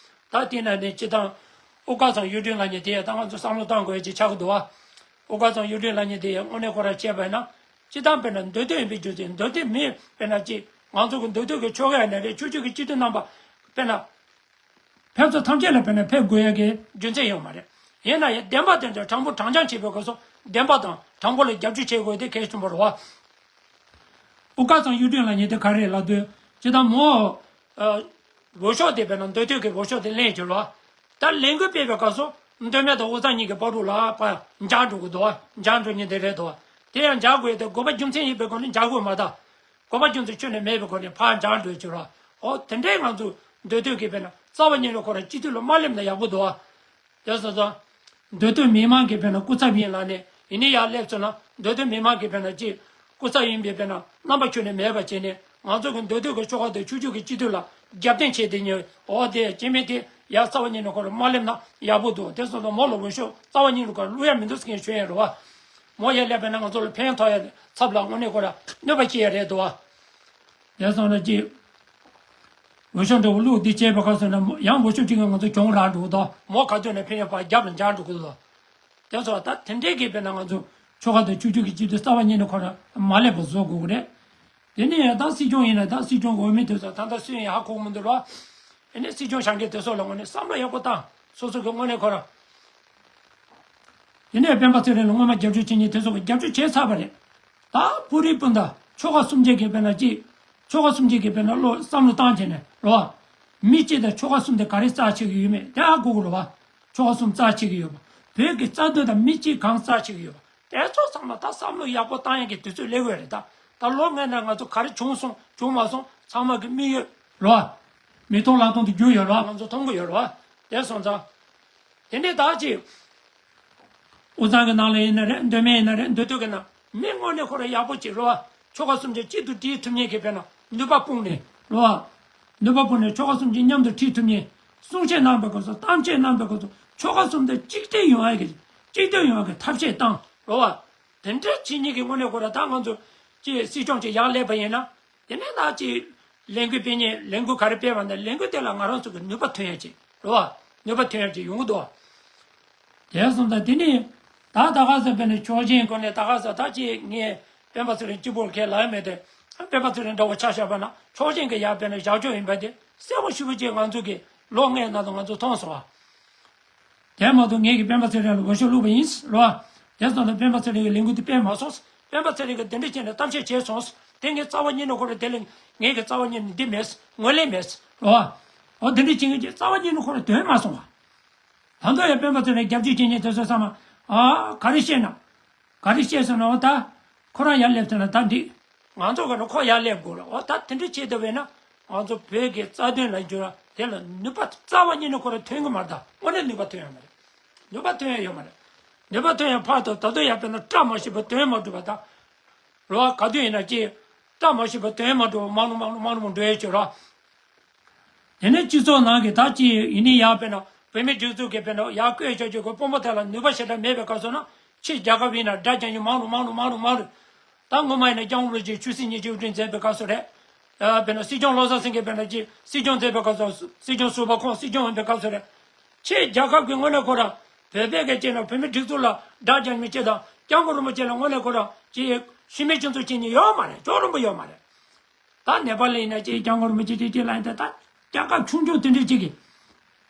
ད་དེ་ནང་ནས་སྤྱི་བཏང་དབུ་དཀར་ཚང་གཡུ་སྒྲོན་ལགས་ཉིད་དེ་ཡ་ད་ང་ཚོ་བསམ་བློ་གཏང་དགོས་ཡ་ཅིག་ཆགས་ཀྱི་འདུག་བ། དབུ་དཀར་ཚང་གཡུ་སྒྲོན་ལགས་ཉིད་དེ་ཡ་དངོས་གནས་ཁོ་རང་བྱས་པ་ཡིན་ན། སྤྱི་བཏང་དཔེར་ན་འདོད་འདོད་ཡིན་པའི་རྒྱུ་མཚན་འདོད་འདོད་མེད་དཔེར་ན་ཅི། ང་ཚོ་གི་འདོད་འདོད་ཀྱི་ཆོལ་ཁ་ཡིན་ན་རེད། ཆོས་བརྒྱུད་ཀྱི་སྤྱི་འཐུས་རྣམ་པ་དཔེར་ན། ཕན་ཚུན་ཐམས་ཅད་ལ་དཔེར་ན་ཕན་དགོས་ཡ་གི་རྒྱུ་མཚན་ཡོད་མ་རེད། ཡིན་ན་ཡང་བདེན་པ་དེ་ཚོ་དྲང་པོ་དྲང་རྐྱང་བྱེད་པའི་སྐབས་སུ་བདེན་པ་དང་དྲང་པོ་ལ་རྒྱབ་སྐྱོར་བྱེད་དགོས་དེ་གལ་ཆེན་པོ་རེད་བ། དབུ་དཀར་ཚང་གཡུ་སྒྲོན་ལགས་ཉིད་དེ་ག་རེ་ལབ་དུས་སྤྱི་བཏང་མོ། འོས་ཤོག་དེ་དཔེར་ན་འདོད་འདོད་ཀྱི་འོས་ཤོག་དེ་ལེན་བྱུང་རོགས། ད་ལས་འགུལ་སྤེལ་བའི་སྐབས་སུ་མདོ་སྨད་དང་དབུས་གཙང་གཉིས་ཀྱི་བར་དུ་ལ་ཕར་འཇགས་འགྲོ་གི་འདུག་འཇགས་འགྲོ་མཁན་དེ་རེད་འདུག་དེ་ཡང་འཇགས་དགོས་དེ་དགོས་པ་རྒྱུ་མཚན་ཡིན་པའི་སྒོ་ནས་འཇགས་དགོས་མ་ད། དགོས་པ་རྒྱུ་མཚན་ཁྱོན་ནས་མེད་པའི་སྒོ་ནས་ཕར་འཇགས་འགྲོ་བྱུང་རོགས། འོ་དེ་འདྲའི་ང་ཚོ་འདོད་འདོད་ཀྱི་དཔེར་ན་རྩ་བ་ཉིད་ནས་ཁོ་རང་སྤྱི་འཐུས་ལ་མ་སླེབས་ན་ཡག་པོ་འདུག་ཨ། དེ་སོང་ཙང་། འདོད་འདོད་མི་མང་གི་དཔེར་ན་སྐུ་ཚབ་ཡིན་ལབ་ནས་ཡིན་ནི་ཡར་སླེབས་སོང་ན་འདོད་འདོད་མི་མང་གི་དཔེར་ན་ཅིག་སྐུ་ཚབ་ཡིན་པའི་དཔེར་ན་རྣམ་པ་ཁྱོན་ནས་མེད་པ་བྱས་ནས་ང་ཚོ་གི་འདོད་འདོད་ཀྱི་ཆོལ་ཁ་དང་ཆོས་བརྒྱུད་ཀྱི་སྤྱི་འཐུས་ལ་རྒྱབ་རྟེན་བྱས་ཏེ་ཉོས། འོ་དེ་སྐྱེ་དམན་དེ་ཡར་རྩ་བ་ཉིད་ནས་ཁོ་རང་མ་སླེབས་ན་ཡག་པོ་འདུག་དེ་སོང་ཙང་མོ་ལ་འོས་ཤོག་རྩ་བ་ཉིད་ནས་ཁོ་རང་བླུག་ཡ་མི་འདུག་ཟེར་མཁན་ཞུ་ཡ་རེད་བ། མོ་ཡར་སླེབས་པས་ན་ང་ཚོ་ལ་ཕན་ཐོགས་ཡ་ཚབ་ལ་དངོས་གནས་ཁོ་རང་གནོད་པ་སྐྱེལ་ཡ་རེད་འདུག་བ། དེ་སོང་ན་ཅིག་འོས་ཤོག་འདྲ་བོ་བླུགས་འདི་བྱས་པ་ག་སོང་ན་ཡང་འོས་ཤོག་གཅིག་གིས་ང་ཚོ་གྱོང་རག་འགྲོ་གི་འདུག་མོ་ག་དུས་ནས་ཕན་ཡོད་པ་རྒྱབ་ལ་འཇགས་འགྲོ་གི་འདུག་དེ་སོང་ད་དེ་འདྲའི་གི་དཔེར་ན་ང་ཚོ་ཆོལ་ཁ་དང་ཆོས་བརྒྱུད་ཀྱི་སྤྱི་འཐུས་རྩ་བ་ཉིད་ནས་ཁོ་རང་མ་སླེབས་པ་བཟོ་དགོས་ཀྱི་རེད། དེ་ནས་ད་སྲིད་སྐྱོང་ཡིན་ན་ད་སྲིད་སྐྱོང་འོས་མི་དེ་ཚོ་ད་ལྟ་སུ་ཡིན་ཧ་གོ་གི་མི་འདུག་ར། དེ་ནས་སྲིད་སྐྱོང་བཞེངས་མཁན་དེ་ཚོ་ལ་དངོས་གནས་བསམ་བློ་ཡག་པོ་བཏང་། སོ་སོ་གི་དངོས་གནས་ཁོ་རང་། དེ་ནས་སྤེན་པ་ཚེ་རིང་ལ་སྔོན་མ་རྒྱབ་སྐྱོར་བྱེད་མཁན་དེ་ཚོ་གི་རྒྱབ་སྐྱོར་བྱས་ཚར་བ་རེད། ད་བོད་རིགས་སྤུན་ཟླ་ཆོལ་ཁ་གསུམ་གྱི་གི་དཔེར་ན་ཅིག་ཆོལ་ཁ་གསུམ་གྱི་གི་དཔེར་ན་བློ་བསམ་བློ་བཏང་བྱས་ནས་རོ། མི་གཅིག་དང་ཆོལ་ཁ་གསུམ་དེ་ག་རེ་རྩ་ཆེ་གི་ཡོད་མེད་དེ་ཧ་གོ་དགོས་རེད་བ། ཆོལ་ཁ་གསུམ་རྩ་ཆེ་གི་ཡོད་པ། བོད་ཀྱི་རྩ་དོན་དང་མི་གཅིག་གང་རྩ་ཆེ་གི་ཡོད་པ། དེ་ཚོ་ཚང་མ་ད་བསམ་བློ་ཡག་པོ་བཏང་ཡག་གི་དུས་ཚོད་སླེབས་ཡོད་རེད་ད། ད་ལོ་ལྔའི་ནང་ང་ཚོ་ག་རེ་བྱུང་སོང་བྱུང་མ་སོང་ཚང་མ་གི་དམིགས་ཡུལ་རོ། མིག་མཐོང་ལག་མཐོང་དུ་གྱུར་ཡོད་རོ། ང་ཚོ་མཐོང་གི་ཡོད་རོ། དེ་སོང་ཙང་། དེ་འདྲའི་ད་ཅིག་དབུས་གཙང་གི་ནང་ལ་ཡིན་ན་རེད། མདོ་སྨད་ཡིན་ན་རེད། མདོ་སྟོད་ཀྱི་ནང་མི་དངོས་གནས་ཁོ་རང་ཡག་པོ་ཅིག་རོ། ཆོལ་ཁ་གསུམ་གྱི་གཅིག་ཏུ་སྒྲིལ་ཐུབ་མཁན་གྱི་དཔེར་ན་ནུས་པ་སྤུངས་ནས་རོ། ནུས་པ་སྤུངས་ནས་ཆོལ་ཁ་གསུམ་གྱི་མཉམ་དུ་ཁྲིད་ཐུབ་མཁན། གསུང་བཤད་གནང་བའི་སྐབས་སུ་གཏམ་བཤད་གནང་བའི་སྐབས་སུ་ཆོལ་ཁ་གསུམ་དུ་གཅིག་སྒྲིལ་ཡོང་ཡག་གི་གཅིག་སྒྲིལ་ཡོང་ཡག་གི་ཐབས་ཤེས་བཏང་རོ། དེ་འདྲ་བྱེད་མཁན་གྱི་དངོས་གནས་ཁོ་རང་ད་ང་ཚོ་ཅིག་སྲིད་སྐྱོང་ཅིག་ཡར་སླེབས་པ་ཡིན་ན། དེ་ནས་ད་ཅིག་ལས་འགུལ་སྤེལ་མཁན་ལས་འགུལ་ག་རེ་སྤེལ་བ་ན་ལས་འགུལ་དེ་ལ་ང་རང་ཚོ་གི་ནུས་པ་ཐོན་ཡག་ཅིག་རོ། ནུས་པ་ཐོན་ཡག་ཅིག་ཡོང་གི་འདུག་དེ་སོང་ཙང་དེ་ནས་ད་ད་ག་ས་དཔེར་ན་ཕྱོགས་ཞེན་སྒོ་ནས་ད་ག་ས་ད་ཅིག་ངས་སྤེན་པ་ཚེ་རིང་གཅིག་པོར་ཁས་ལེན་མེད་དེ། སྤེན་པ་ཚེ་རིང་འདྲ་བོ་ཆ་བཞག་པ་ན་ཕྱོགས་ཞེན་གྱི་ཡར་དཔེར་ན་བཞག་ཕྱོགས་ཡིན་པ་དེ་གསལ་པོ་ཞེ་པོ་ཅིག་ང་ཚོ་གི་ལོ་ལྔའི་ནང་དུ་ང་ཚོ་མཐོང་སོང་བ། དེ་མ་གཏོགས་ངེད་ཀྱིས་སྤེན་པ་ཚེ་རིང་ལ་འོས་ཤོག་བླུགས་པ་ཡིན་རོ། དེ་སོང་ཙང་སྤེན་པ་ཚེ་རིང་གི་ལས་འགུལ་དེ་སྤེལ་མ་སོང་། སྤེན་པ་ཚེ་རིང་གིས་དེ་འདྲ་བྱས་ནས་གཏམ་བཤད་བྱས་སོང་། དེ་ངས་རྩ་བ་ཉིད་ནས་ཁོ་རང་དེ་ལ་ངེད་ཀྱི་རྩ་བ་ཉིད་ནས་འདི་མེད། ངོས་ལེན་མེད་རོ། འོ་དེ་འདྲ་བྱེད་མཁན་གྱི་རྩ་བ་ཉིད་ནས་ཁོ་རང་དོན་མ་སོང་བ། ད་དུང་ཡང་སྤེན་པ་ཚེ་རིང་རྒྱབ་སྐྱོར་བྱེད་མཁན་དེ་ཚོ་ཚང་མ་ཨ་ག་རེ་བཤད་ན། ག་རེ་བཤད་སོང་ན་འོ་ད། ཁོ་རང་ཡར་སླེབས་ཐུབ་ན་ད་འགྲིག་ང་ཚོ་ག་ནས་ཁོ་ཡར་སླེབས་དགོས་ལ་འོ་ད་དེ་འདྲ་བྱེད་ཐུབ་པས་ན་ང་ཚོ་བོད་ཀྱི་རྩ་དོན་ལ་འགྱུར་བ་དེ་ལ་ནུས་པ་རྩ་བ་ཉིད་ནས་ཁོ་རང་ཐོན་གི་མ་རེད་ད། དངོས་གནས་ནུས་པ་ཐོན་ཡོད་མ་རེད། ནུས་པ་ཐོན་ཡ་ཡོད་མ་རེད། ནུས་པ་ཐོན་ཡ་ཕར་དང་ད་དུང་ཡར་དཔེར་ན་བཀྲ་མ་ཤིས་པ་དོན་མ་འགྲུབ་པ་དང་། རོ་བ་ག་དུས་ཡིན་ན་ཅི། བཀྲ་མ་ཤིས་པ་དོན་མ་འགྲུབ་པ་མང་རུ་མང་རུ་མང་རུ་མང་འགྲོ་ཡ་ཅིག་རོ། དེ་ནས་སྤྱི་ཚོགས་ནང་གི་ད་ཅི་ཡིན་ནི་ཡག་དཔེར་ན་བོད་མི་སྒྲིག་འཛུགས་ཀྱི་དཔེར་ན་ཡག་བཀོད་བྱ་རྒྱུ་གི་དཔོན་པོ་དེ་ལ་ནུས་པ་ཞེ་དྲག་མེད་པའི་སྐབས་སུ་ན་ཕྱི་རྒྱལ་ཁབ་ཡིན་ན་དགྲ་རྒྱག་མཁན་མང་རུ་མང་རུ་མང་རུ་མང་རུ། ད་སྔོན་མ་ཡིན་ན་སྐྱབས་མགོན་རིན་པོ་ཆེ་ཆོས་སྲིད་གཉིས་ཀྱི་དབུ་ཁྲིད་མཛད་པའི་སྐབས་སུ་རེད། ཨ་དཔེར་ན་སྲིད་སྐྱོང་བློ་བཟང་སེང་གེ་དཔེར་ན་ཅི་སྲིད་སྐྱོང་མཛད་པའི་སྐབས་སུ་སྲིད་སྐྱོང་ཡིན་པའི་སྐབས་སུ་རེད། ཕྱི་རྒྱལ་ཁབ་ཀྱི་དངོས་གནས་ཁོ་རང་བོད་པའི་གི་ཅི་ན་བོད་མི་སྒྲིག་འཛུགས་ལ་དགྲ་རྒྱག་མཁན་ཅི་དང་སྐྱབས་མགོན་རིན་པོ་ཆེ་ལ་དངོས་གནས་ཁོ་རང་ཅི་ཤི་མི་སྤྱི་འཚོ་བྱེད་མཁན་ཡོད་མ་རེད། ཅོག་རིང་པོ་ཡོད་མ་རེད། ད་ནེ་པ་ལ་ཡིན་ན་ཅིག་སྐྱབས་མགོན་རིན་པོ་ཆེ་ཅིག་ཅིག་ལ་ཡིན་ད་ད་སྐྱབས་ཁབ་ཆུང་ཆུང་དེ་འདྲས་ཅིག་གི་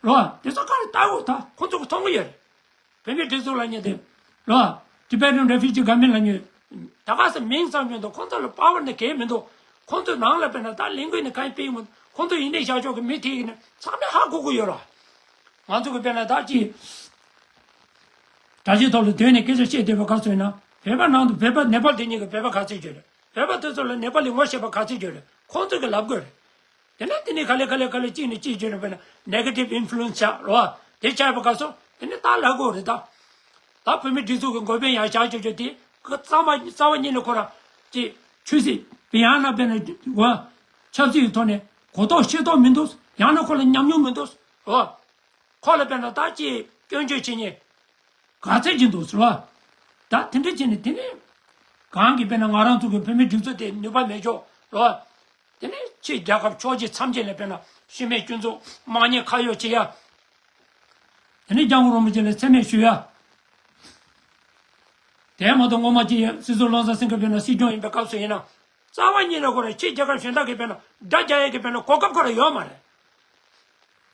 རོ། དེ་ཚོ་ག་རེ་ལྟ་འོ་ད་ཁོ་ཚོ་གི་མཐོང་གི་ཡོད་རེད། བོད་མིའི་སྒྲིག་འཛུགས་ལ་ཉེ་དེ་རོ། Tibetan Refugee Government ལབ་མཁན། ད་ག་ས་མིང་ཙམ་ཡོད་འདུག་ཁོང་ཚོ་ལ་པ་ཝར་ནི་གང་ཡང་མི་འདུག་ཁོང་ཚོའི་ནང་ལ་དཔེར་ན་ད་ལས་འགུལ་ནི་གང་ཡང་སྤེལ་གྱི་མི་འདུག་ཁོང་ཚོ་ཡིན་ནའི་བཞག་ཆོག་གི་མི་དེ་ཡིན་ན་ཚང་མས་ཧ་གོ་གི་ཡོད་ར། ང་ཚོ་གི་དཔེར་ན་ད་ཅི། དྲ་རྒྱའི་ཐོག་ལ་སྡོད་ནས་སྐད་ཆ་བཤད་བསྡད་པ་ག་ཚོད་ཡིན་ན། བོད་པ་ནང་དུ་བོད་པ་ནེ་པཱལ་དེ་གཉིས་ཀྱིས་བོད་པ་ག་ཚོད་བརྗོད་རེད། བོད་པ་དེ་ཚོ་ལ་ནེ་པཱལ་ལི་ངོ་ཤེས་པ་ག་ཚོད་བརྗོད་རེད། ཁོང་ཚོ་གིས་ལབ་དགོས་རེད། དེ་ནས་དེ་ནས་ག་ལེ་ག་ལེ་ག་ལེ་གཅིག་ནས་གཅིག་བརྗོད་རེད། དཔེར་ན་negative influence ཆགས་རོ། དེ་ཆགས་པ་ག་ཚོད་དེ་ནས་ད་ལབ་དགོས་རེད་ད། ད་བོད་མི་སྒྲིག་འཛུགས་ཀྱི་འགོ་དཔོན་ཡང་བཞག་ཆོག་ཆོག་དེ་ཁོ་རྩ་བ་རྩ་བ་ཉིད་ནས་ཁོ་རང་ཅིག་ཆོས་སྲིད་ཡང་ན་དཔེར་ན་འོ། ཆབ་སྲིད་ཀྱི་ཐོག་ནས་གོ་རྟོགས་ཤེས་རྟོགས་མི་འདུག་ཡང་ན་ཁོ་ལ་ཉམས་མྱོང་མི་འདུག་འོ། ཁོ་ལ་དཔེར་ན་ད་ཅིག་སྐྱོན་བརྗོད་བྱེད་མཁན་ག་ཚད་ཅིག་འདུག་ཟེར་བ། ད་དེ་འདྲ་བྱས་ནས་དེ་ནས་གང་གིས་དཔེར་ན་ང་རང་ཚོ་གི་བོད་མི་སྒྲིག་འཛུགས་དེ་ནུས་པ་མེད་ཆོག་རོ། དེ་ནས་ཕྱི་རྒྱལ་ཁབ་ཕྱོགས་བཞི་མཚམས་བརྒྱད་ལ་དཔེར་ན་ཤི་རྨས་སྐྱོན་འཛུགས་དམག་ཉེས་ཁ་གཡོགས་བྱེད་ཡ། དེ་ནས་སྐྱབས་མགོན་རིན་པོ་ཆེ་ལ་མཚན་སྨད་ཞུ་ཡ། དེ་མ་གཏོགས་སྔོན་མ་ཅིག་སྲིད་ཟུར་བློ་བཟང་སེང་གེ་དཔེར་ན་སྲིད་སྐྱོང་ཡིན་པའི་སྐབས་སུ་ཡིན་ན། རྩ་བ་ཉིད་ནས་ཁོ་རང་ཕྱི་རྒྱལ་ཁབ་གཞན་དག་གིས་དཔེར་ན་དགྲ་རྒྱག་ཡས་ཀྱི་དཔེར་ན་གོ་སྐབས་ཁོ་རང་ཡོད་མ་རེད།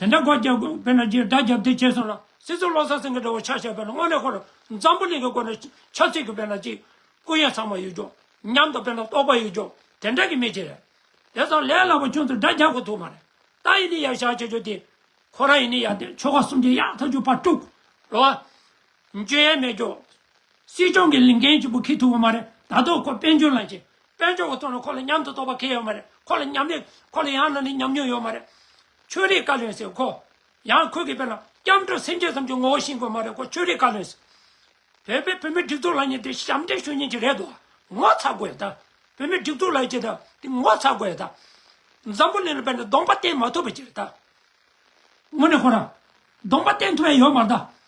དེ་འདྲ་གོ་རྒྱབ་དཔེར་ན་ཅིག་དགྲ་རྒྱབ་དེ་བྱས་སོང་ན་སྲིད་ཟུར་བློ་བཟང་སེང་གེ་འདྲ་བོ་ཆ་བཞག་པ་ན་དངོས་གནས་ཁོ་རང་འཛམ་བུ་གླིང་གི་སྒོ་ནས་ཆབ་སྲིད་ཀྱི་དཔེར་ན་ཅིག་སྐུ་ཡོན་ཚང་མ་ཡོད་ཅོག་མཉམ་དུ་དཔེར་ན་རྟོགས་པ་ཡོད་ཅོག་དེ་འདྲ་གི་མི་ཅིག་རེད། དེ་ཙང་ལས་སླ་པོ་ཁྱོད་ཚོ་དགྲ་རྒྱག་དགོས་ཐུག་མ་རེད། ད་ཡིན་ནི་ཡ་བཞག་བྱེད་ཆོག་དེ། ཁོ་རང་ཡིན་ནི་ཡ་དེ་ཆོལ་ཁ་གསུམ་གྱི་ཡག་ཐག་ཆོད་པ་དཀྲུག་རོ། འཇོན་ཡས་མེད་ཀྱོག་སྲིད་སྐྱོང་གི་ལས་འགན་གཅིག་པུ་འཁྱེར་ཐུབ་པ་མ་རེད། ད་དུང་ཁོ་དཔལ་འབྱོར་ལ་བྱེད། དཔལ་འབྱོར་གྱི་ཐོག་ནས་ཁོ་ལ་མཉམ་དུ་གཏོགས་པ་ཁེལ་ཡོད་མ་རེད། ཁོ་ལ་ཉམས་ལེན་ཁོ་ལ་ཡང་ན་ནི་ཉམས་མྱོང་ཡོད་མ་རེད། ཆོས་རིག་བཀའ་བློན་ཟེར་ཁོ། ཡང་ཁོ་གི་དཔེར་ན་སྐྱབས་འགྲོ་སེམས་ཅན་ཙམ་གྱི་ངོ་བོ་ཤེས་དགོས་མ་རེད། ཁོ་ཆོས་རིག་བཀའ་བློན་ཟེར། བོད་པའི་བོད་མི་སྒྲིག་འཛུགས་ལབ་མཁན་དེ་ཞབས་འདྲེན་ཞུ་མཁན་ཅིག་རེད་འདུག་ངོ་ཚ་དགོས་ད། བོད་མི་སྒྲིག་འཛུགས་ལབ་ཀྱི་ད་དེ་ངོ་ཚ་དགོས་ད། འཛམ་བུ་གླིང་ལ་དཔེར་ན་གདོང་པ་བསྟན་མ་ཐུབ་པ་ཅིག་རེད་ད། དངོས་གནས་ཁོ་རང་གདོང་པ་བསྟན་ཐུབ་ཡ་ཡོད་མ་རེད་ད།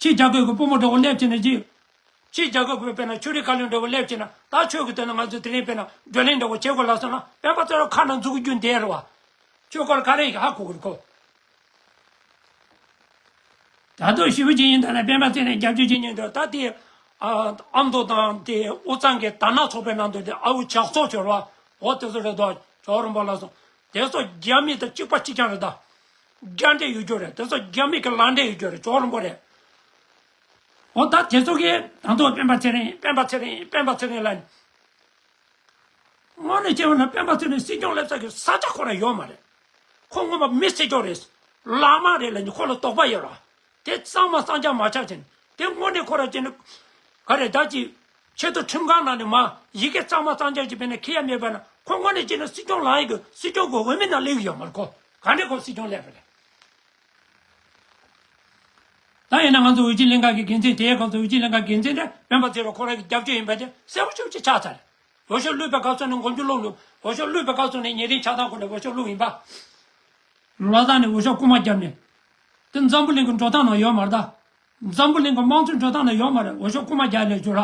ཕྱི་རྒྱལ་ཁབ་ཀྱི་དཔོན་པོ་འདྲ་བོ་སླེབས་བྱས་ན་ཅིག་ཕྱི་རྒྱལ་ཁབ་ཀྱི་དཔེར་ན་ཆོས་རིག་བཀའ་བློན་འདྲ་བོ་སླེབས་བྱས་ན་ད་ཆོས་ཀྱི་དོན་ན་ང་ཚོ་དེ་རིང་དཔེར་ན་བགྲོ་གླེང་འདྲ་བོ་བྱེད་དགོས་ལབ་སོང་ན་སྤེན་པ་ཚེ་རིང་ཁ་ནང་འཛུལ་གྱི་རྒྱུ་འདི་རེད་བ། ཁྱོད་ཁོ་ལ་ག་རེ་ཡིན་ཧ་གོ་གི་རེད་ཁོ། ད་དུང་ཞེ་པོ་ཅིག་ཡིན་ད་ན་སྤེན་པ་ཚེ་རིང་རྒྱབ་སྐྱོར་བྱེད་མཁན་འདུག་ད་དེ་ཨ་མདོ་དང་དེ་དབུས་གཙང་གི་དར་ནག་ཚོགས་པའི་ནང་དུ་དེ་ཨ་བུ་ཇག་ཚོགས་ཟེར་བ་འོ་དེ་ཚོ་རེད་དོ། ཇོ་རིན་པོ་ལགས་སོ། དེ་ཚོ་རྒྱ་མི་དང་གཅིག་པ་གཅིག་རྐྱང་རེད་ད། རྒྱ་འདྲེ་ཡོད་རྒྱུ་རེད། དེ་ཚོ་རྒྱ་མི་གི་ལག་འདྲེ་ཡོད་རྒྱུ་རེད། ཇོ་རིན་པོ་རེད། འོ་ད་དེ་ཚོ་གིས་ད་དུང་སྤེན་པ་ཚེ་རིང་སྤེན་པ་ཚེ་རིང་སྤེན་པ་ཚེ་རིང་ལབ་ནས། དངོས་གནས་བྱས་པ་ན་སྤེན་པ་ཚེ་རིང་སྲིད་སྐྱོང་སླེབས་ས་གི་ས་ཆ་ཁོ་རང་ཡོད་མ་རེད། ཁོ་སྔོན་མ་མི་སྲིད་སྐྱོང་རེད། ལག་དམར་རེད་ལབ་ནས་ཁོ་ལ་དོགས་པ་ཡོད་ར། དེ་གཙང་མ་གཙང་རྐྱང་མ་ཆགས་ཅན་དེ་དངོས་གནས་ཁོ་རང་བྱས་ན། ག་རེ་ད་ཅི། ཆེད་དུ་ཁྲིམས་ཁང་ནང་ནས་མ་ཡི་གེ་གཙང་མ་གཙང་རྐྱང་ཅིག་བྱས་ན་ཁེ་ཡ་མེད་པ་ན་ཁོ་དངོས་གནས་བྱས་ན་སྲིད་སྐྱོང་ལངས་ཡི་གི་སྲིད་སྐྱོང་གི་འོས་མི་ནང་སླེབས་ཡོད་མ་རེད་ཁོ། ག་འདྲས་ཁོ་སྲིད་སྐྱོང་སླེབས་པ་རེད། ད་ཡིན་ན་ང་ཚོ་འོས་བསྡུ་ལྷན་ཁང་གི་འགན་འཛིན་དེའི་སྐབས་སུ་འོས་བསྡུ་ལྷན་ཁང་འགན་འཛིན་དེ་སྤེན་པ་ཚེ་རིང་ཁོ་རང་གི་རྒྱབ་སྐྱོར་ཡིན་པ་དེ་གསལ་པོ་ཞེ་པོ་ཅིག་ཆགས་ཚར་རེད། འོས་ཤོག་བླུགས་པའི་སྐབས་སུ་ནས་མགོ་མཇུག་བླུགས་བླུགས། འོས་ཤོག་བླུགས་པའི་སྐབས་སུ་ནས་ཉེ་རིང་ཆགས་སྡང་ཁོ་ནས་འོས་ཤོག་བླུགས་ཡིན་པ། ལོ་ཙཱ་ནས་འོས་ཤོག་རྐུ་མ་བརྒྱབ་ནས། དེ་འཛམ་བུ་གླིང་གི་འགྲོ་སྟངས་ནང་ཡོད་མ་རེད་ད། འཛམ་བུ་གླིང་གི་དམངས་གཙོའི་འགྲོ་སྟངས་ནང་ཡོད་མ་རེད། འོས་ཤོག་རྐུ་མ་རྒྱག་ལས་བྱུང་ར།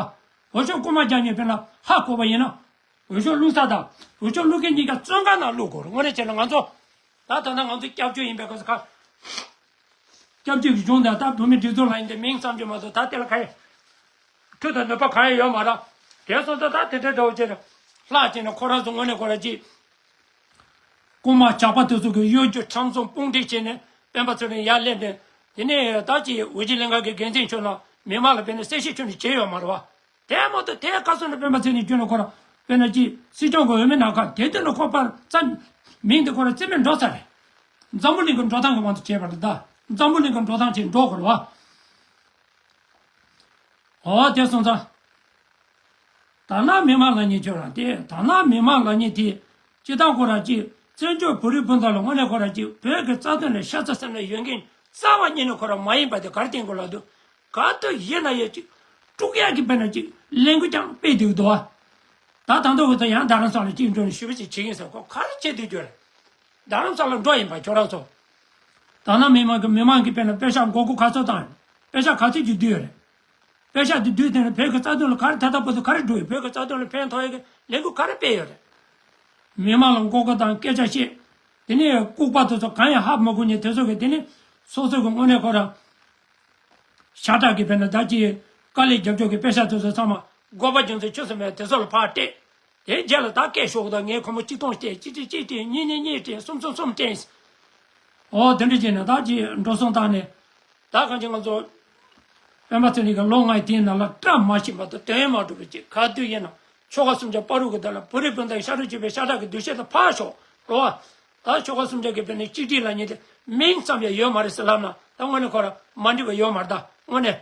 འོས་ཤོག་རྐུ་མ་རྒྱག་མཁན་དཔེར་ན་ཧ་གོ་བ་ཡིན་ན། འོས་ཤོག་བླུགས་ས་དང་འོས་ཤོག་བླུགས་མཁན་གཉིས་ཀ་བཙོན་ཁང་ནང་བླུགས་དགོས་རེད། དངོས་གནས་བྱས་ན་ང་ཚོ་ད་ད་ལྟ་ང་ཚོ་སྐྱབས་བཅོལ་ཡིན་པའི་སྐབས་སུ་ཁ། སྐྱབས་བཅོལ་གྱི་གཞུང་དང་ད་བོད་མི་སྒྲིག་འཛུགས་ལ་ཡིན་ཏེ་མིང་ཙམ་གྱིས་མ་གཏོགས་ད་དེ་ལ་ག་ཡེ། མཐུ་དང་ནུས་པ་གང་ཡང་ཡོད་མ་རེད། དེ་སོང་ཙང་ད་དེ་འདྲའི་འདྲ་བོ་བྱས་ནས་ལྷག་བྱས་ནས་ཁོ་རང་ཚོ་དངོས་གནས་ཁོ་རང་ཅིག་རྐུན་མ་ཇག་པ་དེ་ཚོ་གི་གཡོ་སྒྱུ་ཁྲམ་གསུམ་དཔུང་སྒྲིག་བྱས་ནས་སྤེན་པ་ཚེ་རིང་ཡར་སླེབས་ནས་དེ་ནས་ད་ཅིག་འོས་བསྡུ་ལྷན་ཁང་གི་འགན་འཛིན་ཁྱོད་ལ་མི་མང་ལ་དཔེར་ན་གསལ་བཤད་ཁྱོད་ནས་བྱས་ཡོད་མ་རེད་བ། དེ་མ་གཏོགས་དེ་ཁ་སང་ནས་སྤེན་པ་ཚེ་རིང་ཁྱོད་ལ་ཁོ་རང་དཔེར་ན་ཅིག་སྲིད་སྐྱོང་གི་འོས་མི་ནང་ཁ་དེ་དུས་ནས་ཁོ་པར་རྩ་མིང་དེ་ཁོ་རང་རྩིས་མེད་འགྲོ་ཚར་རེད། འཛམ་བུ་གླིང་གི་འགྲོ་སྟངས་ཀྱི་དབང་དུ་བྱས་པ་རེད་ད། འཛམ་བུ་གླིང་གི་འགྲོ་སྟངས་བྱས་འགྲོ་དགོས་རེད་བ། འོ་དེ་སོང་ཙང་། དར་ནག་མི་མང་ལབ་མཁན་ཁྱོད་རང་དེ་དར་ནག་མི་མང་ལབ་མཁན་དེ། སྤྱིར་བཏང་ཁོ་རང་ཅིག་བཙན་བྱོལ་བོད་རིགས་སྤུན་ཟླ་ལ་དངོས་གནས་ཁོ་རང་ཅིག་བོད་ཀྱི་རྩ་དོན་ལ་ཤ་ཚ་སེམས་ལ་ཡོད་མཁན་རྩ་བ་ཉིད་ནས་ཁོ་རང་མ་ཡིན་པ་དེ་ག་རེ་བསྟན་དགོས་ལབ་དུས། ག་དུས་ཡིན་ན་ཡང་ཅིག་དཀྲུག་ཡག་གི་དཔེར་ན་ཅིག་ལས་འགུལ་ཀྱང་སྤེལ་བསྡད་ཀྱི་འདུག་བ། ད་ད་ལྟ་འུ་ཚོ་ཡང་རྡ་རམ་ས་ལ་ཅིག་འགྲོ་ནས་ཞུ་བ་ཅིག་བྱེད་ཀྱིན་ཟེར་ཁོ་ག་རེ་བྱེད་སྡོད་རྒྱུ་རེད། རྡ་རམ་ས་ལ་འགྲོ་ཡིན་པ་ཁྱོད་རང་ཚོ། དར་ནག་མི་མང་གི་མི་མང་གི་དཔེར་ན་པེ་ཤག་མགོ་སྐོར་ག་ཚོད་བཏང་ཡོད། པེ་ཤག་ག་ཚོད་ཅིག་བསྡུས་ཡོད་རེད། པེ་ཤག་དེ་བསྡུས་དེ་ནས་བོད་ཀྱི་རྩ་དོན་ལ་ག་རེ་ད་ལྟ་བར་དུ་ག་རེ་འགྲོ་ཡོད། བོད་ཀྱི་རྩ་དོན་ལ་ཕན་ཐོགས་ཡོད་ཀྱི་ལས་འགུལ་ག་རེ་སྤེལ་ཡོད་རེད། མི་མང་ལ་མགོ་སྐོར་དང་སྐད་ཆ་བཤད། དེ་ནས་ལྐུགས་པ་དེ་ཚོ་གང་ཡང་ཧ་མ་གོ་མཁན་དེ་ཚོ་གིས་དེ་ནས་སོ་སོ་གི་དངོས་གནས་ཁོ་རང་། ཤ་ཁྲག་གི་དཔེར་ན་ད་ཅི་དཀའ་ལས་རྒྱབ་ཕྱོགས་ཀྱི་པེ་ཤག་དེ་ཚོ་ཚང་མ་དགོས་པ་རྒྱུ་མཚན་ཆུད་ཟོས་མེད་དེ་ཚོ་ལ་ཕར་སྤྲད། དེའི་རྗེས་ལ་ད་སྐད་ཤོར་དང་ངས་ཁོ་མོ་གཅིག་སྟོང་སྤྲད། གཅིག་གཅིག་གཅིག་སྤྲད། གཉིས་གཉིས་གཉིས་སྤྲད། གསུམ་གསུམ་གསུམ་སྤྲད། ཨོ་དེ་འདྲ་བྱས་ནས་ད་ཅི་འགྲོ་སོང་བཏང་ནས་ད་གང་ཅི་ང་ཚོ་ སྤེན་པ་ཚེ་རིང་གིས་ལོ་ལྔའི་དེའི་ནང་ལ་བཀྲ་མ་ཤིས་པ་དང་དོན་མ་གྲུབ་པ་ཅིག་ག་དུས་ཡིན་ན་ཆོལ་ཁ་གསུམ་ཆ་བར་དུ་གི་དེ་ལ་བོད་རིགས་སྤུན་ཟླ་ཡི་ཤ་ཁྲག་གཅིག་པའི་ཤ་ཁྲག་གི་འདུ་ཤེས་དང་ཕར་ཞོག་རོ། ད་ཆོལ་ཁ་གསུམ་ཆ་གི་དཔེར་ན་གཅིག་སྒྲིལ་ལབ་མཁན་དེ་མིང་ཙམ་ཡང་ཡོད་མ་རེད་ཟེར་ལབ་ན་ད་དངོས་གནས་ཁོ་རང་མ་འགྲིག་པ་ཡོད་མ་རེད། ད་དངོས་གནས།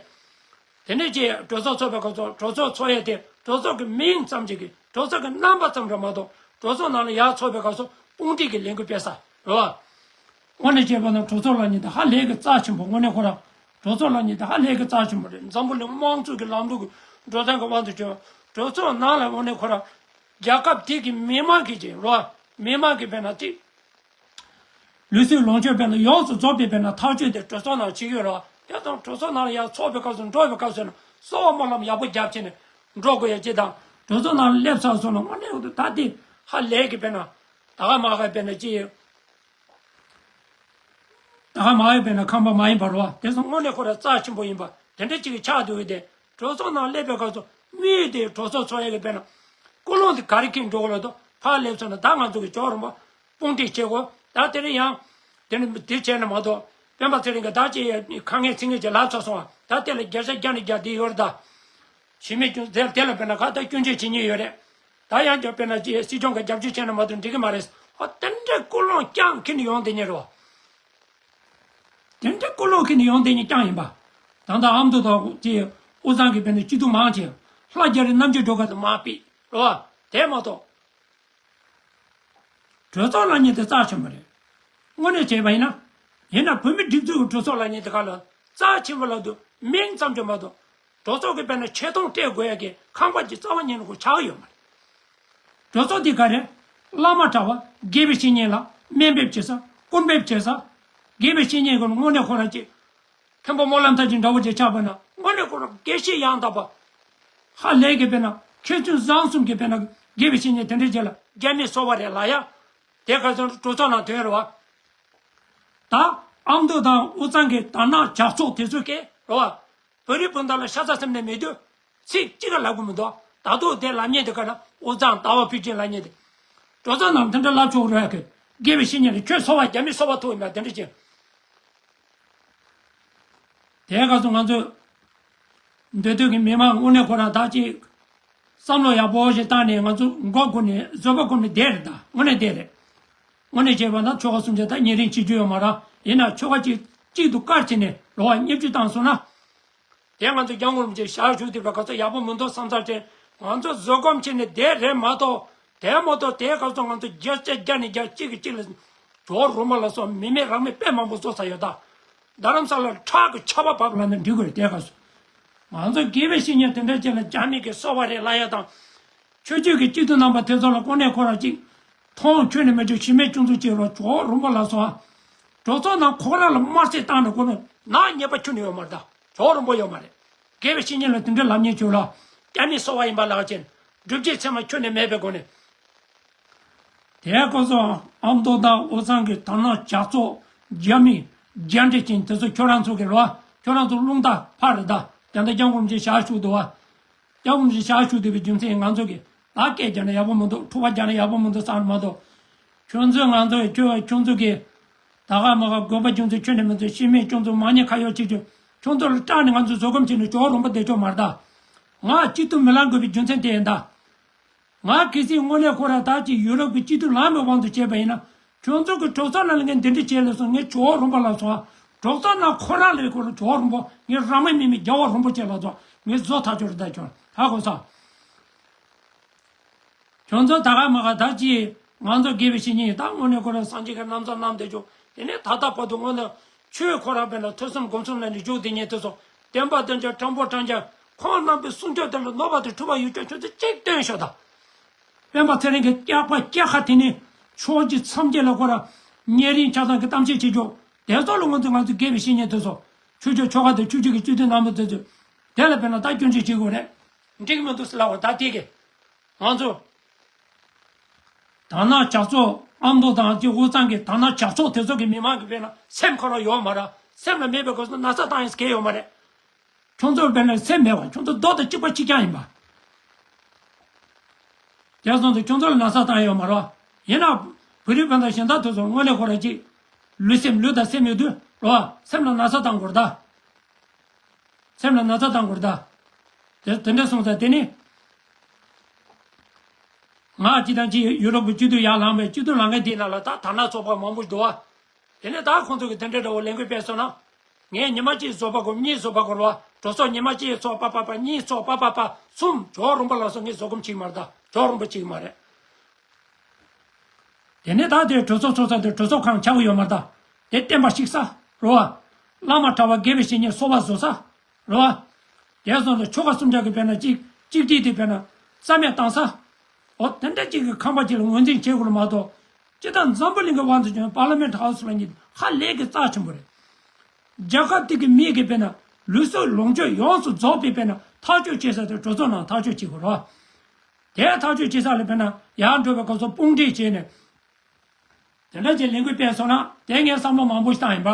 དེ་ནས་ཅིག་གྲོས་ཚོགས་ཚོགས་པའི་སྐབས་སུ་གྲོས་ཚོགས་ཚོགས་ཡས་དེ་གྲོས་ཚོགས་ཀྱི་མིང་ཙམ་ཅིག་གིས་གྲོས་ཚོགས་ཀྱི་རྣམ་པ་ཙམ་རེད་མ་གཏོགས་གྲོས་ཚོགས་ནང་ལ་ཡར་ཚོགས་པའི་སྐབས་སུ་དཔུང་སྒྲིག་གི་ལས་འགུལ་སྤེལ་ས་རེད་བ། དངོས་གནས་བྱས་པ་ན་གྲོས་ཚོགས་ལབ་མཁན་དེ་ཧ་ལས་ཀྱི་རྩ་ཆེན་པོ། དངོས་གནས་ཁོ་རང་གྲོས་ཚོགས་ལབ་མཁན་དེ་ཧ་ལས་ཀྱི་རྩ་ཆེན་པོ་རེད། འཛམ་བུ་གླིང་དམངས་གཙོ་གི་ལམ་ལུགས་ཀྱི་འགྲོ་སྟངས་ཀྱི་དབང་དུ་བྱས་པ་གྲོས་ཚོགས་ནང་ལ་དངོས་གནས་ཁོ་རང་རྒྱལ་ཁབ་དེ་གི་མི་མང་གིས་ཀྱི་རེད་བ། མི་མང་གིས་དཔེར་ན་དེ། ལུགས་སྲོལ་ལངས་ཕྱོགས་དཔེར་ན་ཡོངས་སུ་རྫོགས་པའི་དཔེར་ན་ཐག་གཅོད་དེ་གྲོས་ཚོགས་ནང་བྱེད་ཀྱི་ཡོད་རེད་བ། དེ་དང་གྲོས་ཚོགས་ནང་ལ་ཡར་ཚོགས་པའི་སྐབས་སུ་འགྲོ་བའི་སྐབས་སུ་ཡིན་ན་སྲོག་བློས་བསླངས་ཡག་པོ་རྒྱབ་བྱས་ནས་འགྲོ་དགོས་ཡ་ཅིག་དང་། གྲོས་ཚོགས་ནང་སླེབས་ཚར་སོང་ན་དངོས་གནས་ད་དེ་ཧ་ལས་ཀྱི་དཔེར་ན་ད་ག་མ་ག་དཔེར་ན་ཅི་ཡོད། ད་ག་མ་ག་དཔེར་ན་ཁང་པ་མ་ཡིན་པ་རེད་བ། དེ་ཚོ་དངོས་གནས་ཁོ་རང་རྩ་ཆེན་པོ་ཡིན་པ་དེ་འདྲ་ཅིག་གི་ཆགས་འདུག་གི། དེ་གྲོས་ཚོགས་ནང་སླེབས་པའི་སྐབས་སུ་དམིགས་ཏེ་གྲོས་ཚོགས་ཚོགས་ཡ་གི་དཔེར་ན་ཀུན་སློང་དེ་ག་རེ་འཁྱེར་འགྲོ་གི་ལབ་དུས་ཕར་སླེབས་སོང་ན་ད་ང་ཚོ་གི་ཇོ་བོ་རིན་པོ་དཔུང་སྒྲིག་བྱེད་དགོས། ད་དེ་རིང་ཡང་དེ་ནི་དེ་བྱས་ན་མ་གཏོགས་སྤེན་པ་ཚེ་རིང་གིས་ད་ཅི་ཁ་ངན་ཚིག་ངན་ཅིག་ལབ་ཚར་སོང་བ། ད་དེ་ལ་བརྒྱ་ཆ་བརྒྱ་ནས་བརྒྱ་དེ་ཡོད་རེད་ད། གཞི་མེད་སྐྱོན་དེ་དེ་ལ་དཔེར་ན་ག་ད་སྐྱོན་བརྗོད་བྱེད་མཁན་ཡོད་རེད། ད་ཡང་ཀྱང་དཔེར་ན་ཅི་སྲིད་སྐྱོང་གིས་རྒྱབ་སྐྱོར་བྱས་ན་མ་གཏོགས་འགྲིག་གི་མ་རེད། ཨ་དེ་འདྲའི་ཀུན་སློང་རྐྱང་འཁྱེར་ནས་ཡོང་བསྡད་མཁན་རེད་བ། དེ་འདྲའི་ཀུན་སློང་འཁྱེར་ནས་ཡོང་བསྡད་མཁན་རྐྱང་ཡིན་པ། ད་ལྟ་ཨ་མདོ་དང་དེ་དབུས་གཙང་གི་དཔེར་ན་སྐྱིད་སྡུག་མང་ཆེ་ལྷ་རྒྱ་རི་རྣམ་རྒྱལ་སྒྲོལ་དཀར་དང་མ་དཔེ་རེད་བ། དེ་མ་གཏོགས། གྲོས་ཚོགས་ལབ་མཁན་དེ་རྩ་ཆེན་པོ་རེད། དངོས་གནས་བྱས་པ་ཡིན་ན། ཡིན་ན་བོད་མི་སྒྲིག་འཛུགས་ཀྱི་གྲོས་ཚོགས་ལབ་མཁན་དེ་ག་ལ་རྩ་ཆེན་པོ་ལབ་དུས་མིང་ཙམ་གྱིས་མ་གཏོགས་གྲོས་ཚོགས་ཀྱི་དཔེར་ན་ཆེ་མཐོང་སྤྲད་དགོས་ཡ་གི་ཁང་པ་གཅིག་རྩ་བ་ཉིད་ནས་ཁོ་ཆགས་ཀྱི་ཡོད་མ་རེད། གྲོས་ཚོགས་དེ་ག་རེ། བླ་མ་གྲྭ་པ་དགེ་བའི་བཤེས་གཉེན་ལ་སྨན་འབེབས་བྱེད་ས་སྐུར་འབེབས་བྱེད་ས། དགེ་བའི་བཤེས་གཉེན་ཀུན་དངོས་གནས་ཁོ་རང་གཅིག་མཁན་པོ་སྨོན་ལམ་མཐར་ཕྱིན་འདྲ་བོ་ཅིག་ཆགས་པ་ན་དངོས་གནས་ཁོ་རང་དགེ་བཤེས་ཡང་དག་པ། ཧ་ལས་ཀྱི་དཔེར་ན་མཁས་བཙུན་བཟང་གསུམ་གྱི་དཔེར་ན་དགེ་བའི་བཤེས་གཉེན་དེ་འདྲའི་རྗེས་ལ་རྒྱ་མི་སོ་པ་རེད་ལ་ཡ། དེ་ག་ཚོད་གྲོས་ཚོགས་ནང་དོན་རེད་བ། ད་ཨ་མདོ་དང་དབུས་གཙང་གི་དར་ནག་ཇག་ཚོགས་དེ་ཚོ་སྐད་རེད་བ། བོད་རིགས་སྤུན་ཟླ་ལ་ཤ་ཚ་སེམས་ནས་མེད་དུས། ཚིག་གཅིག་ག་ལབ་གི་མི་འདུག་ད་དུང་དེ་ལབ་མཁན་དེ་ག་ན་དབུས་གཙང་ཟླ་བ་ཕུན་ཆད་ལབ་མཁན་དེ། གྲོས་ཚོགས་ནང་དེ་འདྲ་ལབ་ཆོག་རེད་གི། དགེ་བའི་བཤེས་གཉེན་ལ་ཁྱོད་སོ་པ་རྒྱ་མི་སོ་པ་ཐུག་ཡིན་པ་དེ་འདྲ་བྱས། དེའི་སྐབས་སུ་ང་ཚོས་འདོད་འདོད་ཀྱི་མི་མང་དངོས་གནས་ཁོ་རང་ད་ཅིག་བསམ་བློ་ཡག་པོ་ཞིག་བཏང་ནས་ང་ཚོ་མགོ་སྒུར་ནས་བཟོད་པ་སྒུར་ནས་བསྡད་རེད། ད་དངོས་གནས་བསྡད་རེད། དངོས་གནས་བྱས་པ་ན་ཆོལ་ཁ་གསུམ་ཆ་ད་ཉེ་རིང་བྱེད་རྒྱུ་ཡོད་མ་རེད། ཡིན་ན་ཆོལ་ཁ་གཅིག་གཅིག་ཏུ་བཀར་བྱས་ནས་ལོ་བ་ཉེར་བཅུ་བཏང་སོང་ན། དེ་ང་ཚོ་སྐྱབས་མགོན་རིན་པོ་ཆེ་ཞལ་བཞུགས་དུས་པའི་སྐབས་སུ་ཡག་པོ་མི་འདུག་བསམ་ཚར་ཏེ་ང་ཚོ་བཟོད་སྒོམ་བྱས་ནས་བསྡད་རེད་མ་གཏོགས། དེ་མ་གཏོགས་དེའི་སྐབས་སུ་ང་ཚོ་བརྒྱ་ཆ་བརྒྱ་ནས་བརྒྱ་གཅིག་གིས་གཅིག་ལ་ཇོ་བོ་རིན་པོ་ལ་སོགས་མི་མེད་རང་མེད་དཔེ་མང་པོ་བཟོ་ཚར་ཡོད་ད། རྡ་རམ་ས་ལ་ཁྲག་གི་ཆར་པ་བབས་ལབ་ན་འགྲིག་གི་རེད། དེའི་སྐབས་སུ་ང་ཚོ་དགེ་བའི་བཤེས་གཉེན་དེ་འདྲ་ཅིག་ལ་རྒྱ་མི་གིས་སོ་པ་རེད་ལབ་ཡ་དང་། ཆོས་བརྒྱུད་ཀྱི་སྤྱི་འཐུས་རྣམ་པ་དེ་ཚོ་ལ་དངོས་གནས་ཁོ་རང་གཅིག་མཐོང་ཁྱོན་ནས་མི་འཇོག་གཞི་མེད་སྐྱོན་འཛུགས་བྱེད་རོགས་ཇོ་བོ་རིན་པོ་ལ་སོགས། གྲོས་ཚོགས་ནང་ཁོ་རང་ལ་དམར་གསོད་བཏང་ནས་ཁོ་ནི་ནག་ཉེས་པ་ཁྱོན་ནས་ཡོད་མ་རེད་ད། ཇོ་བོ་རིན་པོ་ཡོད་མ་རེད། དགེ་བའི་བཤེས་གཉེན་ལ་དེ་འདྲ་ལབ་མཁན་ཁྱོད་ལ་རྒྱ་མི་སོ་པ་ཡིན་པ་ལབ་ཅིང་སྒྲུབ་བྱེད་ཚད་མ་ཁྱོན་ནས་མེད་པའི་སྒོ་ནས། དེའི་སྐབས་སུ་ཨ་མདོ་དང་དབུས་གཙང་གི་དར་ནག་ཇག་ཚོགས་རྒྱ་མི་རྒྱ་འདྲེ་ཅན་དེ་ཚོ་ཁྱོད་རང་ཚོ་གི་རེད་བ། ཁྱོད་རང་ཚོ་རླུང་རྟ་ཕར་རེད་ད། རྒྱ་ནག་སྐྱབས་མགོན་ཆེན་ཞལ་བཞུགས་འདུག་བ། སྐྱབས་མགོན་ཆེན་ཞལ་བཞུགས་འདུག་པའི་རྒྱུ་མཚན་ང་ཚོ་གི་ད་སྐད་རྒྱག་ན་ཡག་པོ་མི་འདུག་འཁྲུག་པ་རྒྱག་ན་ཡག་པོ་མི་འདུག་བསམ་མ་གཏོགས། ཁྱོད་ཚོས་ང་ཚོ་ཁྱོད་ཁྱོད་ཚོ་གི་ད་ག་མ་ག་དགོས་པ་རྒྱུ་མཚན་ཁྱོད་ནས་མི་འདུག་གཞི་མེད་ཁྱོད་ཚོ་མ་ཉེས་ཁ་གཡོག་བྱེད་རྒྱུ། ཁྱོད་ཚོ་ལ་སྐྲག་ནས་ང་ཚོ་བཟོད་སྒོམ་བྱས་ནས་ཇོ་བོ་རིན་པོ་བསྡད་ཆོག་མ་རེད་ད། ང་སྐྱིད་སྡུག་མི་ལང་དགོས་པའི་རྒྱུ་མཚན་དེ་ཡིན་ད། ང་གལ་སྲིད་དངོས་གནས་ཁོ་རང་ད་ཅིག་ཡུ་རོབ་ཀྱི་སྤྱི་འཐུས་ལངས་པའི་དབང་དུ་བྱས་པ་ཡིན་ན། ཁྱོད་ཚོ་གི་གྲོས་ཚོགས་ནང་ལ་ངས་འདི་འདྲ་བྱས་ལབ་སོང་། ངས་ཇོ་བོ་རིན་པོ་ལ་སོང་ཨ། གྲོས་ཚོགས་ནང་ཁོ་རང་ལས་ཁོ་རང་ཇོ་བོ་རིན་པོ་ངས་རང་མ་མིན་མི་རྒྱལ་བ་རིན་པོ་ཆེ་ལ་སོང་། ངས་བཟོ་ཐག་ཆོད་རེད་ད་ཁྱོད་ཧ་གོ་སོང་། ཁྱོད་ཚོ་ད་ག་མ་ག་ད་ཅི་ང་ཚོ་དགེ་བའི་བཤེས་གཉེན་ཡིན་ད་དངོས་གནས་ཁོ་རང་སངས་རྒྱས་ཀྱི་རྣམ་ཐར་རྣམས་དེ་ཆོ་དེ་ནས་ད་ལྟ་བར་དུ་དངོས་གནས་ཆོས་ཁོ་རང་དཔེར་ན་ཐོས་བསམ་སྒོམ་གསུམ་ལ་ནི་འཇུག་དེ་ཉིད་དེ་ཚོ་བསྟན་པ་བསྟན་བྱ་དྲང་པོ་དྲང་རྐྱང་ཁོང་རྣམ་པའི་གསུང་ཆོས་དེ་ལ་ནོར་བ་དང་འཁྲུལ་བ་ཡོད་ཀྱང་ཁྱོད་ཚོ་གཅིག་སྟོན་ཤོག་ད། སྤེན་པ་ཚེ་རིང་གི་སྐྱག་པ་སྐྱག་ཁ་དེ་ནི་ཕྱོགས་ཀྱི་མཚམས་བརྒྱད་ལ་ཁོ་ར་ཉེ་རིང་ཆ་ཚང་གི་གཏམ་བཤད་བྱེད་ཆོག་དེ་ཚོ་ལ་ང་ཚོ་ང་ཚོ་དགེ་བའི་བཤེས་གཉེན་དེ་ཚོ་ཆོས་ཕྱོགས་ཆོལ་ཁ་དང་ཆོས་བརྒྱུད་ཀྱི་སྤྱི་འཐུས་རྣམ་པ་དེ་ཚོས་དེ་ལ་དཔེར་ན་ད་སྐྱོན་བརྗོད་བྱེད་དགོས་རེད། འགྲིག་མི་འདུག་ཟེར་ལབ་པ་ད་དེ་གི་ང་ཚོ་དར་ནག་ཇག་ཚོགས་ཨ་མདོ་དང་དེ་དབུས་གཙང་གི་དར་ནག་ཇག་ཚོགས་དེ་ཚོ་གི་མི་མང་གི་དཔེར་ན་སེམས་ཁོ་རང་ཡོད་མ་རེད། སེམས་ལ་མེད་པའི་སྐབས་སུ་ན་ཚ་བཏང་ཡིན་ཟེར་གི་ཡོད་མ་རེད། ཁྱོད་ཚོར་དཔེར་ན་སེམས་མེད་པ་ཁྱོད་ཚོ་རྡོ་དང་གཅིག་པ་གཅིག་རྐྱང་ཡིན་པ། དེ་སོང་ཙང་ཁྱོད་ཚོ་ལ་ན་ཚ་བཏང་ཡོད་མ་རེད། ཡིན་ན་བོད་རིགས་སྤུན་ཟླ་གཞན་དག་དེ་ཚོ་དངོས་གནས་ཁོ་རང་གཅིག་ལུས་སེམས་ལུས་དང་སེམས་ཡོད་དུས་རེད་བ། སེམས་ལ་ན་ཚ་བཏང་དགོས་རེད་ད། སེམས་ལ་ན་ཚ་བཏང་དགོས་རེད་ད། དེ་དེ་འདྲ་སོང་ཙང་དེ་ནི། ང་སྤྱི་དང་སྤྱི་ཡུ་རོབ་ཀྱི་སྤྱི་འཐུས་ཡར་ལངས་པའི་སྤྱི་འཐུས་ལངས་མཁན་དེ་ནང་ལ་ད་དར་ནག་ཚོགས་པ་མང་པོ་འདུག་བ། དེ་ནས་ད་ཁོང་ཚོ་གི་དེ་འདྲ་འདྲ་བོ་ལས་འགུལ་སྤེལ་སོང་ན། ངས་ཉི་མ་གཅིག་བཟོ་པ་གོ་གཉིས་བཟོ་པ་གོ་ར་བ། གྲོས་ཚོགས་ཉི་མ་གཅིག་ཚོགས་པ་པ་པ་པ་གཉིས་ཚོགས་པ་པ་པ་གསུམ་ཇོ་རུམ་པ་ལ་སོགས་ངས་བཟོ་སྒོམ་བྱེད་ཀྱི་མ་རེད་ད། ཇོ་རུམ་པ་བྱེད་ཀྱི་མ་རེད། དེ་ནས་ད་དེ་གྲོས་ཚོགས་ཚོགས་ས་དེ་གྲོས་ཚོགས་ཁང་ཆགས་ཀྱི་ཡོད་མ་རེད་ད། དེ་བསྟན་པ་བཤིག་ས་རེད་བ། བླ་མ་གྲྭ་པ་དགེ་བའི་བཤེས་གཉེན་སོ་པ་བཟོ་ས་རེད་བ། དེ་སོང་ཙང་ཆོལ་ཁ་གསུམ་ཆར་གྱི་དཔེར་ན་གཅིག་གཅིག་སྒྲིལ་དེ་དཔེར་ན་རྩ་མེད་བཏང་ས། འོ་དེ་འདྲ་གཅིག་གི་ཁང་པ་གཅིག་ལ་ངོས་འཛིན་བྱེད་དགོས་ལ་མ་གཏོགས། སྤྱིར་བཏང་འཛམ་བུ་གླིང་གི་དབང་དུ་བྱུང་པར་ལི་མེན་ཊི་ཧའུ་སི་ལ་ཉིད་ཧ་ལས་ཀྱི་རྩ་ཆེན་པོ་རེད། རྒྱལ་ཁབ་དེ་གི་མི་གི་དཔེར་ན་ལུགས་སྲོལ་ལོངས་སྤྱོད་ཡོངས་སུ་རྫོགས་པའི་དཔེར་ན་ཐག་གཅོད་བྱེད་ས་དེ་གྲོས་ཚོགས་ནང་ཐག་གཅོད་བྱེད་དགོས་རེད་བ། དེ་ཐག་གཅོད་བྱེད་ས་ལ་དཔེར་ན་ཡར་འགྲོ་བའི་སྐབས་སུ་དཔུང་སྒྲིག་བྱས་ནས། དེ་འདྲ་བྱས་ལས་འགུལ་སྤེལ་སོང་ན་དེ་ངས་བསམ་བློ་མང་པོ་ཞིག་བཏང་ཡིན་པ།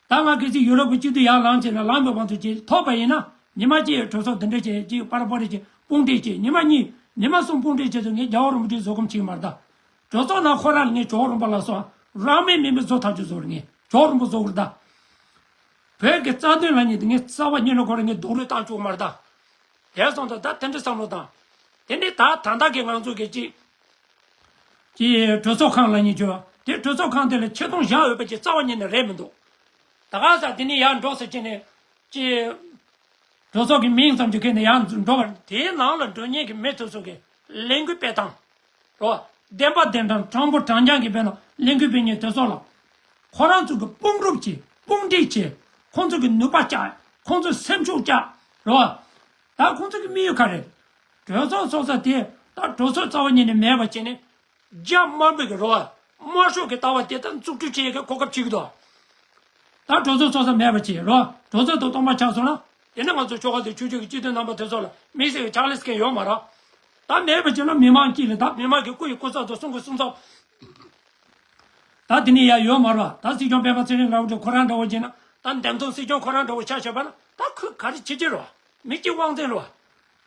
ད་ང་གལ་སྲིད་ཡུ་རོབ་ཀྱི་སྤྱི་འཐུས་ཡར་ལངས་བྱས་ན་ལངས་པའི་དབང་དུ་བྱས་ཐོབ་པ་ཡིན་ན་ཉི་མ་གཅིག་གྲོས་ཚོགས་འདི་འདྲ་བྱས་གཅིག་པར་པར་བྱས་དཔུང་སྒྲིག་བྱས་ཉི་མ་གཉིས་ཉི་མ་གསུམ་དཔུང་སྒྲིག་བྱས་ཚོ་ངས་རྒྱལ་བ་རིན་པོ་ཆེའི་བཟོད་སྒོམ་བྱེད་ཀྱི་མ་རེད་ད། གྲོས་ཚོགས་ནང་ཁོ་རང་ལ་ངས་ཇོ་བོ་རིན་པོ་ལ་སོགས་རང་མེད་མིན་པའི་བཟོ་ཐག་ཆོད་བཟོ་རེད། ངས་ཇོ་བོ་རིན་པོ་བཟོ་གི་རེད་ད། བོད་ཀྱི་རྩ་དོན་ལ་ཉིད་དུ་ངས་རྩ་བ་ཉིད་ནས་ཁོ་རང་ངས་རྡོག་རོལ་བཏང་ཆོག་མ་རེད་ད། དེ་སོང་ཙང་ད་དེ་འདྲ་བསམ་བློ་བཏང་། དེ་ནས་ད་ད་ལྟ་གི་ང་ཚོ་གི་ཅིག་ཅིག་གྲོས་ཚོགས་ཁང་ལ་ཉིད་ཆོག་དེ་གྲོས་ཚོགས་ཁང་དེ་ལ་ཆེ་མཐོང་བཞག་ཡོད་པ་ཅིག་རྩ་བ་ཉིད་ནས་རེད་མི་འདུག་ད་ག་ས་དེ་ནས་ཡར་འགྲོ་ཟེར་ཅིག་ནས་ཅིག་གྲོས་ཚོགས་ཀྱི་མིང་ཙམ་ཅིག་ཁྱེར་ནས་ཡར་འགྲོ་བར་དེའི་ནང་ལ་འགྲོ་མཁན་གྱི་མི་དེ་ཚོ་གི་ལས་འགུལ་སྤེལ་སྟངས། རོ། བདེན་པ་བདེན་དྲང་དྲང་པོ་དྲང་རྐྱང་གི་དཔེར་ན་ལས་འགུལ་སྤེལ་མཁན་དེ་ཚོ་ལ། ཁོ་རང་ཚོ་གི་དཔུང་རུབ་བྱེད་དཔུང་སྒྲིག་བྱེད་ཁོང་ཚོ་གི་ནུས་པ་བཅག་ཁོང་ཚོའི་སེམས་ཤུགས་བཅག་རོ། ད་ཁོང་ཚོ་གི་དམིགས་ཡུལ་ག་རེ། གྲོས་ཚོགས་ཚོགས་ས་དེ་ད་གྲོས་ཚོགས་རྩ་བ་ཉིད་ནས་མེད་པ་བྱས་ནས། རྒྱ་དམར་པོ་གི་རོ། དམར་ཤོག་གི་ལྟ་བ་དེ་ད་འཛུགས་སྐྲུན་བྱེད་ཡས་གི་གོ་སྐབས་བྱེད་ཀྱི་འདུག་ད་གྲོས་ཚོགས་ཚོགས་ས་མེད་པ་བྱས་རོ། གྲོས་ཚོགས་དང་སྟོང་པ་ཆགས་སོང་ན། དེ་ནི་ང་ཚོ་ཆོལ་ཁ་དང་ཆོས་བརྒྱུད་ཀྱི་སྤྱི་འཐུས་རྣམ་པ་དེ་ཚོ་ལ་མི་སེར་གྱི་ཕྱག་ལས་མཁན་ཡོད་མ་རེད། ད་མེད་པ་བྱས་ན་མི་མང་དཀྱིལ་ལ་ད་མི་མང་གི་སྐུ་ཡི་སྐུ་ཚབ་དང་གསུང་གི་གསུང་ཚབ། ད་དེ་ནི་ཡ་ཡོད་མ་རེད། ད་སྲིད་སྐྱོང་སྤེན་པ་ཚེ་རིང་ལགས་འདྲ་ཁོ་རང་འདྲ་བོ་བྱས་ན་ད་འདེམས་ཐོན་སྲིད་སྐྱོང་ཁོ་རང་འདྲ་བོ་ཆ་བཞག་པ་ན་ད་ཁོས་ག་རེ་བྱེད་ཀྱི་རེད། མི་གཅིག་དབང་འཛིན་རེད།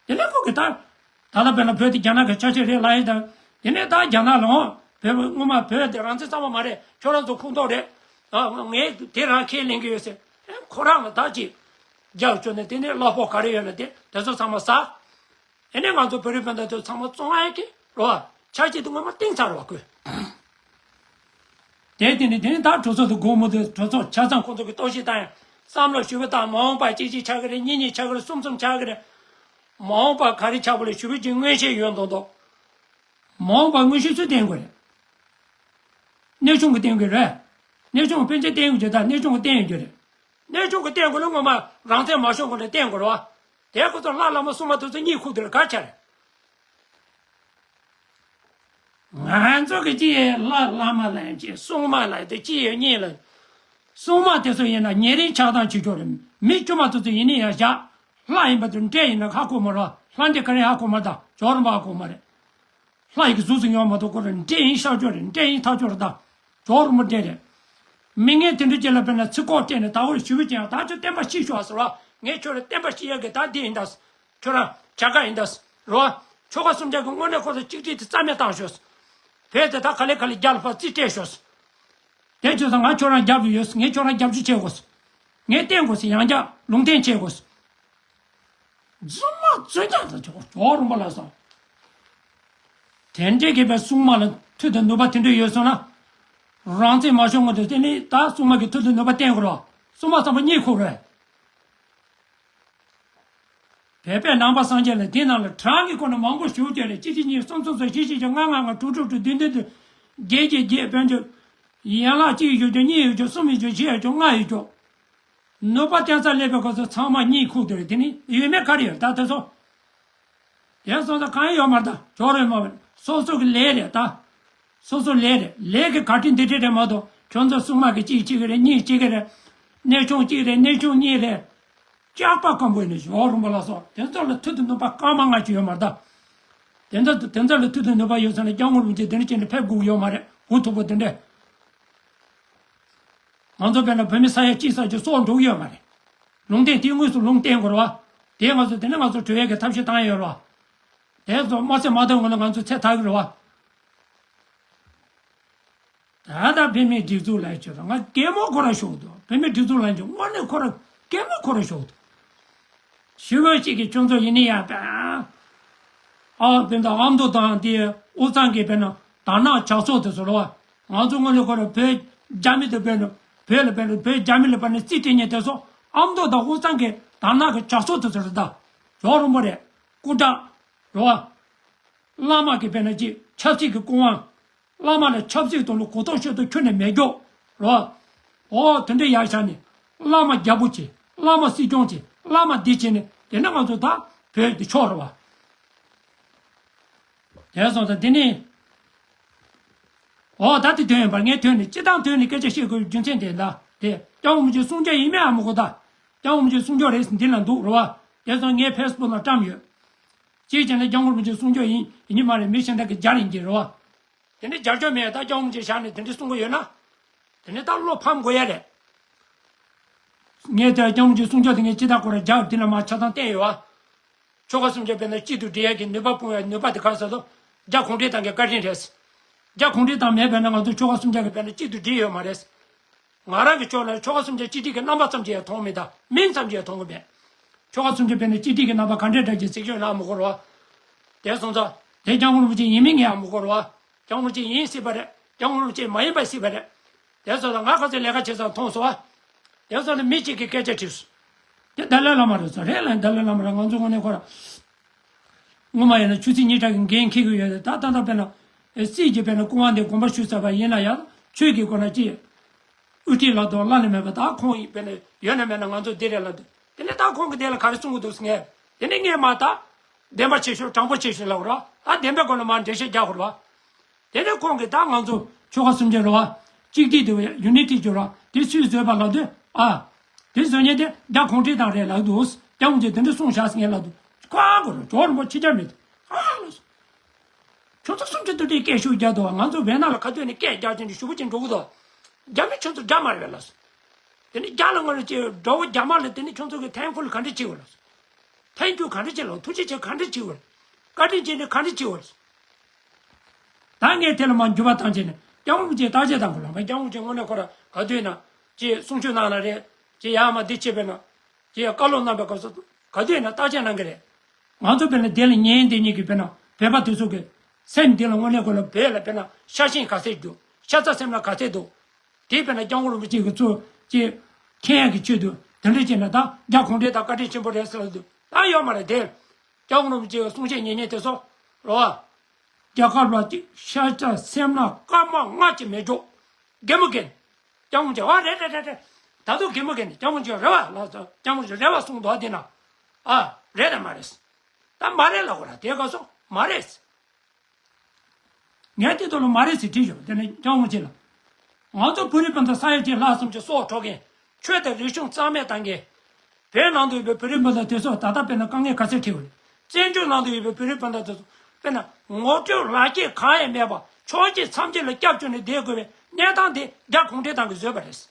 དེ་ལས་ཁོ་གི་ད། ད་ལྟ་དཔེར་ན་བོད་དེ་རྒྱ་ནག་གི་ཆ་ཤས་རེད་ལབ་ཡིན་ད། དེ་ནས་ད་རྒྱ་ནག་ལ་འོང་བོད་སྔོན་མ་བོད་དེ་རང་བཙན་གཙང་མ་མ་རེད། ཁྱོད་རང་ཚོ་ཁུངས་གཏོགས་རེད། ཨ་ངས་དེ་རང་ཁས་ལེན་གི་ཡོད་ཟེར། ཨེ་ཁོ་རང་ལ་ད་ཅིག་རྒྱབ་བཅོལ་ནས་དེ་ནས་གླ་ཕོགས་ག་རེ་ཡོད་ན་དེ་དེ་ཚོ་ཚང་མ་ཟ། ཨེ་ནས་ང་ཚོ་བོད་རིགས་སྤུན་ཟླ་ཚོ་ཚང་མ་བཙོང་ཡ་གི་རེད་བ། ཆ་ཤས་དེ་ངོ་མ་གཏིང་ཚར་བ་དགོས། དེ་དེ་ནི་དེ་ནི་ད་གྲོས་ཚོགས་དུ་སྒོ་མོ་དེ་གྲོས་ཚོགས་ཆ་ཚང་ཁོང་ཚོ་གི་རྟོག་ཞིབ་བཏང་ཡང་བསམ་བློ་ཞུ་བ་དང་མ་འོངས་པ་གཅིག་གཅིག་ཆགས་ཀྱི་རེད། གཉིས་གཉིས་ཆགས་ཀྱི་རེད། གསུམ་གསུམ་ཆགས་ཀྱི་རེད། མ་འོངས་པ་ག་རེ་ཆགས་པ་ལས་ཞུ་བའི་གི་མངོན་ཤེས་ཡོད་མདོག་མདོག་མ་འོངས་པ་མངོན་ཤེས་སུས་བསྟན་དགོས་རེད། གནས་ཆུང་གི་བསྟན་དགོས་རེད། གནས་ཆུང་གི་ཕན་ཆད་བསྟན་དགོས་རེད། ད་གནས་ཆུང་གི་བསྟན་ཡོད་རྒྱུ་རེད། གནས་ཆུང་གི་བསྟན་དགོས་ན་ངོ་མ་རང་བཙན་མ་ཤོར་དགོས་ན་བསྟན་དགོས་རེད་བ། དེ་ཁོ་ཚོ་ལྷ་བླ་མ་སྲུང་མ་དེ་ཚོ་གཉིད་ཁུག་དེ་ལ་ག་ཆ་རེད། ང་ཚོ་གི་ཅི་ཡི་ལྷ་བླ་མ་ལ་ཅི་སྲུང་མ་ལ་དེ་ཅི་ཡི་གཉིད་ལ། སྲུང་མ་དེ་ཚོ་ཡིན་ན་ཉེ་རིང་ཆགས་སྡང་བྱེད་ཆོག་རེད། མི་དཀྱུས་མ་དེ་ཚོ་ཡིན་ནི་ཡང་བཞག་ལྷ་ཡིན་པ་དེ་འདྲས་ཡིན་ན་ཧ་གོ་མ་རེད། ལྷ་འདྲེ་ག་རེ་ཧ་གོ་མ་རེད། ད་ཇོ་རིན་པོ་ཧ་གོ་མ་རེད། ལྷ་ཡི་གི་གཟུགས་སུ་ཡོང་མ་ཐུབ་ཁོ་རེ་འདྲས་ཡིན་ཤར་ཆོག་རེད། འདྲས་ཡིན་ཐག་ཆོད་རེད། ད་ཇོ་རིན་པོ་འདྲས་རེད། མི་ངན་དེ་འདྲ་ཅིག་ལ་དཔེར་ན་ཚིག་ཁོག་སྤྲད་ནས་ད་འོ་ཞུ་བའི་ཅན་ད་ཁྱོད་བསྟན་པ་ཤེས་ཤོག་ཟེར་བ། ངས་ཁྱོད་ལ་བསྟན་པ་ཤེས་ཡ་གི་ད་འདི་ཡིན་ད། ཁྱོད་རང་བྱ་དགའ་ཡིན་ད། རོ། ཆོལ་ཁ་གསུམ་ཆར་གི་དངོས་གནས་ཁོ་ཚོ་གཅིག་སྒྲིལ་དེ་རྩ་མེད་བཏང་ཤོག་བོད་དེ་ད་ག་ལེ་ག་ལེ་རྒྱ་ལ་ཕར་རྩིས་སྤྲད་ཤོག་དེ་བྱས་ཙང་ང་ཁྱོད་རང་རྒྱབ་ལ་ཡོད། ངས་ཁྱོད་རང་རྒྱབ་སྐྱོར་བྱེད་དགོས། ངས་བསྟན་དགོས། ཡང་བསྐྱར་ལུང་བསྟན་བྱེད་དགོས། རྫུན་མ་རྫུན་རྐྱང་དང་ཇོ་རིན་པོ་ལ་སོགས། དེ་འདྲའི་དགེ་བའི་སྲུང་མ་ལ་མཐུ་དང་ནུས་པ་དེ་འདྲ་ཡོད་སོང་ན། རང་བཙན་མ་ཤོར་སྔོན་དུ་དེ་ནི་ད་སྲུང་མ་གི་མཐུ་དང་ནུས་པ་བསྟན་དགོས་རོགས། སྲུང་མ་ཚང་མ་གཉིད་ཁུག་རེད། བོད་པའི་ནང་པ་སངས་རྒྱས་ལ་དེ་ནང་ལ་གྲངས་ཀྱི་སྒོ་ནས་མང་པོ་ཞུ་རྒྱུ་རེད། གཅིག་གཅིག་གཉིས་གསུམ་གསུམ་གསུམ་བཞི་བཞི་བཞི་ལྔ་ལྔ་ལྔ་དྲུག་དྲུག་དྲུག་བདུན་བདུན་བདུན། བརྒྱད་བརྒྱད་བརྒྱད་བོན་ཆོས། ཡན་ལག་གཅིག་ཡོད་རྒྱུ་གཉིས་ཡོད་རྒྱུ་གསུམ་ཡོད་རྒྱུ་བཞི་ཡོད་རྒྱུ་ལྔ་ཡོད་རྒྱུ། ནུས་པ་བསྟན་ས་སླེབས་པའི་སྐབས་སུ་ཚང་མ་གཉིད་ཁུག་དེ་རེད། དེ་ནི་ཡོད་མེད་ག་རེ་ཡོད་ད་དེ་ཚོ། དེ་སོང་ཙང་གང་ཡང་ཡོད་མ་རེད་ད། ཇོ་རེད་མ་རེད། སོ་སོ་གི་ལས་རེད་ད། སོ་སོ་ལས་རེད། ལས་ཀྱི་ག་ཁྲི་འདི་ཁྲི་རེད་མ་གཏོགས་ཁྱོད་ཚོ་སྲུང་མ་གི་གཅིག་གཅིག་རེད། གཉིས་གཅིག་རེད། གནས་ཆུང་གཅིག་རེད། གནས་ཆུང་གཉིས་རེད། སྐྱག་པ་སྐམ་པོ་ཡིན་ནས་ཇོ་རིན་པོ་ལ་སོགས་དེ་ཚོ་ལ་མཐུ་དང་ནུས་པ་སྐར་མ་ལྔ་ཅིག་ཡོད་མ་རེད་ད། དེ་ཚོ་དེ་ཚོ་ལ་མཐུ་དང་ནུས་པ་ཡོད་ས་ན་སྐྱབས་མགོན་རིན་པོ་ཆེ་དེ་འདྲ་བྱས་ནས་ཕེབས་དགོས་ཀྱི་ཡོད་མ་རེད། འུ་ཐུག་པོ་དེ་འདྲས། ང་ཚོ་དཔེར་ན་བོད་མི་ས་ཡ་གཅིག་ཙམ་གྱི་སྲོག་འགྲོ་གི་ཡོད་མ་རེད། ལུང་བསྟན་དེ་དངོས་སུ་ལུང་བསྟན་དགོས་རེད་བ། དེ་ང་ཚོ་དེ་ནས་ང་ཚོ་གྲོལ་ཡས་ཀྱི་ཐབས་ཤེས་བཏང་ཡས་ཡོད་རེད་བ། དེ་ཚོ་མ་ཟད་མ་གཏོགས་ངོས་ལ་ང་ཚོ་ཚེ་ཐར་གི་རེད་བ། ད་ལྟ་བོད་མིའི་སྒྲིག་འཛུགས་ལ་བྱོས་ར་ང་གད་མོ་ཁོ་ར་ཤོར་འདུག་བོད་མིའི་སྒྲིག་འཛུགས་ལ་བྱོས་དངོས་གནས་ཁོ་ར་གད་མོ་ཁོ་ར་ཤོར་འདུག་ཞི་བ་ཞིག་གི་ཁྱོད་ཚོ་ཡིན་ནི་ཡ་པ། ཨ་བན་ད་ཨ་མདོ་དང་དེ་ཨོ་ཚང་གི་བན་ན་དར་ནག་ཇག་ཚོགས་དེ་ཚོ་རེད་བ། ང་ཚོ་དངོས་གནས་ཁོ་ར་བོད་རྒྱ་མི་དང་བན་ན་བོད་ལ་བན་ན་བོད་རྒྱ་མི་ལ་བན་ན་རྩིས་སྤྲད་མཁན་དེ་ཚོ་ཨ་མདོ་དང་ཨོ་ཚང་གི་དར་ནག་གི་ཇག་ཚོགས་དེ་ཚོ་རེད་ད། ཇོ་རོང་པོ་རེད། སྐུ་དྲག་རེད་བ། བླ་མ་གི་བན་ན་ཅིག་ཆབ་སྲིད་ཀྱི་སྐུ་དབང་། བླ་མ་ལ་ཆབ་སྲིད་དང་ལ་གོ་རྟོགས་ཤོད་དུ་ཁྱོན་ནས་མེད་རྒྱུ། རོ། འོ་དེ་འདྲ་ཡག་ཤག་ནི། བླ་མ་རྒྱལ་པོ་བྱེད། བླ་མ་སྲིད་སྐྱོང་བྱེད། བླ་མ་འདི་བྱེད་ནི་དེ་ནི་ང་ཚོ་ད་བོད་འདི་ཆོག་རེད་བ། དེ་སོང་ཙང་འདི་ནི། འོ་ད་དེ་དོན་ཡིན་པར་ངས་དོན་ནི་སྤྱི་བཏང་དོན་ནི་སྐད་ཆ་བཤད་དགོས་རྒྱུ་མཚན་དེ་ད་དེ་སྐྱབས་མགོན་རིན་པོ་ཆེ་གསུང་རྒྱ་ཡིན་མིན་ཨ་མི་གོ་ད། སྐྱབས་མགོན་རིན་པོ་ཆེ་གསུང་རྒྱ་རེད་འདི་ལ་འདུག་རེད་བ། དེ་སོང་ངས་ཕེ་སི་བུག་ལ་བཀྲམ་ཡོད། གཅིག་བྱས་ན་སྐྱབས་མགོན་རིན་པོ་ཆེ་གསུང་རྒྱ་ཡིན་ཡིན་མ་རེད་མི་གཞན་དག་གི་རྒྱ་རིང་གི་རེད་བ། དེ་འདྲའི་རྒྱབ་སྐྱོར་མེད་ད་སྐྱབས་མགོན་ཆེ་བཞག་ནས་དེ་འདྲའི་གསུང་གི་ཡོད་ན། དེ་ནས་ད་བློ་ཕམ་དགོས་ཡ་རེད། ངས་དེ་སྐྱབས་མགོན་ཆེ་གསུང་ཆོག་དེ་ངས་ཅི་ད་ཁོ་ར་རྒྱག་དེ་ལ་མ་ཆ་ཚང་བསྟན་ཡོད་ཨ། ཆོལ་ཁ་གསུམ་ཆ་དཔེར་ན་གཅིག་ཏུ་སྒྲིལ་ཡ་གི་ནུས་པ་སྤུངས་ཡ་ནུས་པ་དེ་ག་ས་དོ། རྒྱ་གུང་ཁྲན་ཏང་གི་བཀའ་དྲིན་རེད། རྒྱ་གུང་ཁྲན་ཏང་མེད་པས་ན་ང་ཚོ་ཆོལ་ཁ་གསུམ་ཆ་གི་དཔེར་ན་གཅིག་ཏུ་སྒྲིལ་ཡོད་མ་རེད། ང་རང་གི་ཕྱོགས་ནས་ཆོལ་ཁ་གསུམ་ཆ་གཅིག་སྒྲིལ་གྱི་རྣམ་པ་ཙམ་ཅིག་ཡང་མཐོང་མེད་ད་མིང་ཙམ་ཅིག་ཡང་མཐོང་གི་མེད། ཆོལ་ཁ་གསུམ་ཆ་དཔེར་ན་གཅིག་སྒྲིལ་གྱི་རྣམ་པ་ག་འདྲས་འདྲ་ཅིག་གཟིགས་ཤོག་ལ་མི་འཁོར་བ། དེ་སོང་ཙང་དེ་སྐྱབས་མགོན་རིན་པོ་ཆེ་ཡིན་མིན་ངས་ཡང་མི་འཁོར་བ། སྐྱབས་མགོན་རིན་པོ་ཆེ་ཡིན་སྲིད་པ་རེད་སྐྱབས་མགོན་རིན་པོ་ཆེ་མ་ཡིན་པ་སྲིད་པ་རེད། དེ་སོང་ཙང་ང་ཁ་ཚོས་ལས་ཀ་བྱེད་ཙང་མཐོང་སོང་བ། དེ་སོང་ཙང་མི་གཅིག་གིས་སྐད་ཆ་དྲིས་སོང་། དེ་ཏཱ་ལའི་བླ་མ་རེད་ཟེར་རེད་ལ་ཏཱ་ལའི་བླ་མ་རེད་ང་ཚོ་དངོས་གནས་ཁོ་ར། སྔོན་མ་ཡིན་ན་ཆུ་ཚོད་གཉིས་གྲངས་ཀྱི་འགན་འཁྱེར་གྱི་ཡོད་རེད་ད་ད་ལྟ་དཔེར་ན། སྲིད་ཀྱི་དཔེར་ན་སྐུ་དབང་དེ་དགོངས་པ་ཞུས་ཚར་བ་ཡིན་ན་ཡང་ཆོས་ཀྱི་སྒོ་ནས་ཅི། དབུ་ཁྲིད་ལ་དོ་བླ་ན་མེད་པ་ད་ཁོང་ཡིན་དཔེར་ན་ཡོད་ན་མེད་ན་ང་ཚོ་འདི་རེད་ལ་འདུག་དེ་ནས་ད་ཁོང་གི་དེ་ལ་ག་རེ་གསུང་གི་འདུག་ངས་དེ་ནས་ངས་མ་ད། བདེན་པ་ཆེ་ཤོས་དྲང་པོ་ཆེ་ཤོས་ལབ་རོགས་ད་བདེན་པའི་སྒོ་ནས་མ་འགྲེལ་བཤད་རྒྱག་དགོས་རོགས། དེ་ནས་ཁོང་གིས་ད་ང་ཚོ་ཆོལ་ཁ་གསུམ་ཆ་རེད་བ། གཅིག་སྒྲིལ་དེ་བས་ཡུ་ནི་ཊི་བརྗོད་ར་དེ་སུས་བཟོས་པ་ལབ་དུས་ཨ། དེ་བཟོ་མཁན་དེ་རྒྱ་གུང་ཁྲན་ཏང་རེད་ལབ་འདུག་སྐྱབས་མགོན་ཆེ་དེ་འདྲ་གསུངས་བཞག་ཟེར་མཁན་ལབ་འདུག་ཁོ་ཨ་གོ་ར་ཇོ་རིན་པོ་ཆེ་ཆ་མེད་དུ་ཨ་ལ་སོ། ཁྱོད་ཚོ་གསུམ་ཆ་དུ་དེ་སྐད་ཤུགས་རྒྱག་འདུག་ང་ཚོ་བོད་ནང་ལ་ཁ་ཐོན་ནས་སྐད་རྒྱག་ཅན་དུ་ཞུ་བ་ཅན་འགྲོ་གི་འདུག་རྒྱ་མི་ཁྱོད་ཚོ་དགྲ་མ་རེད་ལབ་སོ། དེ་ནི་རྒྱ་ལ་ངོ་ནས་ཅེས་འགྲོ་བོ་རྒྱ་མ་ལ་དེ་ནི་ཁྱོད་ཚོ་གི་ཐན་ཁུལ་ག་འདྲ་བྱེད་འོ་ལབ་སོ། ཐན་ཁྱོད་ག་འདྲ་བྱེད་ལོ་ཐུགས་རྗེ་ཆེ་ག་འདྲ་བྱེད་འོ། བཀའ་དྲིན་ཆེ་ནི་ག་འདྲ་བྱེད་འོ་ལབ་སོ། ད་ངས་དེ་ལ་མར་འགྱུར་བ་བཏང་བྱས་ནས་སྐྱབས་མགོན་རིན་པོ་ཆེ་བརྟག་དཔྱད་བཏང་དགོས་ལ་མ་སྐྱབས་མགོན་རིན་པོ་ཆེ་དངོས་གནས་ཁོ་ར་ག་དུས་ན་ཅེས་གསུང་ཆོས་གནང་ན་རེད་ཅེས་ཡར་མར་འདི་བྱེད་པས་ན་ཅེས་བཀའ་སློབ་གནང་པའི་སྐབས་སུ་ག་དུས་ན་བརྟག་དཔྱད་གནང་གི་རེད། ང་ཚོ་དཔེར་ན་དེ་ལ་ཉན་འདི་གཉིས་ཀྱི་དཔེར་ན་བོད་པ་དེ་ཚོ་གི་སེམས་འདི་ལ་དངོས་གནས་ཁོ་ལ་བོད་ལ་དཔེར་ན་ཤ་ཞེན་ག་ཚད་འདུག་ཤ་ཚ་སེམས་ལ་ག་ཚད་འདུག་དེ་དཔེར་ན་སྐྱབས་མགོན་རིན་པོ་ཆེ་གི་གཙོ་ཅེས་མཁྱེན་ཡག་གི་ཆེད་དུ་དེ་འདྲ་བྱས་ན་ད་རྒྱ་གུང་ཁྲན་ཏང་བཀའ་དྲིན་ཆེན་པོ་རེད་ཟེར་ལ་འདུག་ད་ཡོད་མ་རེད་དེ། སྐྱབས་མགོན་རིན་པོ་ཆེ་གི་གསུང་བཤད་ཉན་ཉན་དེ་ཚོ་རོ། རྒྱལ་ཁབ་ལ་ཅིག་ཤ་ཚ་སེམས་ལ་སྐར་མ་ལྔ་ཅིག་མེད་འཇོག་དགེ་མོ་རྒན། སྐྱབས་མགོན་ཆེ་བ་རེད་རེད་རེད་རེད། ད་དུང་དགེ་མོ་རྒན་ནི་སྐྱབས་མགོན་ཆེ་རེད་བ་ལ་སྐྱབས་མགོན་ཆེ་རེད་བ་གསུང་འདུག་དེ་ན། ཨ་རེད་དང་མ་རེད། ད་མ་རེད་ལ་གོ་ར་དེ་ག་སོ་མ་རེད། ངས་དེ་ཚོ་ལ་མ་རེད་ཟེར་བྲིས་ཡོད་དེ་ནས་སྐྱབས་མགོན་ཆེ་ལ། ང་ཚོ་བོད་རིགས་སྤུན་ཟླ་ས་ཡ་གཅིག་ལྷག་བསམ་གྱི་སྲོག་འཕྲོག་མཁན། ཆོས་དང་རིག་གཞུང་རྩ་མེད་བཏང་མཁན། བོད་ནང་དུ་ཡོད་པའི་བོད་རིགས་སྤུན་ཟླ་དེ་ཚོ་ད་ལྟ་དཔེར་ན་དཀའ་ངལ་ག་ཚད་འཕྲད་ཡོད་རེད། བཙན་བྱོལ་ནང་དུ་ཡོད་པའི་བོད་རིགས་སྤུན་ཟླ་དེ་ཚོ་དཔེར་ན་ངོ་སྤྲོད་ལག་སྐྱེས་གང་ཡང་མེད་པ་ཕྱོགས་གཅིག་མཚམས་གཅིག་ལ་སྐྱབས་བཅོལ་ནས་བསྡད་དགོས་པའི་གནས་སྟངས་དེ་རྒྱ་གུང་ཁྲན་ཏང་གིས་བཟོས་པ་རེད།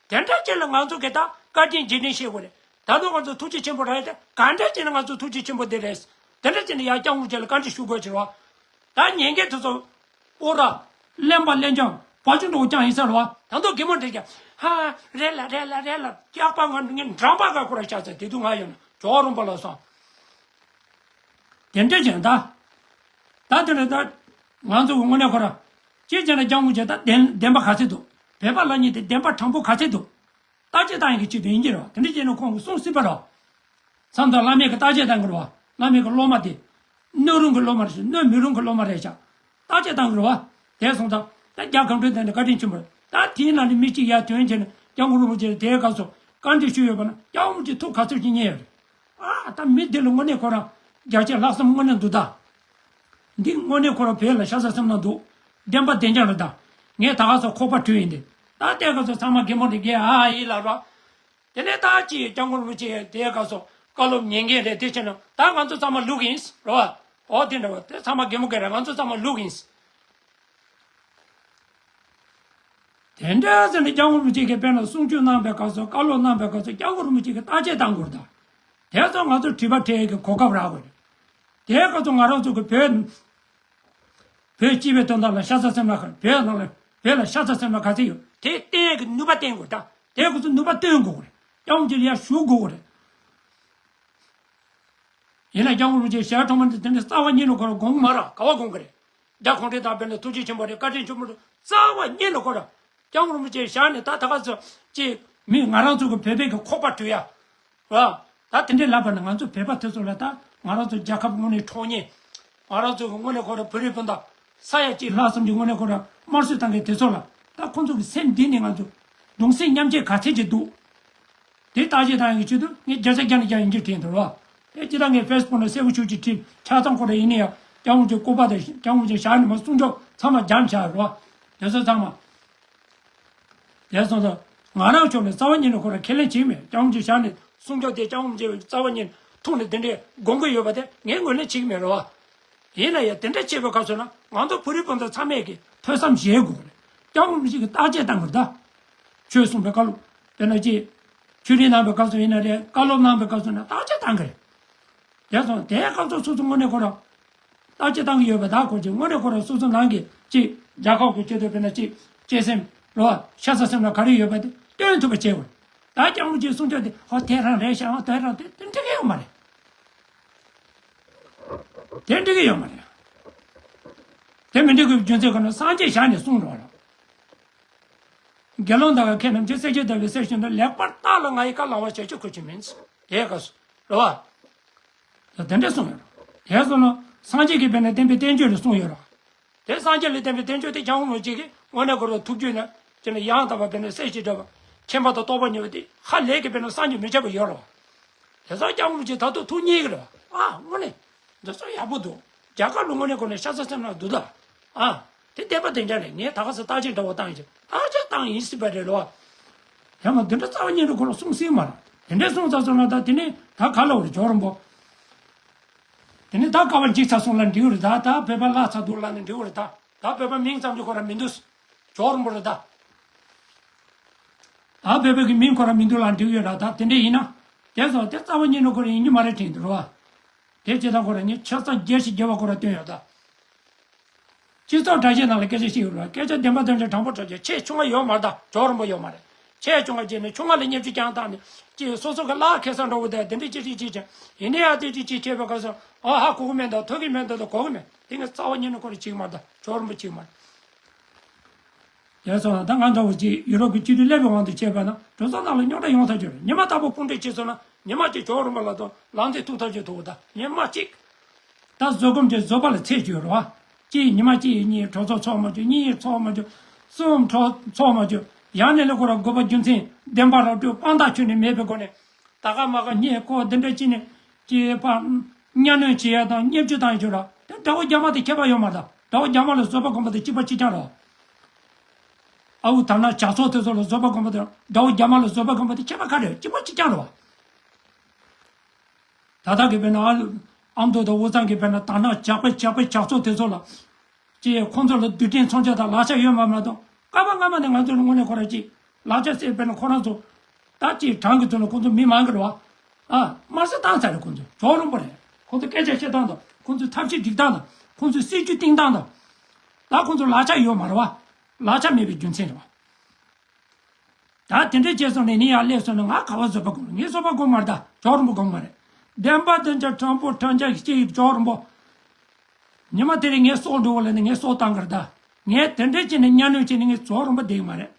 དེ་འདྲ་ཅིག་ལ་ང་ཚོ་གིས་ད་བཀའ་དྲིན་རྗེས་དྲན་བྱེད་དགོས་རེད། ད་དུང་ང་ཚོ་ཐུགས་རྗེ་ཆེན་པོ་རེད་དེ་ག་འདྲ་ཅིག་ལ་ང་ཚོ་ཐུགས་རྗེ་ཆེན་པོ་དེ་རེད། དེ་འདྲ་ཅིག་ལ་ཡར་སྐྱབས་མགོན་ཆེ་ལ་བཀའ་དྲིན་ཞུ་དགོས་ཀྱི་རེད་བ། ད་ཉན་མཁན་དེ་ཚོ་ཨོ་ར་གླེན་པ་གླེན་རྐྱང་བ་ཅུང་འགྲོ་རྐྱང་ཡིན་ས་རེད་བ། ད་དུང་གད་མོ་འདྲེ་རྐྱང་ཧ་རེད་ལ་རེད་ལ་རེད་ལ་སྐྱག་པ་ང་ངའི་འགྲམ་པ་ག་ཁོ་ར་ཤ་ཚ་དེ་དུས་ང་ཡོད་ན་ཇོ་རོང་པ་ལ་སོང་། དེ་འདྲ་ཅན་ད། ད་དེ་ནས་ད་ང་ཚོ་གི་དངོས་གནས་ཁོ་ར་ཅི་བྱས་ན་སྐྱབས་མགོན་ཆེ་ད་བདེན་བདེན་པ་ག་ཚད་འདུག་བོད་པ་ལབ་མཁན་དེ་བདེན་པ་དྲང་པོ་ག་ཚད་འདུག་བརྟག་དཔྱད་བཏང་ཡག་གི་ཆེད་དུ་ཡིན་གྱི་རེད་བ། དེ་འདྲ་བྱས་ན་ཁོང་གིས་གསུང་སྲིད་པ་རེད་བ། མཚམས་དང་བླ་མེད་ཀྱི་བརྟག་དཔྱད་བཏང་གི་རེད་བ། བླ་མེད་ཀྱི་སློབ་མ་དེ། སྣོད་རུང་གི་སློབ་མ་རེད་ཤག་སྣོད་མི་རུང་གི་སློབ་མ་རེད་ཤག་བརྟག་དཔྱད་བཏང་གི་རེད་བ། དེ་སོང་ཙང་ད་རྒྱ་གར་འགྲོ་དོན་དེ་བཀའ་དྲིན་ཆེན་པོ་རེད། ད་དེའི་ནང་ནས་མི་གཅིག་ཡར་ཐོན་བྱས་ནས་སྐྱབས་མགོན་རིན་པོ་ཆེ་དེའི་སྐབས་སུ་བཀའ་འདྲི་ཞུས་ཡོད་པ་ན་སྐྱབས་མགོན་རིན་པོ་ཆེ་ཐུགས་ག་ཚོད་ཅིག་མཉེས་ཡོད་རེད། ཨ་ད་མི་འདི་ལ་དངོས་གནས་ཁོ་རང་རྒྱ་ཆེ་ལྷག་བསམ་དངོས་གནས་འདུག་ད། འདི་དངོས་གནས་ཁོ་རང་བོད་ལ་ཤ་ཚ་སེམས་ནང་འདུག་བདེན་པ་བདེན་རྐྱང་རེད་ད། ངས་ད་ག་སོ་ཁོག་པ་བྲུས་ཡིན་ཏེ། ད་ལྟའི་སྐབས་སུ་ཚང་མ་རྒན་མོ་འདི་རྒས་ཨ་ཨ་ཡིན་ལབ་རོགས། དེ་ནས་ད་ཅི་སྐྱབས་མགོན་རིན་པོ་ཆེ་དེའི་སྐབས་སུ་བཀའ་སློབ་ཉན་མཁན་རེད་དེ་བྱས་ན་ད་ང་ཚོ་ཚང་མ་ལུག་ཡིན་རོ། འོ་དེ་འདྲ་བ་དེ་ཚང་མ་རྒན་མོ་རྒས་རེད་ང་ཚོ་ཚང་མ་ལུག་ཡིན། དེ་འདྲ་ཟེར་ནས་སྐྱབས་མགོན་རིན་པོ་ཆེ་གིས་དཔེར་ན་གསུང་ཆོས་གནང་པའི་སྐབས་སུ་བཀའ་སློབ་གནང་པའི་སྐབས་སུ་སྐྱབས་མགོན་རིན་པོ་ཆེ་གིས་བརྟག་དཔྱད་གཏང་དགོས་རེད་ད། དེ་ཚོ་ང་ཚོ་དྲི་བ་དྲི་ཡས་ཀྱི་གོ་སྐབས་རག་དགོས་རེད། དེའི་སྐབས་སུ་ང་རང་ཚོ་གི་བོད་བོད་སྤྱི་པའི་དོན་དག་ལ་ཤ་ཚ་སེམས་ལ་ཁ་བོད་ནང་ལ་བོད་ལ་ཤ་ཚ་སེམས་ལ་ག་ཚད་ཡོད་དེ་བསྟན་ཡས་ཀྱི་ནུས་པ་བསྟན་དགོས་རེད་ད། དེའི་སྐབས་སུ་ནུས་པ་བཏོན་དགོས་རེད། སྐྱབས་མགོན་རིན་པོ་ཆེ་ལ་ཡར་ཞུ་དགོས་རེད། ཡིན་ན་སྐྱབས་མགོན་རིན་པོ་ཆེ་ཞལ་མཐོང་མ་འདི་དེ་འདྲའི་རྩ་བ་ཉིད་ནས་ཁོ་རང་དགོངས་མ་ར་ག་བ་དགོངས་ཀྱི་རེད། རྒྱ་གུང་ཁྲན་ཏང་དཔེར་ན་ཐུགས་རྗེ་ཆེན་པོ་རེད། བཀའ་དྲིན་ཆེན་པོ་རེད། རྩ་བ་ཉིད་ནས་ཁོ་རང་སྐྱབས་མགོན་རིན་པོ་ཆེ་ཞལ་ནས་ད་ད་ག་ཚོད་ཅིག་མི་ང་རང་ཚོ་གི་བོད་པའི་གི་ཁོག་པ་བཀྲུ་ཡ། ར། ད་དེ་འདྲའི་ལབ་པ་ན་ང་ཚོ་བོད་པ་དེ་ཚོ་ལ་ད་ང་རང་ཚོ་རྒྱལ་ཁབ་དངོས་གནས་འཕྲོག་མཁན། ང་རང་ཚོ་གི་དངོས་གནས་ཁོ་རང་བོད་རིགས་སྤུན་ཟླ་ས་ཡ་གཅིག་ལྷག་ཙམ་གྱི་དངོས་གནས་ཁོ་རང་དམར་གསོད་བཏང་མཁན་དེ་ཚོ་ལ་ད་ཁོང་ཚོ་གི་སེམས་འདི་ནས་ང་ཚོ་གདུང་སེམས་མཉམ་སྐྱེད་ག་ཚད་ཅིག་འདུག་དེ་བརྟག་དཔྱད་བཏང་ཡག་གི་ཆེད་དུ་ངས་བརྒྱ་ཆ་བརྒྱ་ནས་བརྒྱ་ཡིན་གྱི་དྲན་འདུག་རོ། དེ་སྤྱིར་བཏང་ངས་ཕེ་སི་བུག་ནང་གསལ་པོ་ཞེ་པོ་ཅིག་བྲིས། ཆ་ཚང་ཁོ་རང་ཡིན་ན་ཡང་སྐྱབས་མགོན་རིན་པོ་ཆེའི་སྐུ་པར་དང་སྐྱབས་མགོན་རིན་པོ་ཆེའི་ཞལ་ནས་མར་གསུང་ཆོས་ཚང་མ་སྦྱངས་བཞག་རོ། དེ་ཚོ་ཚང་མ། དེ་སོང་ཙང་ང་རང་ཕྱོགས་ནས་རྩ་བ་ཉིད་ནས་ཁོ་རང་ཁས་ལེན་བྱེད་ཀྱི་མེད། སྐྱབས་མགོན་རིན་པོ་ཆེའི་ཞལ་ནས་གསུང་ཆོས་དེ་སྐྱབས་མགོན་རིན་པོ་ཆེ་རྩ་བ་ཉིད་ནས་ཐུགས་ནས་དེ་འདྲའི་དགོངས་ཀྱི་ཡོད་པ་དེ་ངས་ངོས་ལེན་བྱེད་ཀྱི་མེད་རོ། ཡིན་ན་ཡང་དེ་འདྲ་བྱེད་པའི་སྐབས་སུ་ན་ང་ཚོ་བོད་རིགས་སྤུན་ཟླ་ཚང་མས་ཀྱི་ཐོས་བསམ་བཞེས་དགོས་རེད། སྐྱབས་མགོན་རིན་པོ་ཆེ་གིས་བརྟག་དཔྱད་གཏང་དགོས་རེད་ད། ཆོས་གསུངས་པའི་བཀའ་སློབ་དཔེར་ན་ཅིག་ཆོས་རེ་གནང་བའི་སྐབས་སུ་ཡིན་ན་རེད། བཀའ་སློབ་གནང་བའི་སྐབས་སུ་ན་བརྟག་དཔྱད་གཏང་གི་རེད། དེ་སོང་དེའི་སྐབས་སུ་སོ་སོ་དངོས་གནས་ཁོ་རང་བརྟག་དཔྱད་གཏང་གི་ཡོད་པ་ད་གོ་ཅིག་དངོས་གནས་ཁོ་རང་སོ་སོ་ནང་གི་ཅིག་རྒྱལ་ཁབ་ཀྱི་ཆེད་དུ་དཔེར་ན་ཅིག་གཅེས་སེམས་རོ་ཤ་ཚ་སེམས་ལ་ག་རེ་ཡོད་པ་དེ་སྟོན་ཐུབ་པ་བྱེད་དགོས། ད་སྐྱབས་མགོན་རིན་པོ་ཆེའི་གསུང་ཆོས་དེ་ཧོ་དེ་རང་རེད་ཤག་ཨ་དེ་རང་དེ་དེ་འགྲིག་གི་ཡོད་མ་རེད། དེ་འགྲིག་གི་ཡོད་མ་རེད། དེ་མི་འགྲིག་གི་རྒྱུ་མཚན་ག་ནས་སངས་རྒྱས་ཞལ་ནས་གསུངས་རོགས་ར། དགེ་སློང་དག་གིས་ཁྱེད་རྣམས་ཀྱིས་སྲས་བཅས་དག་པའི་སྲས་བཞིན་དུ་ལེགས་པར་བརྟགས་ལ་ང་ཡི་བཀའ་བླང་བར་བྱ་ཕྱིར་འཁོར་ཕྱིར་མིན། དེའི་སྐབས་སུ་རེད་བ། དེ་འདྲ་གསུངས་ཡོད་ར། དེ་སོང་ན་སངས་རྒྱས་ཀྱིས་དཔེར་ན་བསྟན་པའི་བསྟན་བཅོས་ལ་གསུངས་ཡོད་ར། དེ་སངས་རྒྱས་ལ་བསྟན་པའི་བསྟན་བཅོས་དེ་སྐྱབས་མགོན་རིན་པོ་ཆེ་གིས་དངོས་གནས་ཁོ་རང་ཐུགས་རྒྱུད་ནས་ཅི་ནས་ཡང་དག་པ་དཔེར་ན་སྲས་ཀྱི་འདྲ་བ་མཁྱེན་པ་དང་རྟོགས་པ་ཉེ་བ་དེ་ཧ་ལས་ཀྱི་དཔེར་ན་བསམ་གྱིས་མི་ཁྱབ་པ་ཡོད་རེད་བ། དེ་ཚོ་སྐྱབས་མགོན་རིན་པོ་ཆེ་ད་དུང་ཐུགས་མཉེས་ཀྱི་རེད་བ། ཨ་དངོས་གནས་འདི་ཚོ་ཡག་པོ་འདུག་རྒྱ་གར་ལ་དངོས་གནས་ཁོ་ནས་ཤ་ཚ་སེམས་ནང་འདུག་ད། ཨ་དེ་བསྟན་པ་དེ་འདྲ་རེད། ངས་ད་ག་ས་བརྟག་དཔྱད་འདྲ་བོ་བཏང་ཡིན། བརྟག་དཔྱད་བཏང་ཡིན་སྲིད་པ་རེད་ལོ། ཡང་མ་འདི་འདྲ་རྩ་བ་ཉིད་ནས་ཁོ་ལ་གསུང་སྲིད་མ་རེད། དེ་འདྲ་གསུངས་ཚར་སོང་ན་ད་དེ་ནས་ད་ག་ལ་བར་ཇོ་རིན་པོ། དེ་ནས་ད་དཀའ་བ་འཇིགས་ཚར་སོང་ལ་འགྲིག་རེད་ད། ད་བོད་པ་བརླག་ཚར་འདུག་ལ་ནི་འགྲིག་རེད་ད། ད་བོད་པ་མིང་ཙམ་གྱི་ཁོ་ར་མི་འདུག་ཇོ་རིན་པོ་རེད་ད། ད་བོད་པའི་གི་མིང་ཁོ་ར་མི་འདུག་ལ་འགྲིག་ཡོད་ར་ད། དེ་འདྲ་ཡིན་ན། དེ་སོང་དེ་རྩ་བ་ཉིད་ནས་ཁོ་ར་ཡིན་རྒྱུ་མ་རེད་དྲན་འདུག་རོ། དེ་བྱེད་སྟངས་ཁོ་ར་ངས་ཆ་ཚང་རྒྱལ་ཞིང་རྒྱལ་བ་ཁོ་ར་སྟོན་ཡོད་ད། སྤྱི་ཚོགས་དྲ་རྒྱའི་ནང་ལ་སྐད་ཆ་བཤད་ཡོད་རེད་བ། སྐད་ཆ་བདེན་པ་བདེན་ཅན་དྲང་པོ་དྲང་ཅན་ཆེས་ཆུང་བ་ཡོད་མ་རེད་ད། ཇོ་རིན་པོ་ཡོད་མ་རེད། ཆེས་ཆུང་བ་བྱས་ནས་ཆུང་བ་ལ་བརྙས་བཅོས་རྐྱང་བཏང་ནས་ཅིག་སོ་སོ་གི་བླ་ཁེ་ས་འགྲོ་བ་དེ་དེ་འདྲ་ཅི་ཞིག་ཅིག་ཅིག་ཡིན་ན་ཡང་དེ་ཅི་ཅིག་བྱས་པ་ག་ས་ཨ་ཧ་གོ་གི་མེད་ད། ཐོས་ཀྱི་མེད་ད། གོ་གི་མེད། དེ་ངས་རྩ་བ་ཉིད་ནས་ཁོ་ར་བྱེད་ཀྱི་མ་རེད་ད། ཇོ་རིན་པོ་བྱེད་ཀྱི་མ་རེད། ཡ་སོང་ད་ང་འདྲ་བོ་ཅིག་ཡུ་རོབ་ཀྱི་སྤྱི་འཐུས་སླེབས་པའི་དབང་དུ་བྱས་པ་ན་གྲོས་ཚོགས་ནང་ལ་རྙོག་དྲ་ཡོང་ཐག་ཆོད་རེད། ཉི་མ་ལྟ་བུ་དཔུང་སྒྲིག་བྱས་སོང་ན་ཉི་མ་གཅིག་ཇོ་རིན་པོ་ལ་དང་ལང་ཚེ་ཐུག་ཐག་ཆོད་ཐུག་ད། ཉི་མ་གཅིག་ད་བཟོད་སྒོམ་གྱི་བཟོད་པ་ལ་ཚད་ཅིག་ཡོད་རེད་བ། གཅིག་ཉི་མ་གཅིག་གཉིས་གྲོས་ཚོགས་ཚོགས་མ་བཅུག་གཉིས་ཚོགས་མ་བཅུག་གསུམ་གྲོས་ཚོགས་མ་བཅུག་ཡང་ནས་ལས་ཁོ་ར་དགོས་པ་རྒྱུ་མཚན་བདེན་པ་ར་སྤྲོད་དཔང་རྟགས་ཁྱོན་ནས་མེད་པའི་སྒོ་ནས་ད་ག་མ་ག་སྙད་ཁོ་འདི་འདྲ་ཅི་ནས་ཅི་པ་གཉའ་གནོན་བྱེད་ཡ་དང་བརྙས་བཅོས་བཏང་ཡ་ཅིག་ར། དེ་དགྲ་བོ་རྒྱ་དམར་དེ་ཁྱད་པར་ཡོད་མ་རེད། དགྲ་བོ་རྒྱ་དམར་ལ་བཟོད་པ་སྒོམ་པ་དེ་གཅིག་པ་གཅིག་རྐྱང་རེད། ཨ་འུ་དར་ནག་ཇག་ཚོགས་དེ་ཚོ་ལ་བཟོད་པ་སྒོམ་པ་དེ་དགྲ་བོ་རྒྱ་དམར་ལ་བཟོད་པ་སྒོམ་པ་དེ་ཁྱད་པར་ག་རེ་རེད། གཅིག་པ་གཅིག་རྐྱང་རེད་བ། ད་ལྟ་གི་དཔེར་ན་ཨ་ཨ་མདོ་དང་དབུས་གཙང་གི་དཔེར་ན་དར་ནག་ཇག་པའི་ཇག་པའི་ཇག་ཚོགས་དེ་ཚོ་ལ་ཅེས་ཁོང་ཚོ་ལ་རྡུལ་ཕྲན་མཚོན་ཆ་དང་ལག་ཆ་ཡོད་མ་མ་གཏོགས་སྐར་མ་སྔ་མ་ནས་ང་ཚོ་ལ་དངོས་གནས་ཁོ་རང་ཅིག་ལག་ཆ་ཟེར་དཔེར་ན་ཁོ་རང་ཚོ་ད་ཅིག་གྲངས་ཀྱི་ཚོད་ལ་ཁོང་ཚོ་མི་མང་གི་རེད་བ། ཨ་དམར་གསོད་བཏང་ཚར་རེད། ཁོང་ཚོ་ཇོ་རིན་པོ་རེད། ཁོང་ཚོ་སྐད་ཆ་བཤད་སྟངས་དང་ཁོང་ཚོའི་ཐབས་ཤེས་སྒྲིག་སྟངས་དང་ཁོང་ཚོའི་སྲིད་ཇུས་བཏིང་སྟངས་དང་། ད་ཁོང་ཚོ་ལག་ཆ་ཡོད་མ་རེད་བ། ལག་ཆ་མེད་པའི་རྒྱུ་མཚན་རེད་བ། ད་དེ་འདྲས་བྱས་སོང་ནས་ནི་ཡར་སླེབས་སོང་ན་ང་ག་བ་བཟོད་པ་སྒོམ། ངས་བཟོད་པ་སྒོམ་མ་རེད་ད། ཇོ་རིན་པོ་སྒོམ་མ་རེད། བདེན་པ་བདེན་ཅན་དྲང་པོ་དྲང་རྐྱང་གཅིག་ཇོ་རིན་པོ། ཉི་མ་དེ་རིང་ངའི་སྲོག་འགྲོ་བ་ལ་ནི་ངའི་སྲོག་བཏང་གི་རེད་ད། ངས་དེ་འདྲས་བྱས་ནས་གཉའ་གནོན་བྱས་ནས་ངས་ཇོ་རིན་པོ་བསྡད་ཀྱི་མ་རེད།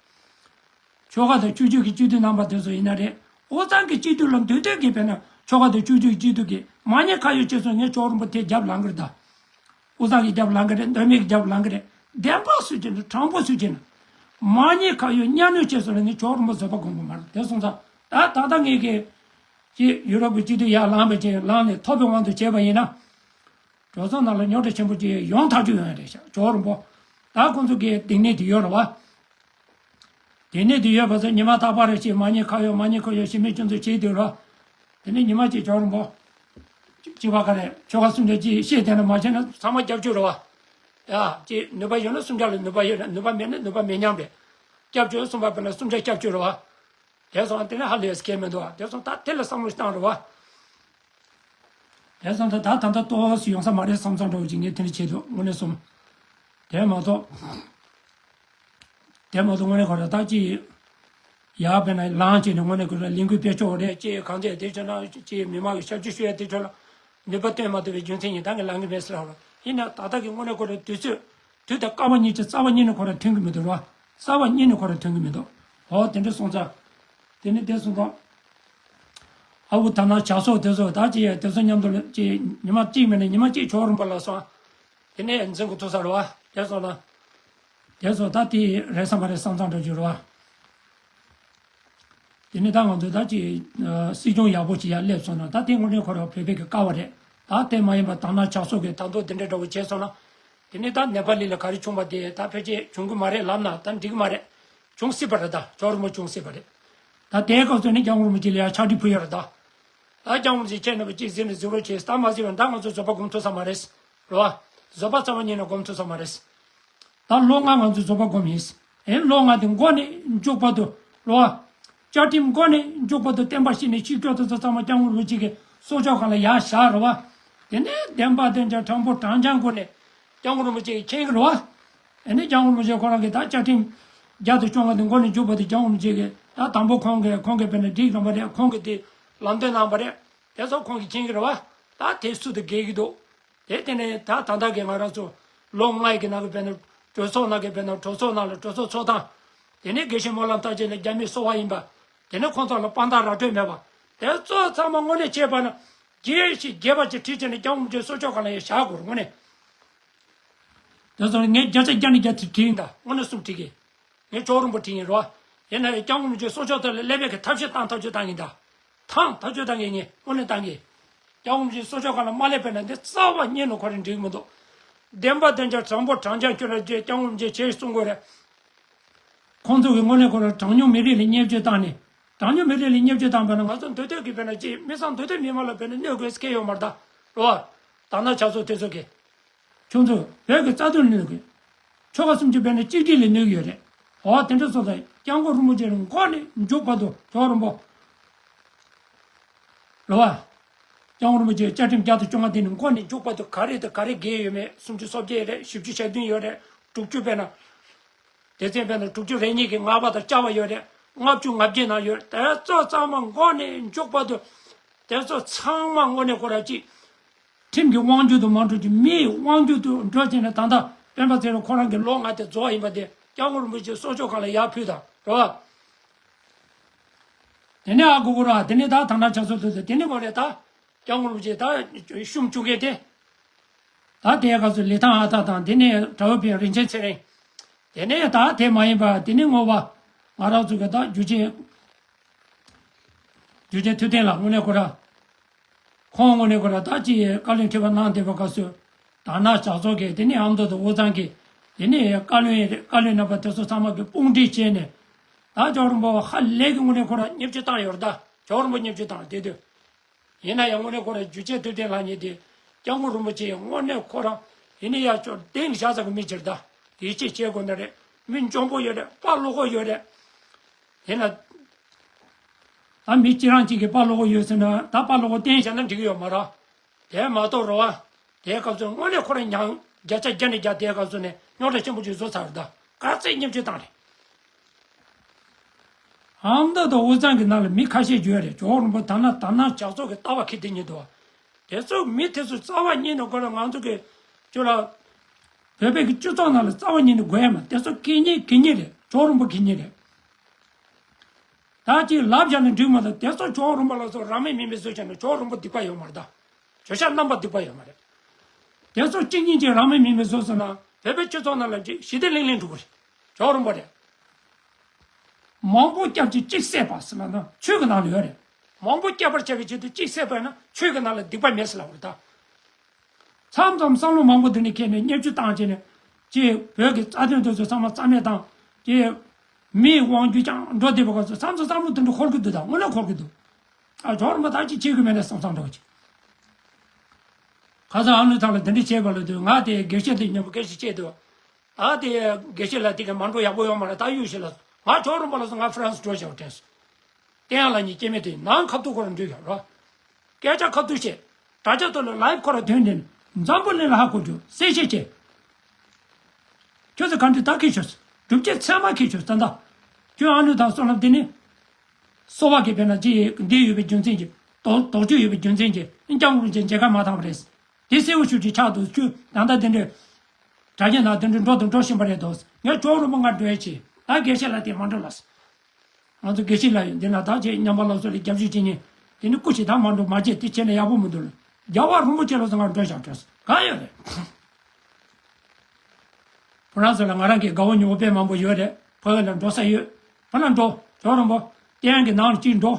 ཆོལ་ཁ་དང་ཆོས་བརྒྱུད་ཀྱི་སྤྱི་འཐུས་རྣམ་པ་དེ་ཚོ་ཡིན་ན་རེད། དབུས་གཙང་གི་སྤྱི་འཐུས་ལ་འདུས་སྡོད་ཀྱི་དཔེར་ན་ཆོལ་ཁ་དང་ཆོས་བརྒྱུད་ཀྱི་སྤྱི་འཐུས་ཀྱི་མ་ཉེས་ཁ་གཡོགས་བྱས་སོང་ངས་ཇོ་རིན་པོ་དེ་རྒྱབ་ལངས་གི་རེད་ད། དབུས་གཙང་གི་རྒྱབ་ལངས་གི་རེད། མདོ་སྨད་ཀྱི་རྒྱབ་ལངས་གི་རེད། བདེན་པ་སུ་བྱས་ན་དྲང་པོ་སུ་བྱས་ན། མ་ཉེས་ཁ་གཡོགས་གཉའ་གནོན་བྱས་སོང་ན་ངས་ཇོ་རིན་པོ་བཟོད་པ་སྒོམ་གི་མ་རེད། དེ་སོང་ཙང་ད་ད་ལྟ་ངས་ཀྱི་ཅི་ཡུ་རོབ་ཀྱི་སྤྱི་འཐུས་ཡར་ལངས་པ་ཅིག་ལངས་ནས་ཐོབ་པའི་དབང་དུ་བྱས་པ་ཡིན་ན། གྲོས་ཚོགས་ནང་ལ་རྙོག་དྲ་ཆེན་པོ་ཅིག་ཡོང་ཐག་ཆོད་ཡོད་རེད་ཤག་ཇོ་རིན་པོ། ད་ཁོང་ཚོ་གི་སྡིངས་ནད་དེ་ཡོད་རེད་བ། སྡིངས་ནད་དེ་ཡོད་པ་ཚོ་ཉི་མ་རྟག་པར་རེ་ཞིག་མ་ཉེས་ཁ་གཡོགས་མ་ཉེས་ཁ་གཡོགས་ཞི་མོལ་ཁྱོད་ཚོ་བྱེད་དུས་རོ། དེ་ནས་ཉི་མ་གཅིག་ཇོ་རིན་པོ། གཅིག་པ་ག་རེ་ཆོལ་ཁ་གསུམ་ཆ་གཅིག་བཤད་བསྡད་ན་མ་བྱས་ན་ཚང་མ་སྐྱབས་བཅོལ་རེད་བ། ཡ་གཅིག་ནུས་པ་ཡོད་ན་གསུམ་ཆ་ལ་ནུས་པ་ཡོད་ན་ནུས་པ་མེད་ན་ནུས་པ་མེད་མཉམ་རེད། སྐྱབས་བཅོལ་གསུམ་པ་དཔེར་ན་གསུམ་ཆ་སྐྱབས་བཅོལ་རེད་བ། དེ་སོང་དེ་ནས་ཧ་ལས་སྐད་མི་འདུག་བ། དེ་སོང་ད་དེ་ལ་བསམ་བློ་བཏང་རེད་བ། དེ་སོང་ད་ད་ད་ད་ཏོག་སུ་ཡོང་ས་མ་རེད་བསམ་བསམ་འདྲ་བོ་ཅིག་ངས་དེ་འདྲ་བྱེད་འདུག་དངོས་གནས་སོང་། དེ་མ་གཏོགས། དེ་མ་གཏོགས་དངོས་གནས་ཁོ་ར་ད་ཅི། ཡག་དཔེར་ན་ལངས་བྱས་ནས་དངོས་གནས་ཁོ་ར་ལས་འགུལ་སྤེལ་ཆོག་རེད་ཅེས་གང་ཚད་དེ་ཆོག་ན་ཅེས་མི་མང་གི་ཞབས་ཕྱི་ཞུ་ཡ་དེ་ཆོག་ལ། ནུས་པ་སྟོན་མ་ཐུབ་པའི་རྒྱུ་མཚན་ཡིན། ད་ངས་ལབ་གི་མེད་ཟེར་རོ། ཡིན་ན་ད་ལྟ་གི་དངོས་གནས་ཁོ་རང་དུས་ཚོད། དུས་དང་སྐབས་གཉིས་ཀྱི་རྩ་བ་ཉིད་ནས་ཁོ་རང་མཐུན་གི་མི་འདུག་རོ། རྩ་བ་ཉིད་ནས་ཁོ་རང་མཐུན་གི་མི་འདུག་འོ་དེ་འདྲ་སོང་ཙང་། དེ་ནི་དེ་སོང་ཙང་། ཨ་ཁུ་ད་ན་ཇག་སོགས་དེ་ཚོ་ད་ཅི་ཡ་དེ་ཚོ་མཉམ་དུ་ལ་ཅི་ཉི་མ་གཅིག་མིན་ན་ཉི་མ་གཅིག་ཇོ་བོ་རིན་པོ་ལ་སོང་། དེ་ནས་འཛིན་དགོས་ཐུག་ས་རེད་བ། དེ་སོང་ན། དེ་ཚོ་ད་དེ་རེད་ས་མ་རེད་བསམ་བསམ་འདྲ་བྱུང་རེད་བ། དེ་ནས་ད་ང་ཚོ་ད་ཅི། སྲིད་སྐྱོང་ཡག་པོ་ཅིག་ཡར་སླེབས་སོང་ན་ད་དེ་དངོས་གནས་ཁོ་རང་བོད་པའི་གི་དཀའ་བ་རེད། ད་དེ་མ་ཡིན་པ་ད་ན་ཇག་སོགས་ཀྱི་ད་མདོ་དེ་འདྲ་འདྲ་བོ་བྱས་སོང་ན། དེ་ནས་ད་ནེ་པ་ལི་ལ་ག་རེ་བྱུང་བ་དེ་ད་ཕལ་ཆེར་བྱུང་གི་མ་རེད་ལབ་ན་ད་འགྲིག་གི་མ་རེད། བྱུང་སྲིད་པ་རེད། ད་ཇོ་བོ་རིན་པོ་བྱུང་སྲིད་པ་རེད། ད་དེའི་སྐབས་སུ་ནི་སྐྱབས་མགོན་རིན་པོ་ཆེ་ལ་ཡང་ཕྱག་བྲིས་ཕུལ་ཡོད་རེད་ད། ད་སྐྱབས་མགོན་རིན་པོ་ཆེ་ཁྱེད་རྣམ་པ་གཅིག་གཟིགས་ནས་གཟིགས་རོགས་བྱེད། ད་མ་གཟིགས་པ་ད་ང་ཚོ་བཟོད་པ་སྒོམ་ཐུབ་ས་མ་རེད། རེད་བ། བཟོད་པ་རྩ་བ་ཉིད་ནས་སྒོམ་ཐུབ་ས་མ་རེད། ད་ལོ་ལྔ་ང་ཚོས་བཟོད་པ་སྒོམ་ཡིན། ཨེ་ལོ་ལྔ་དེ་མགོ་ནས་མཇུག་བར་དུ་རོ། བཅའ་ཁྲིམས་མགོ་ནས་མཇུག་བར་དུ་བསྟན་པ་བཤིག་ནས་ཤི་སྐྱོ་དུ་ཚོ་ཚང་མ་སྐྱབས་མགོན་རིན་པོ་ཆེ་གི་སྲོག་ཆགས་སྒང་ལ་ཡར་བཞག་རོ་བ། དེ་ནས་བདེན་པ་བདེན་ཅང་དྲང་པོ་དྲང་རྐྱང་སྒོ་ནས་སྐྱབས་མགོན་རིན་པོ་ཆེ་གི་མཁྱེན་གི་རོ་བ། ཨེ་ནས་སྐྱབས་མགོན་རིན་པོ་ཆེ་ཁོ་རང་གི་ད་བཅའ་ཁྲིམས་བརྒྱ་དང་བཅོ་ལྔ་དེ་མགོ་ནས་མཇུག་བར་དུ་སྐྱབས་མགོན་རིན་པོ་ཆེ་གི་ད་དང་པོ་ཁོང་གི་ཁོང་གི་དཔེར་ན་སྒྲིག་རང་པ་རེད། ཁོང་གི་དེ་ལམ་སྟོན་གནང་པ་རེད། དེ་ཚོ་ཁོང་གི་མཁྱེན་གི་རོ་བ། ད་དེ་སུ་དང་འགལ་གི་འདུག་དེ་དེ་ནས་ད་ད་ལྟ་གི་ང་རང་ཚོ་ལོ་ལྔ་ཡི་གི་ནང་གི་དཔེར་ན་གྲོས་ཚོགས་ནང་གི་དཔེར་ན་གྲོས་ཚོགས་ནང་ལ་གྲོས་ཚོགས་ཚོགས་སྟངས། དེ་ནས་དགེ་བཤེས་སྨོན་ལམ་བརྟག་དཔྱད་ལ་རྒྱ་མིའི་སོ་པ་ཡིན་པ། དེ་ནས་ཁོང་ཚོ་ལ་དཔང་རྟགས་ར་སྤྲོད་མེད་པ། དེ་ཚོ་ཚང་མ་དངོས་གནས་བྱས་པ་ན་རྒྱས་ཤིང་རྒྱས་པ་ཅིག་བྲིས་བྱས་ནས་སྐྱབས་མགོན་རིན་པོ་ཆེའི་གསུང་ཆོས་སྒང་ལ་ཡང་བཞག་དགོས་རེད་དངོས་གནས། དེ་ཚོ་ངས་བརྒྱ་ཆ་བརྒྱ་ནས་བརྒྱ་དེ་བྲིས་ཡིན་ད་དངོས་གནས་གསུང་བྲིས་གི། ངས་ཇོ་བོ་རིན་པོ་ཆེ་ཡིན་རོ། ཡིན་ན་ཡང་སྐྱབས་མགོན་རིན་པོ་ཆེའི་གསུང་ཆོས་དེ་ལ་སླེབས་པའི་གི་ཐབས་ཤེས་བཏང་ཐག་གཅོད་བཏང་གི་ཡིན་ད། ཐང་ཐག་གཅོད་བཏང་གི་ཡིན། དངོས་གནས་བཏང་གི། སྐྱབས་མགོན་རིན་པོ་ཆེའི་གསུང་ཆོས་སྒང་ལ་མ་སླེབས་པ་ན་འདི་རྩ་བ་ཉིད་ནས་ཁོ་རང་འགྲིག་གི་མི་འདུག་བདེན་པ་བདེན་ཅང་དྲང་པོ་དྲང་རྐྱང་ཁྱོད་རང་ཅེས་སྐྱབས་མགོན་རིན་པོ་ཆེ་གསུང་དགོས་རེད། ཁོང་ཚོ་གི་དངོས་གནས་ཁོ་རང་གྲངས་ཉུང་མི་རིགས་ལ་བརྙས་བཅོས་བཏང་ནས། གྲངས་ཉུང་མི་རིགས་ལ་བརྙས་བཅོས་བཏང་པ་ན་ང་ཚོ་མདོ་སྟོད་ཀྱི་དཔེར་ན་ཅིག་དམིགས་བསལ་མདོ་སྟོད་མི་མང་ལ་དཔེར་ན་གནོད་དགོས་སྐད་ཡོད་མ་རེད་ད། རོ། ད་ན་ཆ་ཚོ་དེ་ཚོ་གི། ཁྱོད་ཚོ་བོད་ཀྱི་རྩ་དོན་གནོད་གི། ཆོལ་ཁ་གསུམ་གྱི་བོད་ནས་གཅིག་སྒྲིལ་ལ་གནོད་གི་ཡོད་རེད། འོ་དེ་འདྲ་སོང་ཙང་སྐྱབས་མགོན་རིན་པོ་ཆེ་མགོ་ནས་མཇུག་བར་དུ་ཇོ་བོ་རིན་པོ། རེད་བ། སྐྱབས་མགོན་རིན་པོ་ཆེའི་བཅའ་ཁྲིམས་བརྒྱ་དང་བཅོ་ལྔ་དེ་ནི་མགོ་ནས་མཇུག་བར་དུ་ག་རེ་དང་ག་རེ་འགལ་ཡོད་མེད་སུམ་ཅུ་སོ་བརྒྱད་རེད། བཞི་བཅུ་ཞེ་བདུན་ཡོད་རེད། དྲུག་ཅུ་དཔེར་ན། སྡེ་ཚན་དཔེར་ན་དྲུག་ཅུ་རེ་གཉིས་ཀྱི་ལྔ་པ་དང་བཅའ་བ་ཡོད་རེད། ལྔ་བཅུ་ང་བརྒྱད་ནང་ཡོད་རེད། དེ་ཚོ་ཚང་མ་མགོ་ནས་མཇུག་བར་དུ། དེ་ཚོ་ཚང་མ་དངོས་གནས་ཁོ་ར་གཅིག་ཁྲིམས་ཀྱི་དབང་སྒྱུར་དུ་མ་འགྲོ་རྒྱུ་མིའི་དབང་སྒྱུར་དུ་འགྲོ་བྱས་ནས་ད་ལྟ་སྤེན་པ་ཚེ་རིང་ཁོ་རང་གི་ལོ་ལྔ་དེ་རྫོགས་པ་ཡིན་པ་དེ་སྐྱབས་མགོན་རིན་པོ་ཆེའི་གསུང་ཆོས་སྒང་ལ་ཡར་ཕུལ་དང་རེད་བ། དེ་ནས་ཨ་གུ་གུ་ར་དེ་ནས་ད་ཐང་ན་ཆ་སོ་ཐུ་ཚོ་དེ་ནས་མོ་རེད་ད། སྐྱབས་མགོན་རིན་པོ་ཆེ་ད་ཤུམ་བཅུག་མཁན་དེ། ད་དེའི་སྐབས་སུ་ལི་ཐང་ཨ་ཐག་དང་དེ་ནས་དགྲ་བོ་པའི་རིན་ཆེན་ཚེ་རིང་། དེ་ནས་ད་དེ་མ་ཡིན་པ་དེ་ནས་ངོ་བ། ང་རང་ཚོ་གི་ད་རྒྱུ་ཆེན། རྒྱུ་ཆེན་ཐུབ་བསྟན་ལགས་དངོས་གནས་ཁོ་ར། ཁོང་དངོས་གནས་ཁོ་ར་ད་ཅི་བཀའ་བློན་ཁྲི་པ་གནང་བསྡད་པའི་སྐབས་སུ། དར་ནག་ཇག་ཚོགས་ཀྱིས་དེ་ནས་ཨ་མདོ་དང་དབུས་གཙང་གི། དེ་ནས་བཀའ་བློན་བཀའ་བློན་རྣམ་པ་དེ་ཚོ་ཚང་མ་གི་དཔུང་སྒྲིག་བྱས་ནས། ད་ཇོ་བོ་རིན་པོ་ཧ་ལས་ཀྱི་དངོས་གནས་ཁོ་ར་བརྙས་བཅོས་བཏང་ཡོད་རེད་ད། ཇོ་བོ་རིན་པོ་བརྙས་བཅོས་བཏང་དེ་དུས། ཡིན་ན་ཡང་དངོས་གནས་ཁོ་ར་རྒྱུ་ཆེན་ཐུབ་བསྟན་ལགས་ཉིད་དེ། སྐྱབས་མགོན་རིན་པོ་ཆེ་ཡང་དངོས་གནས་ཁོ་རང་། ཡིན་ན་ཡང་ཅོ་གདན་གྱི་ཞག་ཚ་གི་མི་ཅིག་རེད་ད། ཡིད་ཆེས་བྱེད་དགོས་ནི་རེད། མི་འཇོན་པོ་ཡོད་རེད། དཔའ་བློ་ཁོག་ཡོད་རེད། ཡིན་ན། ད་མི་ཁྱེད་རང་གཅིག་གིས་དཔའ་བློ་ཁོག་ཡོད་ཟེར་ན་ད་དཔའ་བློ་ཁོག་བསྟན་བཞག་ན་འགྲིག་གི་ཡོད་མ་རེད། དེ་མ་གཏོགས་རེད་བ། དེའི་སྐབས་སུ་དངོས་གནས་ཁོ་རང་མྱང་བརྒྱ་ཆ་བརྒྱ་ནས་བརྒྱ་དེའི་སྐབས་སུ་ནས་རྙོག་དྲ་ཆེན་པོ་ཅིག་བཟོ་ཚར་རེད་ད། ག་ཚད་བརྙས་བཅོས་བཏང་རེད། ཨ་མདོ་དང་དབུས་གཙང་གི་ནང་ལ་མི་ཁ་ཤས་ཡོད་རེད། ཇོ་བོ་རིན་པོ་དར་ནག་དར་ནག་ཇག་ཚོགས་ཀྱི་ལྟ་བ་ཁྱེར་དེ་ཉིད་དུ་བ། དེ་ཚོ་མི་དེ་ཚོ་རྩ་བ་ཉིད་ནས་ཁོ་རང་ང་ཚོ་གི་ཅོ་ལ། བོད་པའི་གི་སྤྱི་ཚོགས་ནང་ལ་རྩ་བ་ཉིད་ནས་དགོས་ཡ་མ་དེ་ཚོ་གད་སྙིགས་གད་སྙིགས་རེད། ཇོ་བོ་རིན་པོ་གད་སྙིགས་རེད། ད་ཅིག་ལབ་བཞག་ན་འགྲིག་མ་ད་དེ་ཚོ་ཇོ་བོ་རིན་པོ་ལ་སོགས་རང་མོས་མི་མེད་བཟོས་བྱས་ན་ཇོ་བོ་རིན་པོ་སྡིག་པ་ཡོད་མ་རེད་ད། བརྗོད་བྱ་རྣམ་པ་སྡིག་པ་ཡོད་མ་རེད། དེ་ཚོ་གཅིག་གཉིས་ཀྱིས་རང་མོས་མི་མེད་བཟོས་སོང་ན་བོད་པའི་སྤྱི་ཚོགས་ནང་ལ་ཅིག་ཞི་བདེ་ལྷིང་ལྷིང་འགྲོ་གི་རེད། ཇོ་བོ་རིན་པོ་རེད། མང་པོ་སྐྱབས་ཀྱིས་གཅིག་བསད་པ་ཟེར་ལབ་ན་ཆོས་ཀྱི་ནང་ལ་ཡོད་རེད། མང་པོ་སྐྱབས་པར་བྱ་བའི་ཆེད་དུ་གཅིག་བསད་པ་ཡིན་ན་ཆོས་ཀྱི་ནང་ལ་སྡིག་པ་མེད་ཟེར་ལབ་པ་རེད་ད། མཚམས་མཚམས་བསམ་བློ་མང་པོ་འདི་ནས་འཁྱེར་ནས་བརྙས་བཅོས་བཏང་བྱས་ནས་ཅིག་བོད་ཀྱི་རྩ་དོན་དེ་ཚོ་ཚང་མ་རྩ་མེད་བཏང་ཅིག་མིའི་དབང་སྒྱུར་རྐྱང་འགྲོ་བསྡད་པ་ག་ཚོད་མཚམས་མཚམས་བསམ་བློ་དེ་འདྲ་འཁོར་གི་འདུག་ད་དངོས་གནས་འཁོར་གི་འདུག་ཨ་ཇོ་བོ་རིན་པོ་ད་ཅིག་བྱེད་དགོས་མེད་ནས་བསམ་བསམ་འདྲ་བ་ཅིག་ཁ་སང་ཨ་ནུ་ཐང་ལ་དེ་འདྲ་བྱས་པ་ལ་དུས་ང་དེ་དགེ་བཤེས་དེ་མཉམ་པོ་སྐད་ཆ་བཤད་དུས། ད་དེ་དགེ་བཤེས་ལགས་དེ་ག་མ་འགྲོ་ཡག་པོ་ཡོད་མ་རེད། ད་གཡུག་ཞིག་ལ་ང་ཇོ་བོ་རིན་པོ་ལ་སོང་ང་ཧྥ་རན་སི་འགྲོ་བཞག་དྲན་སོང་། བསྟན་ཡག་ལགས་གཉིས་སྐྱེ་དམན་དེ་ནང་ཁ་ཐུག་ཁོ་རང་འགྲོ་ཡག་རོ། སྐད་ཆ་ཁ་ཐུག་བཤད། དྲ་རྒྱ་ཐོག་ལ་ལའེབ་ཁོ་རང་ཐོན་ནས་འཛམ་བུ་གླིང་ལ་ཧ་གོ་རྒྱུ་གསལ་བཤད་བྱས། ཁྱོད་ཚོ་ག་འདྲ་ད་ཁྱེད་ཆོས་སྒྲུབ་བྱེད་ཚད་མ་ཁྱེད་ཆོས་ད་ད། ཁྱོད་ཨ་ནུ་དང་བསོད་ནམས་དེ་ནི། སོ་པ་གི་དཔེར་ན་ཅི་འདི་ཡོད་པའི་རྒྱུ་མཚན་གྱིས། དོགས་དོགས་གཅོད་ཡོད་པའི་རྒྱུ་མཚན་གྱིས་སྐྱབས་མགོན་རིན་ཆེན་མཇལ་ཁ་མ་བཏང་བ་རེད། དེ་གསལ་བོ་ཤོད་ཅིག་ཆགས་འདུག་ཁྱོད་ད་ལྟ་དེ་འདྲའི་དྲ་རྒྱ་ནང་དེ་འདྲའི་འགྲོ་དང་འགྲོ་བཞིན་པ་རེད་འདུག་ངས་ཇོ་བོ་རིན་པོ་ང་འགྲོ་ཡ་ཆེ། ད་དགེ་བཤེས་ལགས་དེ་མ་འགྲོ་ལགས། ང་ཚོ་དགེ་བཤེས་ལགས་ཡོད་འདི་ན་ད་ཅེས་ཉམས་པ་སློབ་གསོ་ལ་རྒྱབ་སྐྱོར་བྱེད་ཉིན་དེ་ནི་སྐུ་ཞིག་ད་མ་འགྲོ་མ་བྱེད་དེ་བྱས་ན་ཡག་པོ་མི་འདུག་ལ། རྒྱལ་བ་རིན་པོ་ཆེ་ལ་ཚང་ང་འགྲོ་བཞག་བྲོས་ག་ཡོད་རེད། ཕོ་བྲང་ཚོ་ལ་ང་རང་གི་དགའ་བོ་ཉོ་བོ་དཔེ་མང་པོ་ཡོད་རེད། ཕ་གི་ལ་འགྲོ་ས་ཡོད། ཕ་ལ་འགྲོ། ཇོ་རིན་པོ། སྟེང་གི་ནང་ལ་གཅིག་འགྲོ།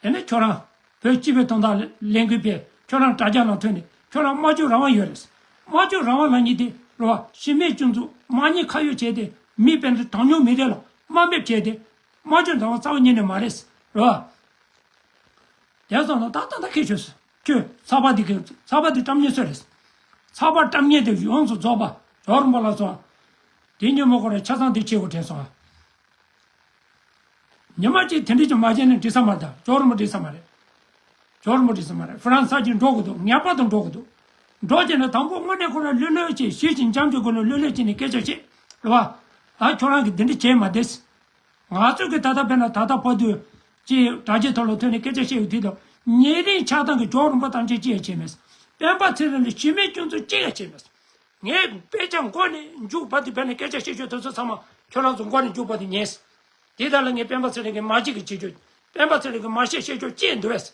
དེ་ནས་ཁྱོད་རང་བོད་སྤྱི་པའི་དོན་དག་ལས་འགུལ་སྤེལ། ཁྱོད་རང་དྲ་རྒྱ་ནང་ཐོན་ནས་ཁྱོད་རང་སྨྲ་བརྗོད་རང་དབང་ཡོད་རེད། སྨྲ་བརྗོད་རང་དབང་ལབ་མཁན་དེ་རེད་བ། གཞི་མེད་སྐྱོན་འཛུགས་དམག་ཉེས་ཁ་གཡོགས་བྱས་ཏེ་མི་དཔེ་འདྲ་གྲངས་ཉུང་མི་རེ་ལ་དམའ་འབེབས་བྱས་ཏེ་སྨྲ་བརྗོད་རང་དབང་རྩ་བ་ཉིད་ནས་མ་རེད། རེད་བ། དེ་སོང་ན་ད་ལྟ་ད་ཁྱེད་ཆོས་སུ་ཁྱོད་ཚགས་པར་འདི་གི་ཚགས་པར་འདི་བཀྲམ་མཁན་སུ་རེད། ཚགས་པར་བཀྲམ་མཁན་དེ་ཡོངས་སུ་རྫོགས་པ་ཇོ་རིན་པོ་ལ་སོང་། དེ་ཉིན་མོ་ཁོ་རང་ཆ་ཚང་དེ་བྱེད་དགོས་དྲན་སོང་ཨ། ཉི་མ་གཅིག་དེ་འདྲ་ཅིག་མ་བྱས་ན་འགྲིག་ས་མ་རེད། ད་ཇོ་རིན་པོ་འགྲིག་ས་མ་རེད། ཇོ་རིན་པོ་འགྲིག་ས་མ་རེད། ཧྥ་རན་སི་ཅིག་འགྲོ་དགོས་འདུག་ངེས་པར་དུ་འགྲོ་དགོས་འདུག་འགྲོ་བྱས་ན་དང་པོ་དངོས་གནས་ཁོ་རང་ལྷོད་ལྷོད་ཅིག་ཞི་ཞིང་འཇམ་གྱི་སྒོ་ནས་ལྷོད་ལྷོད་ཅིག་ནས་སྐད་ཆ་བཤད་རེད་བ། ད་ཁྱོད་རང་གིས་འདི་འདྲ་བྱས་མ་བསྡད། ང་ཚོས་ཀྱི་ད་ལྟ་དཔེར་ན་ད་ལྟ་བར་དུ་ཅིག་དྲ་རྒྱའི་ཐོག་ལ་ཐོན་ནས་སྐད་ཆ་བཤད་ཡོད་དུས་དང་ཉེ་རིང་ཆགས་སྡང་གི་ཇོ་རིན་པོ་ཐམས་ཅད་ཅི་ཡང་བྱས་མེད། སྤེན་པ་ཚེ་རིང་ལ་གཞི་མེད་སྐྱོན་འཛུགས་ཅི་ཡང་བྱས་མེད། ངས་དཔེ་ཆ་མགོ་ནས་མཇུག་བར་དུ་བས་ནས་སྐད་ཆ་བཤད་རྒྱུ་དེ་ཚོ་ཚང་མ་ཁྱོད་རང་ཚོ་མགོ་ནས་མཇུག་བར་དུ་ཉན། དེ་དག་ལ་ངས་སྤེན་པ་ཚེ་རིང་གི་མ་གཅིག་གི་བྱེད་རྒྱུ། སྤེན་པ་ཚེ་རིང་གི་མ་བཤད་བཤད་རྒྱུ་ཅི་འདུག་བས།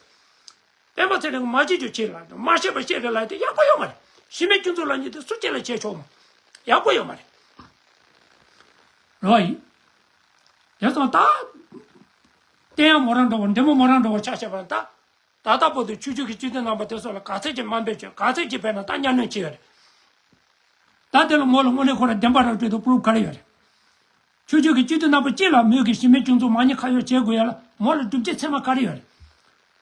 སྤེན་པ་ཚེ་རིང་གི་མ་བྱེད་རྒྱུ་ཅི་ལ་མ་བཤད་པ་བཤད་རེད་ལ་དེ་ཡག་པོ་ཡོད་མ་རེད། གཞི་མེད་སྐྱོན་འཛུགས་ལ་ཉིད་དེ་སུ་གཅིག་ལ་བྱས་ཆོག་མ། ཡག་པོ་ཡོད་མ་རེད། རོ་ཡིན། དེ་སོང་ད། བསྟན་ཡག་མོ་རང་འགྲོ་བ་འདྲེ་མོ་མོ་རང་འགྲོ་བ་ཆ་བྱས་པ་ད། ད་ལྟ་བར་དུ་ཆོས་བརྒྱུད་ཀྱི་སྤྱི་འཐུས་རྣམ་པ་དེ་ཚོ་ལ་ག་ཚད་ཅིག་དམའ་འབེབས་བྱས་ག་ཚད་ཅིག་བས་ན་ད་གཉའ་གནོན་བྱས་ཡོད་རེད། ད་དེ་ལ་མོ་ལ་དངོས་གནས་ཁོ་ར་བདེན་པ་ར་སྤྲོད་དུ་པུ་རུབ་ག་རེ་ཡོད་རེད། ཆོས་བརྒྱུད་ཀྱི་སྤྱི་འཐུས་རྣམ་པ་སྤྱི་ལ་མོས་ཀྱི་གཞི་མེད་སྐྱོན་འཛུགས་མ་ཉེས་ཁ་གཡོག་བྱེད་དགོས་ཡ་ལ་མོ་ལ་སྒྲུབ་བྱེད་ཚད་མ་ག་རེ་ཡོད་རེད།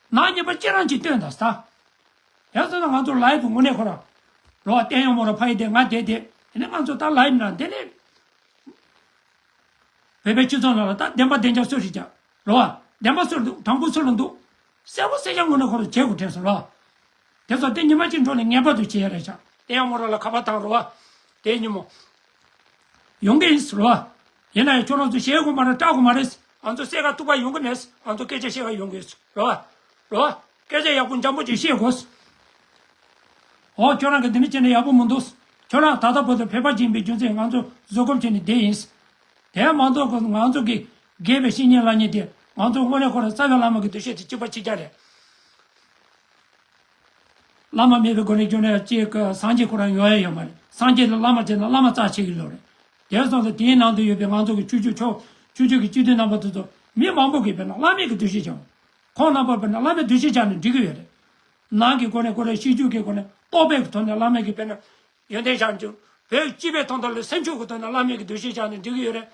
ནག་ཉེས་པ་ཅི་རང་ཅིག་སྟོན་དང་ས། ཡང་ཟེར་ན་ང་ཚོ་ལའི་བུ་དངོས་གནས་ཁོ་ར། རོ་བ་བསྟན་ཡག་མོ་ར་ཕ་ཡི་དེ་ང་དེ་དེ་དེ་ནས་ང་ཚོ་ད་ལའི་བུ་ན་དེ་ནས། བོད་པའི་སྤྱི་ཚོགས་ནང་ལ་ད་བདེན་པ་བདེན་རྐྱང་སུ་ཞིག་ཀྱང་རོ་བ། བདེན་པ་སུ་ལ་འདུག་དྲང་པོ་སུ་ལ་འདུག་གསལ་པོ་གསལ་རྐྱང་ངོ་ནས་ཁོ་རང་བྱེད་དགོས་དྲན་སོང་རོ་བ། དེ་ཚོ་དེ་ཉི་མ་གཅིག་འགྲོ་ནས་ངེས་པར་དུ་བྱེད་ཡ་རེད་ཤག་དེ་ཡང་མོ་རང་ལ་ཁ་པར་བཏང་རོ་བ། དེ་ཉིན་མོ། ཡོང་གི་ཡིན་རོ་བ། ཡིན་ན་ཡང་ཁྱོད་རང་ཚོ་བཤད་དགོས་མ་རེད་སྐྲག་དགོས་མ་རེད། ང་ཚོ་སེ་ག་ཐུག་པ་ཡོང་གི་མེད། ང་ཚོ་སྐད་ཆ་བཤད་ག་ཡོང་གི་ཡོད་རོ་བ། རོ་བ། སྐད་ཆ་ཡག་པོ་འཇམ་པོ་ཅིག་བཤད་དགོས། ཨོ་ཁྱོད་རང་གི་འདི་འདྲ་བྱས་ན་ཡག་པོ་མི་འདུག་ཁྱོད་རང་ད་ལྟ་བར་དུ་བོད་པ་ཅིག་ཡིན་པའི་རྒྱུ་མཚན་ང་ཚོ་བཟོད་སྒོམ་བྱས་ནས་བསྡད་ཡིན། དེ་མ་གཏོགས་ང་ཚོ་གི་དགེ་བའི་བཤེས་གཉེན་བླ་གཉེན་དེ་ང་ཚོ་དངོས་གནས་ཁོ་རང་རྩ་བའི་བླ་མ་གི་འདུ་ཤེས་དེ་གཅིག་པ་གཅིག་རྐྱང་རེད། བླ་མ་མེད་པའི་སྒོ་ནས་བརྗོད་ན་ཅིག་སངས་རྒྱས་ཁོ་རང་ཡོང་ཡ་ཡོད་མ་རེད། སངས་རྒྱས་ལ་བླ་མ་བྱས་ན་བླ་མ་རྩ་ཆེ་གི་ལོ་རེད། དེར་སོང་ཙང་དེའི་ནང་དུ་ཡོད་པའི་ང་ཚོ་གི་ཆོས་བརྒྱུད་ཆོས་ཆོས་བརྒྱུད་ཀྱི་སྤྱི་འཐུས་རྣམ་པ་དེ་ཚོ་མི་མང་པོ་གིས་དཔེར་ན་བླ་མེད་ཀྱི་འདུ་ཤེས་བྱུང་། ཁོང་རྣམ་པ་དཔེར་ན་བླ་མེད་འདུ་ཤེས་བྱས་ན་འགྲིག་གི་ཡོད་རེད། ནང་གི་སྒོ་ནས་ཁོ་རང་ཤེས་རྒྱུད་ཀྱི་སྒོ་ནས་རྟོགས་པའི་ཐོག་ནས་བླ་མེད་ཀྱི་དཔེར་ན་ཡོན་ཏན་བྱང་ཆུབ་བོད་སྤྱི་པའི་ཐོག་ནས་ལ་སེམས་ཤུགས་ཀྱི་ཐོག་ནས་བླ་མེད་ཀྱི་འདུ་ཤེས་བྱས་ན་འགྲིག་གི་ཡོད་རེད།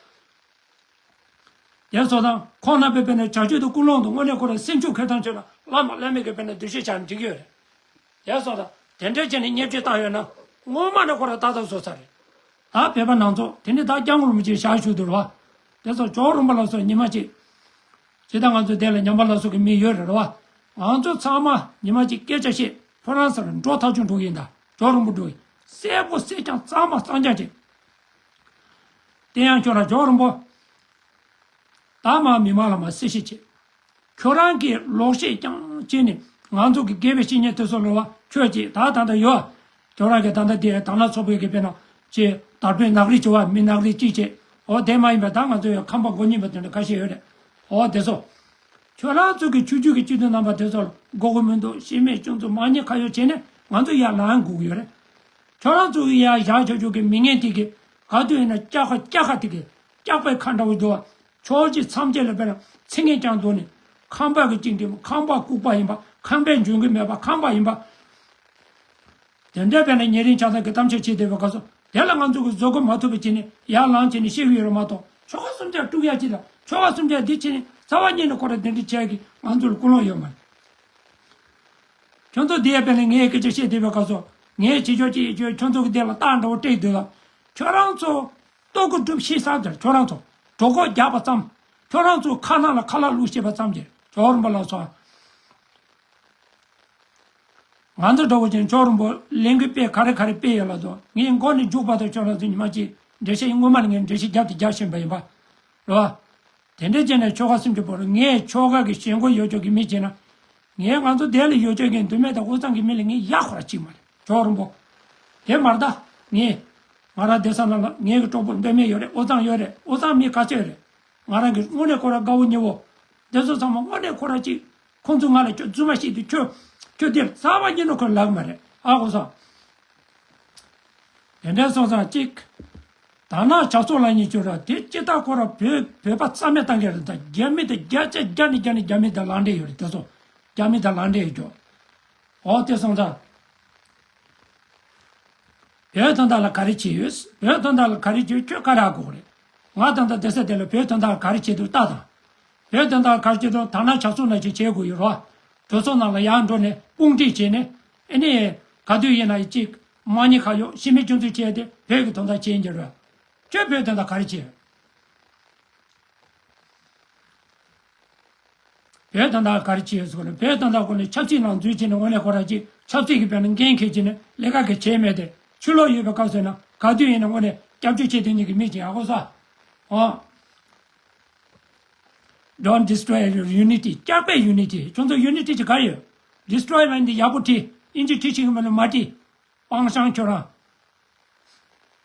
དེ་སོང་ཙང་ཁོང་རྣམ་པས་དཔེར་ན་བྱ་སྤྱོད་དང་ཀུན་སློང་དང་དངོས་གནས་ཁོ་རང་སེམས་ཤུགས་འཁྱེར་སྟངས་ཆོས་ལ་བླ་མ་བླ་མེད་ཀྱི་དཔེར་ན་འདུ་ཤེས་བྱས་ན་འགྲིག་གི་ཡོད་རེད། དེ་སོང་ཙང་དེ་འདྲའི་བྱས་ནས་བརྙས་བཅོས་བཏང་ཡོད་ན་སྔོན་མ་ནས་ཁོ་རང་ཏག་ཏག་བཟོ་ཚར་རེད། ད་བོད་པ་ནང་ཚོ་དེ་ནི་ད་སྐྱབས་མགོན་རིན་པོ་ཆེ་ཞལ་བཞུགས་འདུག་རེད་བ། དེ་ཚོ་ཇོ་བོ་རིན་པོ་ལ་སོགས་ཉི་མ་གཅིག་ཇི་ལྟར་ང་ཚོ་དེ་ལ་ཉམས་པ་སླར་གསོ་གི་མི་ཡོད་རེད་རེད་བ། ང་ཚོ་ཚང་མ་ཉི་མ་གཅིག་སྐད་ཆ་བཤད་ཕོ་བྲང་སར་འགྲོ་ཐག་ཆོད་འགྲོ་གི་ཡིན། ད་ཇོ་བོ་རིན་པོ་འགྲོ་གི་གསལ་པོ་གསལ་རྐྱང་གཙང་མ་གཙང་རྐྱང་བྱེད། དེ་ཡང་ཁྱོད་རང་ཇོ་བོ་རིན་པོ། ད་མ་མི་མང་ལ་མ་གསལ་བཤད་བྱེད། ཁྱོད་རང་གིས་ལོག་བཤད་རྐྱང་བྱས་ནས་ང་ཚོ་གི་དགེ་བའི་བཤེས་གཉེན་དེ་ཚོ་ལ་བ་ཁྱོད་ཀྱིས་ད་ད་ད་ཡོད། ཁྱོད་རང་གིས་ད་ལྟ་དེ་དང་བླངས་ཚོགས་པའི་གི་དཔེར་ན་ཅེས་དར་སྤེལ་ནག་རིགས་བྱེད་བ་མི་ནག་རིགས་གཅིག་བྱེད། འོ་དེ་མ་ཡིན་པ་ད་ང་ཚོ་ཡང་ཁམས་པ་མགོ་རྙིང་པ་དེ་འདྲ་ཁ་ཤས་ཡོད་རེད། འོ་དེ་ཚོ། ཁྱོད་རང་ཚོ་གི་ཆོས་བརྒྱུད་ཀྱི་སྤྱི་འཐུས་རྣམ་པ་དེ་ཚོ་ལ་དགོས་མཁོ་མི་འདུག་གཞི་མེད་སྐྱོན་འཛུགས་མ་ཉེས་ཁ་གཡོག་བྱས་ནས་ང་ཚོ་ཡར་ལངས་དགོས་ཀྱི་ཡོད་རེད། ཁྱོད་རང་ཚོ་གི་ཡར་བཞག་ཆོག་ཆོག་གི་མི་ངན་དེ་གི་ག་དུས་ཡིན་ན་སྐྱག་ཁ་སྐྱག་ཁ་དེ་གི་སྐྱག་པའི་ཁ་འདྲ་བོ་འདུག་བ། ཕྱོགས་གཅིག་མཚམས་བཅད་ལ་དཔེར་ན་ཚིག་ངན་རྐྱང་འདུག་ནས་ཁམས་པ་གི་གཅིག་འདི་ཁམས་པ་ལྐུགས་པ་ཡིན་པ་ཁམས་པའི་འཇོན་གི་མེད་པ་ཁམས་པ་ཡིན་པ། དེ་འདྲའི་དཔེར་ན་ཉེ་རིང་ཆགས་སྡང་གི་གཏམ་བཤད་བྱེད་བསྡད་པའི་སྐབས་སུ་དེ་ལ་ང་ཚོ་གི་བཟོད་སྒོམ་མ་ཐུབ་པ་བྱས་ནས་ཡར་ལངས་བྱས་ནས་བཤད་ཀྱི་ཡོད་རེད་མ་གཏོགས་ཆོལ་ཁ་གསུམ་ཆར་དཀྲུག་ཡ་ཅི་དང་ཆོལ་ཁ་གསུམ་ཆར་འདི་བྱས་ནས་རྩ་བ་ཉིད་ནས་ཁོ་ར་དེ་འདྲ་བྱས་ཀྱི་ང་ཚོ་ལ་ཀུན་སློང་ཡོད་མ་རེད། ཁྱོད་ཚོ་འདི་ཡ་དཔེར་ན་ངས་སྐད་ཆ་བཤད་བསྡད་པའི་སྐབས་སུ་ངས་བྱེད་ཆོག་ཅི་ཡོད་ཆོག་ཁྱོད་ཚོ་གི་དེ་ལ་རྟགས་འདྲ་བོ་སྤྲད་འདུག་ལ། ཁྱོད་རང་ཚོ་ལྟོ་གོས་སྒྲུབ་ཤེས་ས་དེར་ཁྱོད་རང་ཚོ་གྲོད་ཁོག་རྒྱགས་པ་ཙམ། ཁྱོད་རང་ཚོ་ཁ་ནང་ལ་ཁ་ལག་བླུགས་ཤེས་པ་ཙམ་གྱིས་ཇོ་བོ་རིན་པོ་ལ་སོགས། ང་ཚོ་འདྲ་བོ་ཅན་ཇོ་བོ་རིན་པོ་ལས་འགུལ་སྤེལ་ག་རེ་ག་རེ་སྤེལ་ཡོད་ལ་དོ་ངས་མགོ་ནས་མཇུག་བར་དུ་ཁྱོད་རང་ཚོ་ཉི་མ་གཅིག་འགྲེལ་བཤད་སྔོན་མ་ནས་ངས་འགྲེལ་བཤད་རྒྱབ་དེ་རྒྱག་བཞིན་པ་ཡིན་པ། རེད་བ། དེ་འདྲའི་བྱས་ནས་ཆོལ་ཁ་སུམ་ཅུ་བོར་ངས་ཆོལ་ཁ་གི་ཞེན་ཁོག་ཡོད་ཆོག་གི་མི་བྱས་ན། ངས་ང་ཚོ་དེ་ལ་ཡོད་ཆོག་གི་མདོ་སྨད་དང་དབུས་གཙང་གི་མི་ལ་ངས་ཡ་ཁོ་ར་གཅིག་མ་རེད། ཇོ་རིན་པོ། དེ་མ་རེད་ད། ངས། ང་རང་བསྡད་ས་ནང་ལ་ངའི་གི་གྲོགས་པོ་མདོ་སྨད་ཡོད་རེད། དབུས་གཙང་ཡོད་རེད། དབུས་གཙང་མི་ག་ཚོད་རེད། ང་རང་གི་དངོས་གནས་ཁོ་ར་དགའ་བོ་ཉེ་བོ། དེ་ཚོ་ཚང་མ་དངོས་གནས་ཁོ་ར་གཅིག་ཁོང་ཚོ་ང་ལ་ཁྱོད་རྫུན་མ་བཤད་དུས་ཁྱོད། ཁྱོད་འདིར་རྩ་བ་ཉིད་ནས་ཁོ་ལབ་མ་རེད། ཨ་ཁོ་སང་། དེ་འདྲ་སོང་ཙང་གཅིག་ད་ནང་ཇག་ཚོགས་ལ་ཉེས་ཆོག་ར་དེ་ཅི་ལྟར་ཁོ་ར་བོད་བོད་པ་རྩ་མེད་བཏང་གི་རེད། ད་རྒྱ་མི་དང་རྒྱ་ཆེ་རྒྱ་ནི་རྒྱ་ནི་རྒྱ་མི་དང་ལངས་འདྲེ་ཡོད་རེད། དེ་ཚོ་རྒྱ་མི་དང་ལངས་འདྲེ་ཡོད་ཀྱོ། འོ་དེ་སོང་ཙང་། བོད་དོན་དག་ལ་ག་རེ་བྱས་ཡོད། བོད་དོན་དག་ལ་ག་རེ་བྱས་ཁྱོད་ག་རེ་ཧ་གོ་གི་རེད། ང་ད་ལྟ་བསྡད་ས་དེ་ལ་བོད་དོན་དག་ག་རེ་བྱས་འདུག་ལྟ་དང་། བོད་དོན་དག་ག་རེ་བྱས་འདུག་ད་ནང་ཇག་ཚོགས་ནང་བཞིན་བྱེད་དགོས་ཡོད་རོ། གྲོས་ཚོགས་ནང་ལ་ཡར་འགྲོ་ནས་དཔུང་སྒྲིག་བྱས་ནས་ཨེ་ནས་ག་དུས་ཡིན་ན་ཡི་གཅིག་དམངས་གཉེར་ཁ་གཡོག་ཤི་མི་སྐྱོན་འཛུགས་བྱས་ཏེ་བོད་ཀྱི་དོན་དག་བྱེད་ཡིན་གྱི་རོ། ཁྱོད་བོད་དོན་དག་ག་རེ་བྱས་ཡོད། བོད་དོན་དག་ག་རེ་བྱས་ཡོད་ཟེར་གོ་ནས་བོད་དོན་དག་སྐོར་ནས་ཆབ་སྲིད་ནང་འཛུལ་བྱས་ནས་དངོས་གནས་ཁོ་རང་གཅིག་ཆབ་སྲིད་ཀྱི་བོད་ནང་འགན་འཁྱེར་བྱས་ནས་ལས་ཀ་གི་བྱས་མེད་དེ་ཕྱི་ལོགས་ཡོད་པའི་སྐབས་སུ་ན་ག་དུས་ཡིན་ན་དངོས་གནས་སྐྱབས་བཅོལ་བྱེད་དོན་གཉིས་ཀྱི་མི་ཅིག་ཨ་ཁོ་ས། ཨོ། Don't destroy your unity. སྐྱག་པའི་unity. ཁྱོད་ཚོ་unity ཅིག་ག་ཡོད། Destroy ལ་འདི་ཡག་པོ་བྲིས། ཨིན་ཇི་བྲིས་ཤིག་མ་ནི་མ་བྲིས། སྤང་བཤང་ཁྱོད་རང་།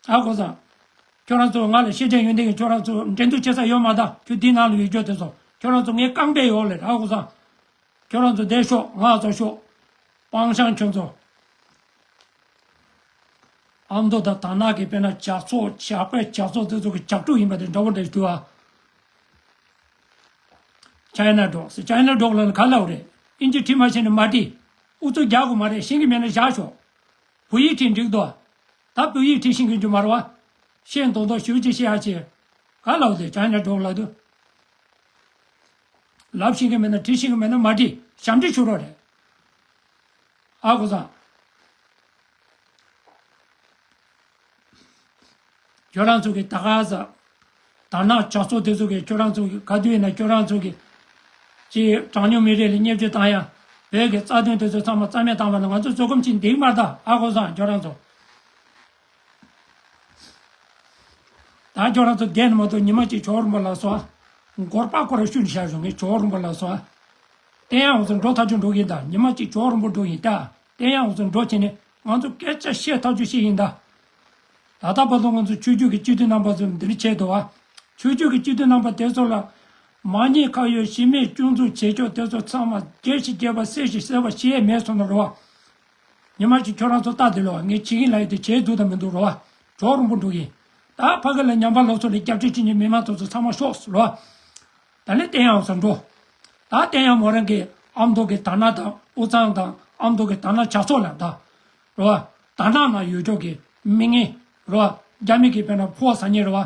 ཨ་ཁོ་ཚང་། ཁྱོད་རང་ཚོ་ང་ལ་ཤེས་བྱ་ཡོན་ཏན་གྱི་ཁྱོད་རང་ཚོ་འགྲན་བསྡུར་བྱེད་ས་ཡོད་མ་ད་ཁྱོད་འདི་ནང་ལ་ཡོད་རྒྱུ་དེ་ཚོ་ཁྱོད་རང་ཚོ་ངའི་རྐང་པའི་འོག་ལ་ཨ་ཁོ་ཚང་། ཁྱོད་རང་ཚོ་བསྡད་ཤོག་ང་ཚོ་ཤོག་སྤང་བཤང་ཁྱོད་ཚོ། ཨ་མདོ་དང་དར་ནག་གི་དཔེར་ན་ཇག་ཚོགས་ཇག་པའི་ཇག་ཚོགས་དེ་ཚོ་གི་ཇག་ཕྲུག་ཡིན་པ་དེ་འདྲ་བོ་འདྲ་ཞིག་འདུག་ཨ། China dog. China dog ལ་ག་ལབ་རེད། ཨིན་ཇི་བྲིས་མ་ཤེས་ན་མ་བྲིས། ཨུ་ཚུགས་རྒྱག་དགོས་མ་རེད། ཤེས་ཀྱི་མེད་ན་བཞག་ཤོག་བོད་ཡིག་བྲིས་འགྲིག་འདུག་ད་བོད་ཡིག་བྲིས་ཤེས་ཀྱི་འཇུ་མ་རེད་བ། ཤེས་མདོག་མདོག་ཞུ་ཅི་ཤེས་ཡ་ཆེ། ག་ལབ་དེ་China dog ལབ་དུས། ལབ་ཤེས་ཀྱི་མེད་ན་བྲིས་ཤེས་ཀྱི་མེད་ན་མ་བྲིས། ཞབས་འདྲེན་ཞུ་རོགས་རེད། ཨ་ཁུ་ཚང་། ཁྱོད་རང་ཚོ་གི་ད་ག་ས། དར་ནག་ཇག་ཚོགས་དེ་ཚོ་གི་ཁྱོད་རང་ཚོ་གི་ག་དུས་ཡིན་ན་ཁྱོད་རང་ཚོ་གི་ཅི་གྲངས་ཉུང་མི་རིགས་ལ་བརྙས་བཅོས་བཏང་ཡ། བོད་ཀྱི་རྩ་དོན་དེ་ཚོ་ཚང་མ་རྩ་མེད་བཏང་བ་ན་ང་ཚོ་བཟོད་སྒོམ་ཅིག་འདེགས་མ་ད་ཨ་ཁུ་ཚང་ཁྱོད་རང་ཚོ། ད་ཁྱོད་རང་ཚོ་བསྡད་ནས་མ་གཏོགས་ཉི་མ་གཅིག་ཇོ་བོ་རིན་པོ་ལགས་སོ། མགོར་པ་ཁོ་ར་ཤུལ་བཞག་བཞུགས་ངས་ཇོ་བོ་རིན་པོ་ལགས་སོ། བསྟན་ཡང་འོ་ཚོ་འགྲོ་ཐག་ཆོད་འགྲོ་གི་ཡིན་ད། ཉི་མ་གཅིག་ཇོ་བོ་རིན་པོ་འགྲོ་ཡིན་ད། བསྟན་ཡང་འོ་ཚོ་འགྲོ་བྱས་ནས་ང་ཚོ་སྐད་ཆ་བཤད་ཐག་ཆོད་བཤད་ཡིན་ད། ད་ལྟ་བར་དུ་ང་ཚོ་ཆོས་བརྒྱུད་ཀྱི་སྤྱི་འཐུས་རྣམ་པ་ཚོ་འདི་འདྲ་བྱས་འདུག་བ། ཆོས་བརྒྱུད་ཀྱི་སྤྱི་འཐུས་རྣམ་པ་དེ་ཚོ་ལ། མ་ཉེས་ཁ་གཡོགས་ཤི་རྨས་སྐྱོན་འཛུགས་བྱེད་ཕྱོགས་དེ་ཚོ་ཚང་མ་རྒྱལ་ཞིང་རྒྱས་པ་སྲས་ཞིང་གསལ་བ་ཞིག་ཡས་མེད་སོང་ན་རོ། ཉི་མ་གཅིག་ཁྱོད་རང་ཚོ་ལྟ་དེ་ལོ་ངས་བྱེད་ཀྱིན་ལ་ཡོད་དེ་བྱེད་འདུག་དང་མི་འདུག་རོ། ཇོ་བོ་རིན་པོ་འགྲོ་གིན། ད་ཕ་གི་ལ་ཉམས་པ་སློབ་གསོ་ལ་སྐྱབས་བཅོལ་བྱེད་མཁན་མི་མང་ཚོ་ཚོ་ཚང་མ་ཤོག་ཟེར་ལོ། ད་ལས་བསྟན་ཡང་ཟེར་འགྲོ། ད་བསྟན་ཡང་མོ་རང་གི་ཨ་མདོ་གི་དར་ནག་དང་དབུས་གཙང་དང་ཨ་མདོ་གི་དར་ནག་ཇག་ཚོགས་ལ་ད། རོ། དར་ནག་ནང་ཡོད་ཅོག་གི་མི་ངན་རོ། རྒྱ་མི་གི་དཔེར་ན་ཕོ་ཟ་ཉེ་རོ།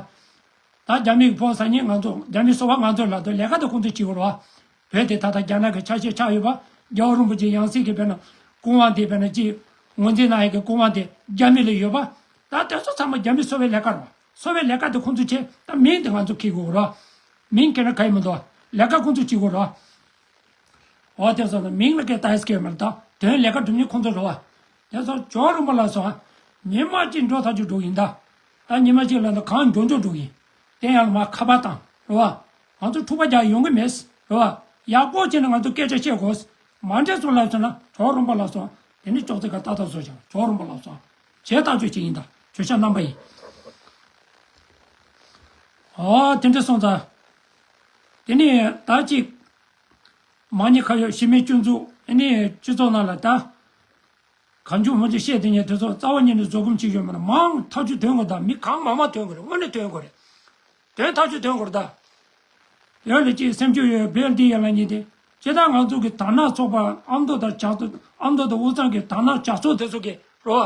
ད་རྒྱ་མི་གི་ཕོ་ཟ་ཉེ་ང་ཚོ་རྒྱ་མི་སོ་པ་ང་ཚོ་ལ་དོ་ལས་ཀ་དེ་ཁོང་ཚོ་བྱེད་དགོས་རོ། བོད་དེ་ད་ལྟ་རྒྱ་ནག་གི་ཆ་ཤས་ཆགས་ཡོད་པ། རྒྱལ་བ་རིན་པོ་ཆེ་ཡང་སྲིད་ཀྱི་དཔེར་ན་སྐུ་དབང་དེ་དཔེར་ན་ཅི། ངོས་འཛིན་གནང་ཡག་གི་སྐུ་དབང་དེ་རྒྱ་མི་ལ་ཡོད་པ། ད་དེ་ཚོ་ཚང་མ་རྒྱ་མི་སོ་པའི་ལས་ཀ་རོ། སོ་པའི་ལས་ཀ་དེ་ཁོང་ཚོ་བྱེད་ད་མིང་དེ་ང་ཚོ་འཁྱེར་དགོས་རོ། མིང་འཁྱེར་ན་ག་ཡི་མི་འདུག་ལས་ཀ་ཁོང་ཚོ་བྱེད་དགོས་རོ། འོ་དེ་ཚོ་ན་མིང་ལ་སྐད་ཏག་སྐད་མ་རེད་ད། དོན་ལས་ཀ་སྒྲུབ་མཁན་ཁོང་ཚོ་རེད་བ། དེ་ཚོ་ཇོ་རིན་པོ་ལ་སོང་ཨ། ཉི་མ་གཅིག་འགྲོ་ཐག་ཆོད་འགྲོ་ཡིན་ད། ད་ཉི་མ་གཅིག་ལ་ན་གང་མགྱོགས་མགྱོགས་འགྲོ་ཡིན། དེ་ཡང་ལ་མ་ཁ་པར་བཏང་རེད་བ། ང་ཚོ་འཁྲུག་པ་རྒྱག་ཡོང་གི་མེད་རེད་བ། ཡག་པོ་བྱས་ན་ང་ཚོ་སྐད་ཆ་བཤད་དགོས། མ་འདྲེས་སོང་ལབ་སོང་ན་ཇོ་རིན་པོ་ལ་སོང་། དེ་ནི་ཅོག་ཙེ་ཁ་ཏག་ཏག་བཟོ་ཞིང་ཇོ་རིན་པོ་ལ་སོང་། བྱས་ཐག་ཆོད་ཅིག་ཡིན་ད། ཇོ་ཤ་རྣམ་པ་ཡིན། ཨོ་དེ་འདྲ་སོང་ཙང་། དེ་ནི་ད་ཅིག་མ་ཉེས་ཁ་གཡོགས་ཤི་རྨས་སྐྱོན་འཛུགས་ཨ་ནི་སྤྱི་ཚོགས་ནང་ལ་ད། གང་བྱུང་མང་བྱུང་བཤད་དེ་ཉིད་དེ་ཚོ་རྩ་བ་ཉིད་ནས་བཟོད་སྒོམ་བྱེད་ཡོད་མ་རེད། མང་ཐག་ཆོད་དོན་དགོས་ད། མི་གང་མང་མང་དོན་དགོས་རེད། དངོས་གནས་དོན་དགོས་རེད། དོན་ཐག་ཆོད་དོན་དགོས་རེད་ད། ཡོད་ལ་ཅིག་སེམས་ཤུགས་ཡོད་བེལ་ཏི་ཡ་ལ་ཉིད་དེ་ཇི་ལྟར་ང་ཚོ་གི་དར་ནག་ཚོགས་པ་ཨ་མདོ་དང་ཇག་ཚོགས་ཨ་མདོ་དང་དབུས་གཙང་གི་དར་ནག་ཇག་ཚོགས་དེ་ཚོ་གི་རོ།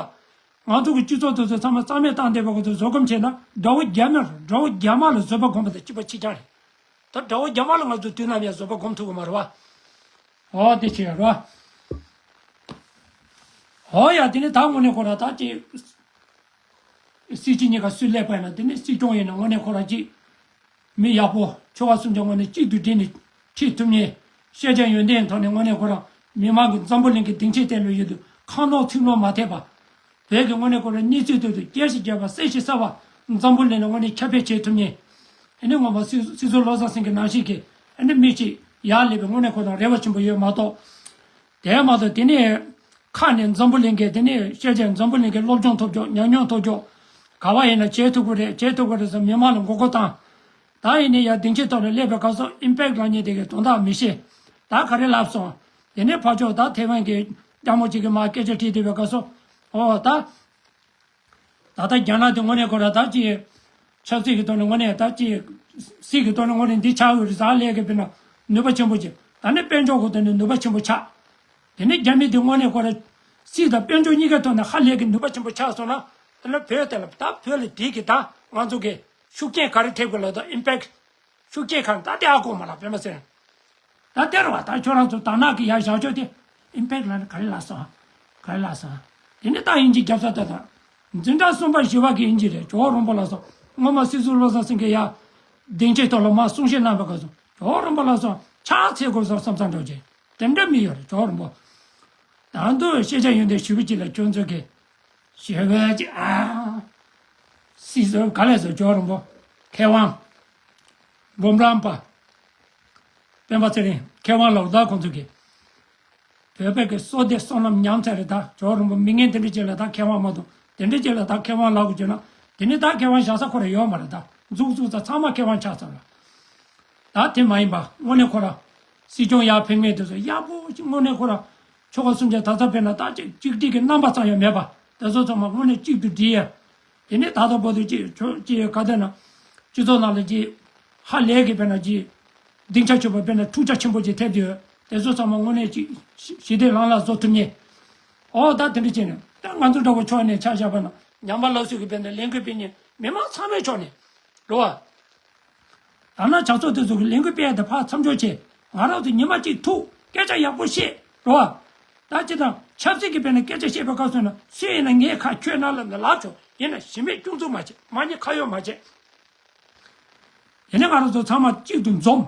ང་ཚོ་གི་སྤྱི་ཚོགས་དེ་ཚོ་ཚང་མ་རྩ་མེད་བཏང་བསྡད་པ་ཁོ་ཚོ་བཟོད་སྒོམ་བྱས་ན་དགྲ་བོ་རྒྱ་མི་དགྲ་བོ་རྒྱ་དམར་ལ་བཟོད་པ་སྒོམ་པ་དང་གཅིག་པ་གཅིག་རྐྱང་རེད། ད་དགྲ་བོ་རྒྱ་དམར་ལ་ང་ཚོ་དུས་ནམ་ཡང་བཟོད་པ་སྒོམ་ཐུབ་ཀྱི་མ་རེད་བ། འོ་དེ་བྱས་རོ། འོ་ཡ་དེ་ནི་ད་དངོས་གནས་ཁོ་ར་ད་ཅི། སྲིད་སྤྱི་གཉིས་ཀ་སུས་སླེབས་པ་ཡིན་ན་དེ་ནི་སྲིད་སྐྱོང་ཡིན་ན་དངོས་གནས་ཁོ་ར་ཅི། མི་ཡག་པོ་ཆོལ་ཁ་གསུམ་གྱི་དངོས་གནས་གཅིག་ཏུ་སྒྲིལ་ནས་ཁྲིད་ཐུབ་མཁན། ཤེས་བྱ་ཡོན་ཏན་ཐོག་ནས་དངོས་གནས་ཁོ་རང་མི་མང་གི་འཛམ་བུ་གླིང་གི་སྡིངས་ཆའི་སྟེང་ལ་ཡོད་དུས་ཁ་ནོར་ཚིག་ནོར་མ་ཐེབས་པ། བོད་ཀྱི་དངོས་གནས་ཁོ་རང་གནས་ཚུལ་ཐོག་ཏུ་རྒྱལ་ཞིང་རྒྱས་པ་སྲས་ཞིང་གསལ་བ་འཛམ་བུ་གླིང་ལ་དངོས་གནས་ཁྱབ་སྤེལ་བྱེད་ཐུབ་མཁན། ཨ་ནི་ངོ་མ་སྲིད་སྲིད་ཟུར་བློ་བཟང་སེང་གེ་ནང་བཞིན་གྱི་ཨ་ནི་མི་གཅིག་ཡར་སླེབས་པའི་དངོས་གནས་ཁོ་རང་རེ་བ་ཆེན་པོ་ཡོད་མ་གཏོགས། དེ་མ་གཏོགས་དེ་ནས་ཁ་ནས་འཛམ་བུ་གླིང་གི་དེ་ནས་ཤེས་བྱ་འཛམ་བུ་གླིང་གི་སློབ་སྦྱོང་ཐོབ་ཆོག་ཉམས་མྱོང་ཐོབ་ཆོག་ག་བ་ཡིན་ན་བྱེད་ཐུབ་ཀྱི་རེད། བྱེད་ཐུབ་ཀྱི་རེད་ཟེར་མི་མང་ལ་མགོ་སྐོར་བཏང་། ད་ཡིན་ནའི་ཡ་སྡིངས་ཆའི་ཐོག་ལ་སླེབས་པའི་སྐབས་སུ་ཨིམ་པེག་ལབ་མཁན་དེ་གའི་དོན་དག་མི་ཤེས། ད་ག་རེ་ལབ་སོང་། དེ་ནས་ཕར་ཕྱོགས་ད་ཐེ་ཝན་གྱི་སྐྱ་མོ་གཅིག་གིས་མར་སྐད་ཆ་དྲིས་བསྡད་པའི་སྐབས་སུ། ཨོ་ད། ད་ལྟ་རྒྱ་ནག་དེ་དངོས་གནས་ཁོ་ར་ད་ཅི། ཆབ་སྲིད་ཀྱི་ཐོག་ནས་དངོས་གནས་ད་ཅི། སྲིད་ཀྱི་ཐོག་ནས་དངོས་གནས་འདི་ཆགས་ཡོད་རེད་ཟེར་ལས་ཀྱི་དཔེར་ན་ནུས་པ་ཆེན་པོ་ཅིག་ད་ནི་དཔལ་འབྱོར་གྱི་ཐོག་ནས་ནུས་པ་ཆེན་པོ་ཆགས། དེ་ནས་རྒྱ་མི་དེ་དངོས་གནས་ཁོ་ར། སྲིད་དང་དཔལ་འབྱོར་གཉིས་ཀའི་ཐོག་ནས་ཧ་ལས་ཀྱི་ནུས་པ་ཆེན་པོ་ཆགས་སོང་ན། དེ་ནི་བོད་དེ་ལ་ད་བོད་ལ་དེ་གི་ད་ང་ཚོ་གི་ཤུགས་རྐྱེན་ག་རེ་ཐེབས་ཀྱི་ལ་ད་ཨིམ་པེག་ཤུགས་རྐྱེན་གང་ད་དེ་ཨ་གོ་མ་ལ་དཔེ་མ་ཟེར། ད་དེ་རུ་བ་ད་ཁྱོད་རང་ཚོ་དར་ནག་གི་ཡ་བཞག་ཆོག་དེ་ཨིམ་པེག་ལ་ནི་ག་རེ་ལ་སོང་། ག་རེ་ལ་སོང་། དེ་ནི་ད་ཡིན་གྱི་རྒྱབ་ས་ད་ད། འཛིན་གྲྭ་གསུམ་པ་བཞི་བ་གི་ཡིན་གྱི་རེད། ཇོ་བོ་རིན་པོ་ལ་སོང་སྔོན་མ་སྲིད་ཟུར་བློ་བཟང་སེང་གེ་ཡ། སྡིངས་ཆའི་ཐོག་ལ་མ་གསུང་བཤད་གནང་བའི་སྐབས་སུ་ཇོ་བོ་རིན་པོ་ལ་སོང་ཕྱག་འཚལ་དགོས་སོང་བསམ་བསམ་འགྲོ་རྗེས་དེ་འདྲ་མི་ཡོད་རེད་ཇོ་བོ་རིན་པོ། ད་དུང་ཤེས་བྱ་ཡོན་ཏན་ཞུ་བ་ཅིག་ལ་ཁྱོད་ཚོ་གི། ཞེས་པའི་ཅི་ཨ། སྲིད་ཟུར་ག་ལས་སུ་ཇོ་རིན་པོ། མཁས་དབང་། འབུམ་རམས་པ། སྤེན་པ་ཚེ་རིང་མཁས་དབང་ལགས་ད་ཁོང་ཚོ་གིས། བོད་པའི་གི་བསོད་བདེ་བསོད་ནམས་ཉམས་ཚར་རེད་ད་ཇོ་རིན་པོ་མི་ངན་དེ་འདྲ་ཅིག་ལ་ད་མཁས་དབང་མ་གཏོགས་དེ་འདྲ་ཅིག་ལ་ད་མཁས་དབང་ལབ་དགོས་བྱུང་ན་དེ་ནི་ད་མཁས་དབང་བཞག་ས་ཁོ་ར་ཡོད་མ་རེད་ད་འཛུགས་འཛུགས་ས་ཚང་མ་མཁས་དབང་ཆགས་ཚར་ལ། ད་དེ་མ་ཡིན་པ་དངོས་གནས་ཁོ་ར། སྲིད་སྐྱོང་ཡར་ཕེབས་མཁན་དེ་ཚོ་ཡག་པོ་ཅིག་དངོས་གནས་ཁོ་ར། ཆོལ་ཁ་གསུམ་ཆ་ད་ཚ་དཔེར་ན་ད་ཅིག་གཅིག་སྒྲིལ་གྱི་རྣམ་པ་ཙམ་ཡང་མེད་པ་དེ་ཚོ་ཚང་མ་དངོས་གནས་གཅིག་ཏུ་སྒྲིལ་ཡ། དེ་ནས་ད་ལྟ་བར་དུ་ཅིག་ཆོ་ཅིག་ག་དེ་ན། སྤྱི་ཚོགས་ནང་ལ་ཅིག་ཧ་ལས་ཀྱི་དཔེར་ན་ཅིག་སྡིངས་ཆ་ཆེན་པོ་དཔེར་ན་འཁྲུག་ཆ་ཆེན་པོ་ཅིག་ཐེབས་ཡོད་དེ་ཚོ་ཚང་མ་དངོས་གནས་ཅིག་ཞི་ཞི་བདེ་ལམ་ལ་བཟོ་ཐུབ་ཉེ། ཨོ་ད་དེ་འདྲ་བྱས་ནས་ད་ང་ཚོ་འདྲ་བོ་ཕྱོགས་ནས་ཆ་བཞག་པ་ན་ཉམས་པ་སླར་གསོ་གི་དཔེར་ན་ལས་འགུལ་སྤེལ་ཉེ་མི་མང་ཚང་མའི་ཕྱོགས་ནས་རེད་བ། དར་ནག་ཇག་ཚོགས་དེ་ཚོ་གི་ལས་འགུལ་སྤེལ་ཡ་དེ་ཕར་མཚམས་འཇོག་བྱེད། ང་རང་ཚོ་ཉི་མ་གཅིག་ཐུག་སྐད་ཆ་ཡག་པོ་བཤད་རོ། ད་ཅི་དང་ཆབ་སྲིད་ཀྱི་དཔེར་ན་སྐད་ཆ་བཤད་པའི་སྐབས་སུ་ན་སུ་ཡིན་ན་ངས་ཁ་ཁྱོད་ན་ལབ་ནས་ལབ་ཆོག་ཡིན་ན་གཞི་མེད་སྐྱོན་འཛུགས་མ་བྱེད་མ་ཉེས་ཁ་གཡོག་མ་བྱེད། ཡིན་ན་ང་རང་ཚོ་ཚང་མ་གཅིག་ཏུ་འཛོམས།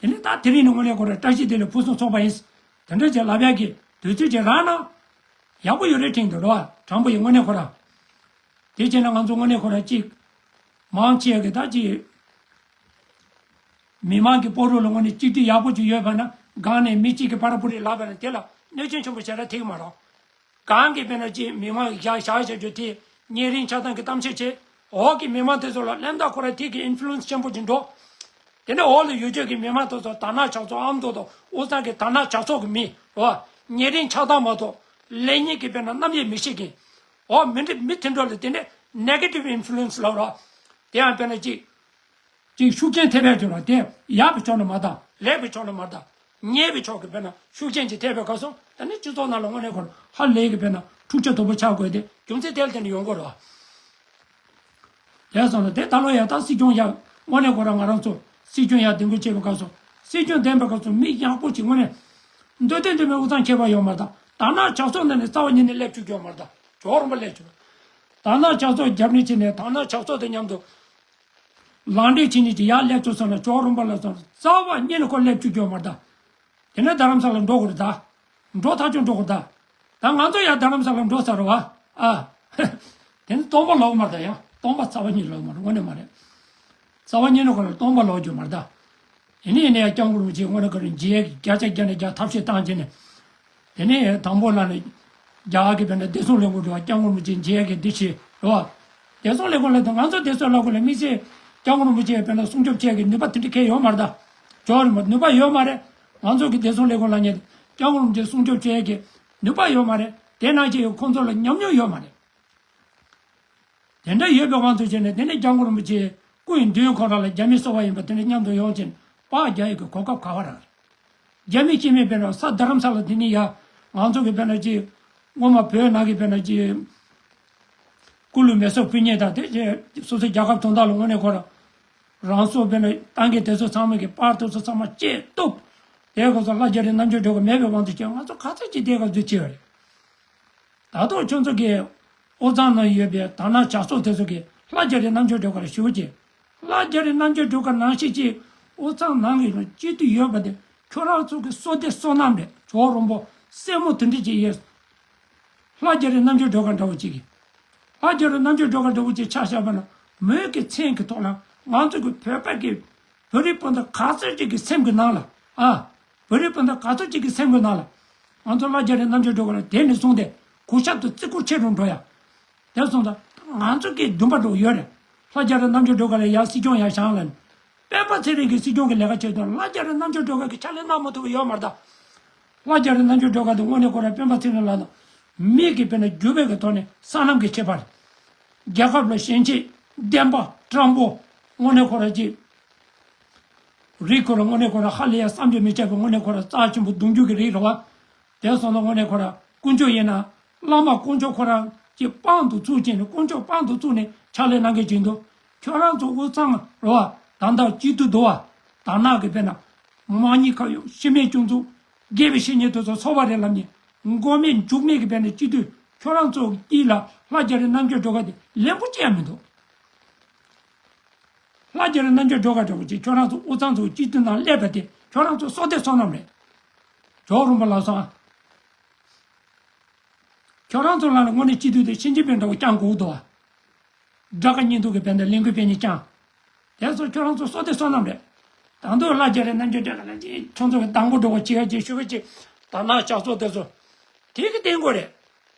ཡིན་ན་ད་དེ་རིང་ནི་དངོས་གནས་ཁོ་ར་བཀྲ་ཤིས་བདེ་ལེགས་ཕུན་སུམ་ཚོགས་པ་ཡིན། དེ་འདྲ་ཅིག་ལབ་ཡག་གི་དུས་ཚོད་ཅིག་རག་ན། ཡག་པོ་ཡོད་རེད་དྲན་འདུག་རོ། དྲང་པོ་ཡིན་དངོས་གནས་ཁོ་ར། དེ་བྱས་ན་ང་ཚོ་དངོས་གནས་ཁོ་ར་གཅིག་མང་ཆེ་གི་ད་ཅི། མི་མང་གི་སྤོ་རོགས་ལ་དངོས་གནས་གཅིག་སྒྲིལ་ཡག་པོ་ཅིག་ཡོད་པ་ན་སྒང་ནས་མི་གཅིག་གི་པར་པུ་རི་ལབ་པ་ན་དེ་ལ་གནོད་སྐྱོན་ཆེན་པོ་བྱས་ན་ཐིག་མ་རོགས། སྒང་གི་དཔེར་ན་ཅིག་མི་མང་གི་བཞག་བཞག་བྱ་རྒྱུ་དེ་ཉེ་རིང་ཆགས་སྡང་གི་གཏམ་བཤད་བྱས་འོག་གི་མི་མང་དེ་ཚོ་ལ་གླེན་རྟགས་ཁོ་ར་ཐིག་གི་ཨིན་ཕུ་ལུ་ཨེན་སི་ཆེན་པོ་ཅིག་འགྲོ། དེ་ནས་འོག་ལ་ཡོད་ཆོག་གི་མི་མང་དེ་ཚོ་དར་ནག་ཇག་ཚོགས་ཨ་མདོ་དང་དབུས་གཙང་གི་དར་ནག་ཇག་ཚོགས་ཀྱི་མི་རོ། ཉེ་རིང་ཆགས་སྡང་མ་གཏོགས་ལེགས་ཉེས་ཀྱི་དཔེར་ན་རྣམ་དབྱེ་མི་ཤེས་མཁན། འོ་མི་འདྲ་མི་དེ་འདྲ་ལ་དེ་ནས་ནེ་གེ་ཊིབ་ཨིན་ཕུ་ལུ་ཨེན་སི་ལབ་རོགས། དེ་ཡང་དཔེར་ན་ཅིག་ཅིག་ཤུགས་རྐྱེན་ཐེབས་ཡ་བྱུང་ན་དེ་ཡག་པའི་ཕྱོགས་ནས་མ་བཏང་ལེགས་པའི་ཕྱོགས་ནས་མ་བཏང་ཉེས་པའི་ཕྱོགས་ཀྱི་དཔེར་ན་ཤུགས་རྐྱེན་ཅིག་ཐེབས་པའི་སྐབས་སུ་ད་ནི་སྤྱི་ཚོགས་ནང་ལ་དངོས་གནས་ཁོ་ཧ་ལས་ཀྱི་དཔེར་ན་འཁྲུག་ཆ་དོད་པོ་ཆགས་དགོས་ཏེ་རྒྱུ་མཚན་དེ་ལ་བརྟེན་ནས་ཡོང་དགོས་རེད་བ། དེ་སོང་ན་དེ་ད་ལོ་ཡང་ད་སྲིད་སྐྱོང་ཡང་དངོས་གནས་ཁོ་རང་ང་རང་ཚོ་སྲིད་སྐྱོང་ཡང་འདེམས་བསྐོ་བྱེད་པའི་སྐབས་སུ་སྲིད་སྐྱོང་འདེམས་པའི་སྐབས་སུ་མི་ཡག་པོ་ཅིག་དངོས་གནས་འདོད་དོན་འདོད་མེད་དབུ་གཙང་ཁྱད་པར་ཡོད་མ་རེད་ད། དར་ནག་ཇག་ཚོགས་ནང་ནས་རྩ་བ་ཉིད་ནས་སླེབས་བཅུག་རྒྱུ་ཡོད་མ་རེད་ད། ཇོ་བོ་རིན་པོ་སླེབས་བཅུག་དར་ནག་ཇག་ཚོགས་རྒྱབ་ནས་ཕྱིན་ནས་དར་ནག་ཇག་ཚོགས་དང་མཉམ་དུ་ལངས་འདྲེན་བྱེད་ནས་ཅིག་ཡར་སླེབས་ཚུལ་སོང་ན་ཇོ་བོ་རིན་པོ་ལ་སོང་རྩ་བ་ཉིད་ནས་ཁོ་སླེབས་བཅུག་རྒྱུ་ཡོད་མ་རེད་ད། དེ་ནས་རྡ་རམ་ས་ལ་འགྲོ་དགོས་རེད་ད། འགྲོ་ཐག་ཆོད་འགྲོ་དགོས་ད། ད་ང་ཚོ་ཡང་རྡ་རམ་ས་ལ་འགྲོ་ཚར་རེད་བ། ཨ། དེ་ནི་སྟོང་པ་ལོག་མ་རེད་ད་ཡ། སྟོང་པ་རྩ་བ་ཉིད་ལོག་མ་རེད་དངོས་གནས་མ་རེད། རྩ་བ་ཉིད་ནས་ཁོ་ལ་སྟོང་པ་ལོག་རྒྱུ་མ་རེད་ད། ཡིན་ནའི་ཡིན་ནའི་ཡང་སྐྱབས་མགོན་རིན་པོ་ཆེ་དངོས་གནས་ཁོ་རང་མཇལ་ཡས་ཀྱི་བརྒྱ་ཆ་བརྒྱ་ནས་བརྒྱ་ཐབས་ཤེས་བཏང་བྱས་ནས། དེ་ནས་དང་པོ་ལ་ནི། རྒྱ་གར་གྱི་དཔེར་ན་བདེ་སྲུང་ལས་ཁུངས་འགྲོ་བ་སྐྱབས་མགོན་རིན་པོ་ཆེ་མཇལ་ཡས་ཀྱི་འདི་བྱས་རེད་བ། བདེ་སྲུང་ལས་ཁུངས་ལ་དང་ང་ཚོ་བདེ་སྲུང་ལས་ཁུངས་ལ་དམིགས་བསལ་སྐྱབས་མགོན་རིན་པོ་ཆེ་དཔེར་ན་སྲུང་སྐྱོབ་བྱེད་ཀྱི་ནུས་པ་དེ་འདྲ་གང་ཡང་ཡོད་མ་རེད་ད། ཇོ་བོ་རིན་པོ་ནུས་པ་ཡོད་མ་རེད། ང་ཚོ་གི་བདེ་སྲུང་ལས་ཁུངས་ལ་ཉེ་སྐྱབས་མགོན་རིན་པོ་ཆེ་སྲུང་སྐྱོབ་བྱེད་ཀྱི་ནུས་པ་ཡོད་མ་རེད། དེ་ནང་བཞིན་ཁོང་ཚོ་ལ་ཉམས་མྱོང་ཡོད་མ་རེད། དེ་འདྲ་ཡོད་པའི་དབང་དུ་བྱས་ནས་དེ་ནས་སྐྱབས་མགོན་རིན་པོ་ཆེ་སྐུ་ཡི་མདུན་ཁོ་རང་ལ་རྒྱ་མི་སོ་པ་ཡིན་པ་དེ་འདྲ་མཉམ་དུ་ཡོང་ཕྱིན་པགས་རྒྱག་ཡས་ཀྱི་གོ་སྐབས་ག་བ་རག་རེད། རྒྱ་མི་སྐྱེ་དམན་དཔེར་ན་ས་རྡ་རམ་ས་ལ་དེ་ནས་ཡ་ང་ཚོ་གི་དཔེར་ན་ཅིག་སྔོན་མ་བོད་ནང་གི་དཔེར་ན་ཅིག་སྐུ་ལུས་མེ་སྲེག་ཕུལ་མཁན་དང་དེ་རྗེས་སོ་སོའི་རྒྱལ་ཁབ་དོན་དག་ལ་དངོས་གནས་ཁོ་རང་རང་སྲོག་དཔེར་ན་བཏང་མཁན་དེ་ཚོ་ཚང་མ་གི་པར་དེ་ཚོ་ཚང་མ་བཅད་གཏུབ། དེ་ག་ཚོ་ལྷ་རྒྱ་རི་རྣམ་དཔྱོད་སྒྲོལ་དཀར་མེད་པའི་དབང་དུ་བྱས་ང་ཚོ་ག་ཚོད་ཅིག་དེ་ག་ཚོད་བྱས་པ་རེད། ད་དུང་ཁྱོད་ཚོ་གིས་དབུས་གཙང་ནང་ཡོད་པའི་དར་ནག་ཇག་ཚོགས་དེ་ཚོ་གིས་ལྷ་རྒྱ་རི་རྣམ་དཔྱོད་སྒྲོལ་དཀར་ཞུ་རྒྱུ། ལྷ་རྒྱ་རི་རྣམ་དཔྱོད་སྒྲོལ་དཀར་ནང་བཞིན་གྱི་དབུས་གཙང་ནང་གི་སྤྱི་འཐུས་ཡོད་པ་དེ་ཁྱོད་རང་ཚོ་གི་བསོད་བདེ་བསོད་ནམས་རེད། ཇོ་བོ་རིན་པོ་སྲས་མོ་དེ་འདྲ་ཅིག་ཡོད། ལྷ་རྒྱ་རི་རྣམ་དཔྱོད་སྒྲོལ་དཀར་འདྲ་བོ་ཅིག་གིས། ལྷ་རྒྱ་རི་རྣམ་དཔྱོད་སྒྲོལ་དཀར་འདྲ་བོ་ཅིག་ཆ་བཞག་པ་ན་མོས་ཀྱི་མཚན་གྱི་ཐོག་ལ་ང་ཚོ་གི་བོད་པ་གི་བོད་རིགས་སྤུན་ཟླ་ག་ཚོད་ཅིག་གི་སེམས་ཀྱི་ནང་ལ་ཨ། བོད་རིགས་སྤུན་ཟླ་ག་ཚོད་ཅིག་གི་སེམས་ཀྱི་ནང་ལ། ང་ཚོ་ལྷ་རྒྱ་རི་རྣམ་དཔྱོད་སྒྲོལ་དཀར་ལགས་དེ་ནས་བཟུང་སྟེ་གུས་ཞབས་དང་བརྩི་བཀུར་ཆེ་རུ་འགྲོ་ཡ། དེ་སོང་ཙང་ང་ཚོ་གི་འདུན་པ་འགྲོ་ཡོད་རེད། ལྷ་རྒྱ་རི་རྣམ་དཔྱོད་སྒྲོལ་དཀར་ལགས་ཡར་སྲིད་སྐྱོང་ཡར་བཞེངས་ལ་ནི། སྤེན་པ་ཚེ་རིང་གི་སྲིད་སྐྱོང་གི་ལས་ཀ་བྱེད་དུས་ལྷ་རྒྱ་རི་རྣམ་དཔྱོད་སྒྲོལ་དཀར་གྱིས་ཕྱག་ལས་གནང་མ་ཐུབ་པ་ཡོད་མ་རེད་ད། ལྷ་རྒྱ་རི་རྣམ་དཔྱོད་སྒྲོལ་དཀར་དེ་དངོས་གནས་ཁོ་རང་སྤེན་པ་ཚེ་རིང་ལགས་དང་མི་གི་དཔེར་ན་འགྱུར་བའི་གི་ཐོག་ནས་སྲང་ལམ་གྱི་ཁྱད་པར། རྒྱལ་ཁབ་ལ་ཞེན་ཆེས་བདེན་པ་དྲང་པོ། དངོས་གནས་ཁོ་རང་ཅིག་རིགས་ཁོ་རང་དངོས་གནས་ཁོ་རང་ཧ་ལས་ཡ་བསམ་གྱིས་མི་ཁྱབ་པའི་དངོས་གནས་ཁོ་རང་རྩ་ཆེན་པོ་གདུང་རྒྱུད་ཀྱི་རིགས་རེད་བ། དེ་སོང་ཙང་དངོས་གནས་ཁོ་རང་དཀོན་མཆོག་ཡིན་ན། བླ་མ་དཀོན་མཆོག་ཁོ་རང་གི་དཔང་དུ་བཙུགས་བྱས་ནས་དཀོན་མཆོག་དཔང་དུ་བཙུགས་ནས་ཕྱག་ལས་གནང་མཁན་ཅིག་འདུག་ཁྱོད་རང་ཚོ་དབུས་གཙང་རེད་བ། ད་ལྟ་སྐྱིད་སྡུག་འདུག་བ། དར་ནག་གི་དཔེར་ན། དམངས་གཉིས་ཁ་ཡོད་ཤི་མེད་ཅུང་ཚུགས། དགེ་བའི་བཤེས་གཉེན་དེ་ཚོ་འཚོ་བ་རེ་ལབ་ནས། མགོ་མེད་མཇུག་མེད་ཀྱི་དཔེར་ན་སྐྱིད་སྡུག་ཁྱོད་རང་ཚོ་དཀྱིལ་ལ་ལྷ་རྒྱ་རི་རྣམ་དཔྱོད་སྒྲོལ་དཀར་དེ་ལེན་པོ་ཅི་ཡང་མི་འདུག་ལྷ་རྒྱ་རི་རྣམ་དཔྱོད་སྒྲོལ་དཀར་འདྲ་བོ་ཅིག་ཁྱོད་རང་ཚོ་དབུས་གཙང་ཚོ་སྐྱིད་སྡུག་ནང་སླེབས་པ་དེ་ཁྱོད་རང་ཚོ་བསོད་བདེ་བསོད་ནམས་རེད། ཇོ་བོ་རིན་པོ་ལགས་སོ་ཨ། ཁྱོད་རང་ཚོ་ལ་ལ་དངོས་གནས་སྐྱིད་སྡུག་དེ་ཤིན་ཅི་པིན་འདྲ་བོ་བསྐྱངས་དགོས་འདུག་ཨ། དགྲ་དགའ་གཉེན་སྡུག་གི་བན་དེ་ལས་འགུལ་སྤེལ་ནས་བསྐྱངས། དེ་ཚོ་ཁྱོད་རང་ཚོ་བསོད་བདེ་བསོད་ནམས་རེད། ད་དུང་ལྷ་རྒྱ་རི་རྣམ་དཔྱོད་སྒྲོལ་དཀར་ལགས་ཀྱིས་ཁྱོད་ཚོ་གི་དང་པོ་འགྲོ་བ་བྱེད་ཡ་ཅིག་ཞུ་གི་ཅིག་དར་ནག་ཇག་ཚོགས་དེ་ཚོ། དེ་གི་སྟེང་སྐོར་རེད།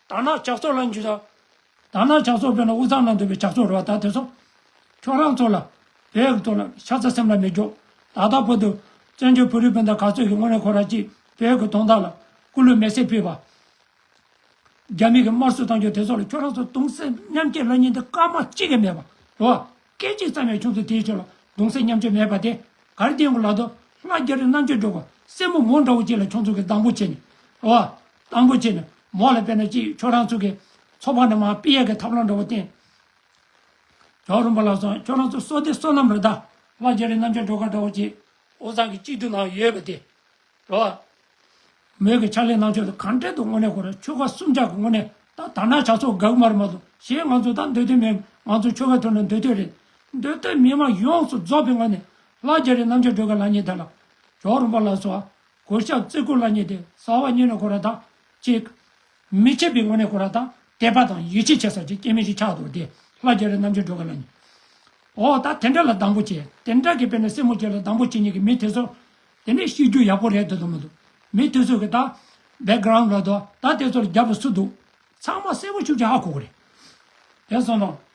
དར་ནག་ཇག་ཚོགས་ལ་འཇུ་དང་། དར་ནག་ཇག་ཚོགས་དཔེར་ན་དབུས་གཙང་ནང་འདུག་པའི་ཇག་ཚོགས་རེད་བ། ད་དེ་ཚོ་ཁྱོད་རང་ཚོ་ལ་བོད་ཀྱི་ཐོག་ལ་ཤ་ཚ་སེམས་ལ་མི་འཇོག་ད་ལྟ་བར་དུ་བཙན་བྱོལ་བོད་རིགས་སྤུན་ཟླ་ག་ཚོད་ཀྱི་དངོས་གནས་ཁོ་རང་ཅིག་བོད་ཀྱི་དོན་དག་ལ་སྐུ་ལུས་མེ་སྲེག་ཕུལ་བ། རྒྱ་མི་གི་དམར་གསོད་བཏང་རྒྱུ་དེ་ཚོ་ལ་ཁྱོད་རང་ཚོ་གདུང་སེམས་མཉམ་སྐྱེད་ལབ་མཁན་དེ་སྐར་མ་གཅིག་ཀྱང་མེད་པ་རེད་བ། སྐད་ཅིག་ཙམ་ཡང་ཁྱོད་ཚོ་དེའི་ཕྱོགས་ལ་གདུང་སེམས་མཉམ་སྐྱེད་མེད་པ་དེ་ག་རེ་བསྟན་དགོས་ལབ་དུས། ལྷ་རྒྱ་རི་རྣམ་དཔྱོད་སྒྲོལ་དཀར་སྲས་མོ་མོ་འདྲ་བོ་ཅིག་ལ་ཁྱོད་ཚོ་གིས་སྡང་པོ་བྱས་ནས་རེད་བ། སྡང་པོ་བྱས་ནས་མོ་ལ་དཔེར་ན་ཅིག་ཁྱོད་རང་ཚོ་གི་ཚོགས་པ་ནས་མར་ཕུད་ཡས་ཀྱི་ཐབས་ལམ་འདྲ་བོ་བསྟན། ཇོ་བོ་རིན་པོ་ལགས་སོ་ཁྱོད་རང་ཚོ་བསོད་བདེ་བསོད་ནམས་རེད་ད། ལྷ་རྒྱ་རི་རྣམ་དཔྱོད་སྒྲོལ་དཀར་འདྲ་བོ་ཅིག་དབུས་གཙང་གི་སྐྱིད་སྡུག་ནང་ཡོད་པ་དེ། རེད་བ། མོས་ཀྱི་ཕྱག་ལས་གནང་ཕྱོགས་དེ་གང་འདྲ་འདུག་དངོས་གནས་ཁོ་རང་ཆོལ་ཁ་གསུམ་ཆར་གྱི་དངོས་གནས་ད་དར་ནག་ཇག་ཚོགས་དགའ་གི་མ་རེད་མ་གཏོགས་གཞན་ང་ཚོ་ད་འདོད་དོན་མེད། ང་ཚོ་ཆོལ་ཁའི་ཐོག་ནས་འདོད་དོན་རེད། འདོད་དོན་མི་མང་ཡོངས་སུ་རྫོགས་པའི་ངང་ནས་ལྷ་རྒྱ་རི་རྣམ་དཔྱོད་སྒྲོལ་དཀར་ལབ་མཁན་དེ་ལ་ཇོ་བོ་རིན་པོ་ལགས་སོ། གུས་ཞབས་བརྩི་བཀུར་ལབ་མཁན་དེ་རྩ་བ་ཉིད་ནས་ཁོ་རང་ད་ཅིག་མི་ཕྱེད་པའི་ངོས་ནས་ཁོ་རང་ད་དད་པ་དང་ཡིད་ཆེས་བྱེད་ས་ཅིག་སྐྱེ་དམན་ཞིག་ཆགས་འདུག་དེ་ལྷ་རྒྱ་རི་རྣམ་དཔྱོད་སྒྲོལ་དཀར་ལབ་མཁན། ཨོ་ད་དེ་འདྲ་ལ་སྡང་པོ་བྱེད། དེ་འདྲ་གི་དཔེར་ན་སྲས་མོ་ཅིག་ལ་སྡང་པོ་བྱེད་མཁན་གྱི་མི་དེ་ཚོ། དེ་ནས་ཤེས་རྒྱུ་ཡག་པོ་རེད་འདུག་འདུག་མི་འདུག་མི་དེ་ཚོ་གི་ད་བེག་གྷ་རའུན་ཌ་ལ་དོ་ད་དེ་ཚོ་ལ་རྒྱབ་ལ་སུ་འདུག་ཚང་མ་གསལ་པོ་ཞེ་པོ་ཅིག་ཧ་གོ་གི་རེད། དེ་སོང་ཙང་།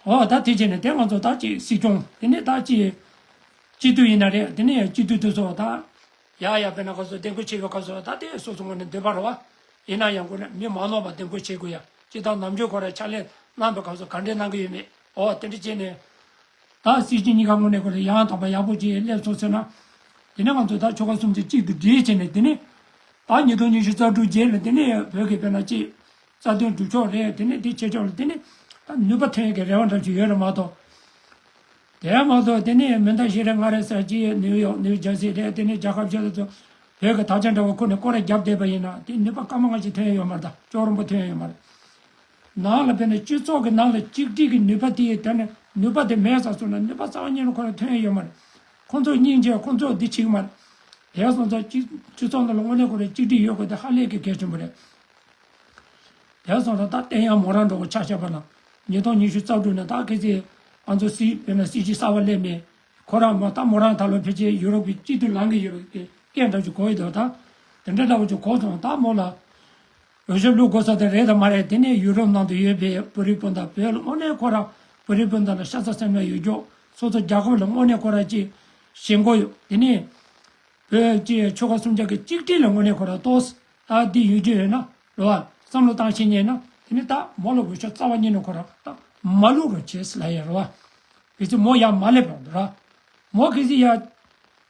ཨོ་ད་དེ་བྱས་ནས་དེ་ང་ཚོ་ད་ཅིག་སྲིད་སྐྱོང་དེ་ནས་ད་ཅིག་སྤྱི་འཐུས་ཡིན་ན་རེད། དེ་ནས་སྤྱི་འཐུས་དེ་ཚོ་ད་ཡ་ཡ་དཔེར་ན་ཁོ་ཚོ་འདེམས་བསྐོ་བྱེད་པའི་སྐབས་སུ་ད་དེ་སོ་སོ་ངོས་ནས་འདོད་པ་རེད་བ། ཡིན་ན་ཡང་ཁོ་ནས་མི་མ་ནོར་བ་འདེམས་བསྐོ་བྱེད་དགོས་ཡ། སྤྱིར་བཏང་ནམ་རྒྱུན་ཁོ་རང་ཕྱག་ལས་གནང་པའི་སྐབས་སུ་ག་འདྲས་གནང་གི་ཡོད་མེད། ཨོ་དེ་འདྲ་བྱས་ནས། ད་སྲིད་སྤྱི་གཉིས་ཀ་དངོས་གནས་ཁོ་རང་ཡང་དག་པ་ཡག་པོ་ཅིག་སླེབས་སོང་ཟེར་ན། དེ་ནས་ང་ཚོ་ད་ཆོལ་ཁ་གསུམ་གྱིས་གཅིག་ཏུ་སྒྲིལ་བྱས་ནས་དེ་ནས། ད་ཉིས་སྟོང་ཉི་ཤུ་རྩ་དྲུག་རྗེས་ལ་དེ་ནས་བོད་ཀྱི་དཔེར་ན་ཅིག་རྩ་དོན་སྒྲུབ་ཕྱོགས་རེད། དེ་ནས་དེ་བྱེད་ཕྱོགས་ལ་དེ་ནས་ད་ནུས་པ་ཐོན་ཡས་ཀྱི་རེ་བ་འདྲ་ཅིག་ཡོད་རེད་མ་གཏོགས། དེ་མ་གཏོགས་དེ་ནས་མི་འདང་ཞིག་རེད་ང་རེད་ཟེར་གྱི་ནིའུ་ཡོག་ནིའུ་ཇར་སི་རེད། དེ་ནས་རྒྱལ་ཁབ་ཆེ་ལ་ཚོ་བོད་ཀྱི་དར་ཆ་འདྲ་བོ་ཁུར་ནས་སྐོར་ར་བརྒྱབ་བསྡད་པ་ཡིན་ན་དེ་ནུས་པ་སྐར་མ་ལྔ་ཅིག་ཐོན་ཡས་ཡོད་མ་རེད། ད་ཅོག་རིང་པོ་ཐོན་ཡས་ཡོད་མ་རེད། ནང་ལ་དཔེར་ན་སྤྱི་ཚོགས་ཀྱི་ནང་ལ་གཅིག་སྒྲིལ་གྱི་ནུས་པ་དེ་དེ་ནས་ནུས་པ་དེ་མེད་ས་སོང་ན་ནུས་པ་རྩ་བ་ཉིད་ནས་ཁོ་རང་ཐོན་ཡས་ཡོད་མ་རེད། ཁོང་ཚོ་སྙིང་རྗེ་ཁོང་ཚོ་འདི་བྱེད་ཀྱི་མ་རེད། དེ་སོང་ཙང་སྤྱི་སྤྱི་ཚོགས་ནང་ལ་དངོས་གནས་ཁོ་རང་གཅིག་སྒྲིལ་ཡོད་དགོས་དེ་ཧ་ལས་ཀྱི་གལ་ཆེན་པོ་རེད། དེ་སོང་ཙང་ད་བསྟན་ཡག་མོ་རང་འགྲོ་གི་ཆ་བཞག་པ་ན་ཉིས་སྟོང་ཉི་ཤུ་རྩ་དྲུག་ནས་ད་གལ་སྲིད་ང་ཚོ་སྲིད་དཔེར་ན་སྲིད་སྤྱི་གསར་པ་སླེབས་ནས་ཁོ་རང་མོ་ད་མོ་རང་ད་ལོ་ཕལ་ཆེར་ཡུ་རོབ་ཀྱི་སྤྱི་འཐུས་ལངས་ཀྱི་ཡོད་པའི་སྐད་འདྲ་ཅིག་གོ་ཡི་འདུག་ད་དེ་འདྲ་འདྲ་བོ་ཅིག་གོ་སོང་ད་མོ་ལ། འོས་ཤོག་བླུག་དགོས་ས་དེ་རེད་དམ་མ་རེད། དེ་ནས་ཡུ་རོབ་ནང་དུ་ཡོད་པའི་བོད་རིགས་སྤུན་ཟླ་བོད་ལ་དངོས་གནས་ཁོ་རང་བོད་རིགས་སྤུན་ཟླ་ལ་ཤ་ཚ་སེམས་ལ་ཡོད་རྒྱུ། སོ་སོ་རྒྱལ་ཁབ་ལ་དངོས་གནས་ཁོ་རང་ཅིག་ཞེན་ཁོག་ཡོད། དེ་ནས་བོད་ཀྱི་ཆོལ་ཁ་གསུམ་ཆར་གྱི་གཅིག་སྒྲིལ་ལ་དངོས་གནས་ཁོ་རང་ཏོག་ཙམ་ད་འདི་ཡོད་རྒྱུ་ཡོད་ན་རེད་བ། བསམ་བློ་བཏང་ཤེས་མཁན་ན་དེ་ནས་ད་མོ་ལ་འོས་ཤོག་རྩ་བ་ཉིད་ནས་ཁོ་རང་ད་མ་བླུག་རོགས་བྱེད་ཟེར་ལབ་ཡ་རེད་བ། གལ་སྲིད་མོ་ཡར་མ་སླེབས་རོགས་འདུག་ར། མོ་གལ་སྲིད་ཡར་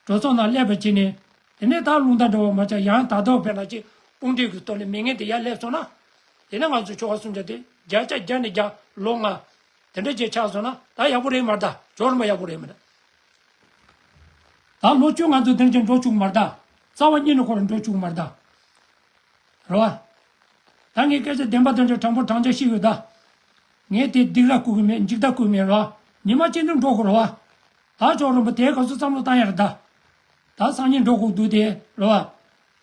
གྲོས་ཚོགས་ནང་སླེབས་པ་བྱས་ནས། དེ་ནས་ད་རླུང་རྟ་འགྲོ་བ་མ་ཆགས་ཡང་ད་ལྟ་བས་ན་ཅིག་དཔུང་སྒྲིག་གི་ཐོག་ནས་མི་ངན་དེ་ཡར་སླེབས་སོང་ན། དེ་ནས་ང་ཚོ་ཆོལ་ཁ་གསུམ་ཆར་དེ་བརྒྱ་ཆ་བརྒྱ་ནས་བརྒྱ་ལོ་ལྔ། དེ་འདྲ་ཅིག་ཆགས་སོང་ན་ད་ཡག་པོ་རེད་མ་རེད་ད། ཇོ་རིན་པོ་ཡག་པོ་རེད་མ་རེད། ད་ལོ་བཅུ་ང་ཚོ་དེ་འདྲ་ཅིག་འགྲོ་བཅུག་མ་རེད་ད། རྩ་བ་ཉིད་ནས་ཁོ་རང་འགྲོ་བཅུག་མ་རེད་ད། རེད་བ། ད་ངས་སྐད་ཆ་བདེན་པ་དོན་ཆ་དྲང་པོ་དྲང་ཆ་བཤད་ཡོད་ད། ངས་དེ་སྡིགས་ར་བསྐུལ་གི་མེད། འཇིགས་ད་བསྐུལ་མེད་རེད་བ། ཉི་མ་གཅིག་འདུག་འགྲོ་དགོས་རེད་བ། ད་ཇོ་རིན་པོ་དེའི་སྐབས་སུ་བསམ་བློ་བཏང་ཡ་རེད་ད། ད་སང་ཉིན་འགྲོ་དགོས་འདུག་དེ་རེད་བ།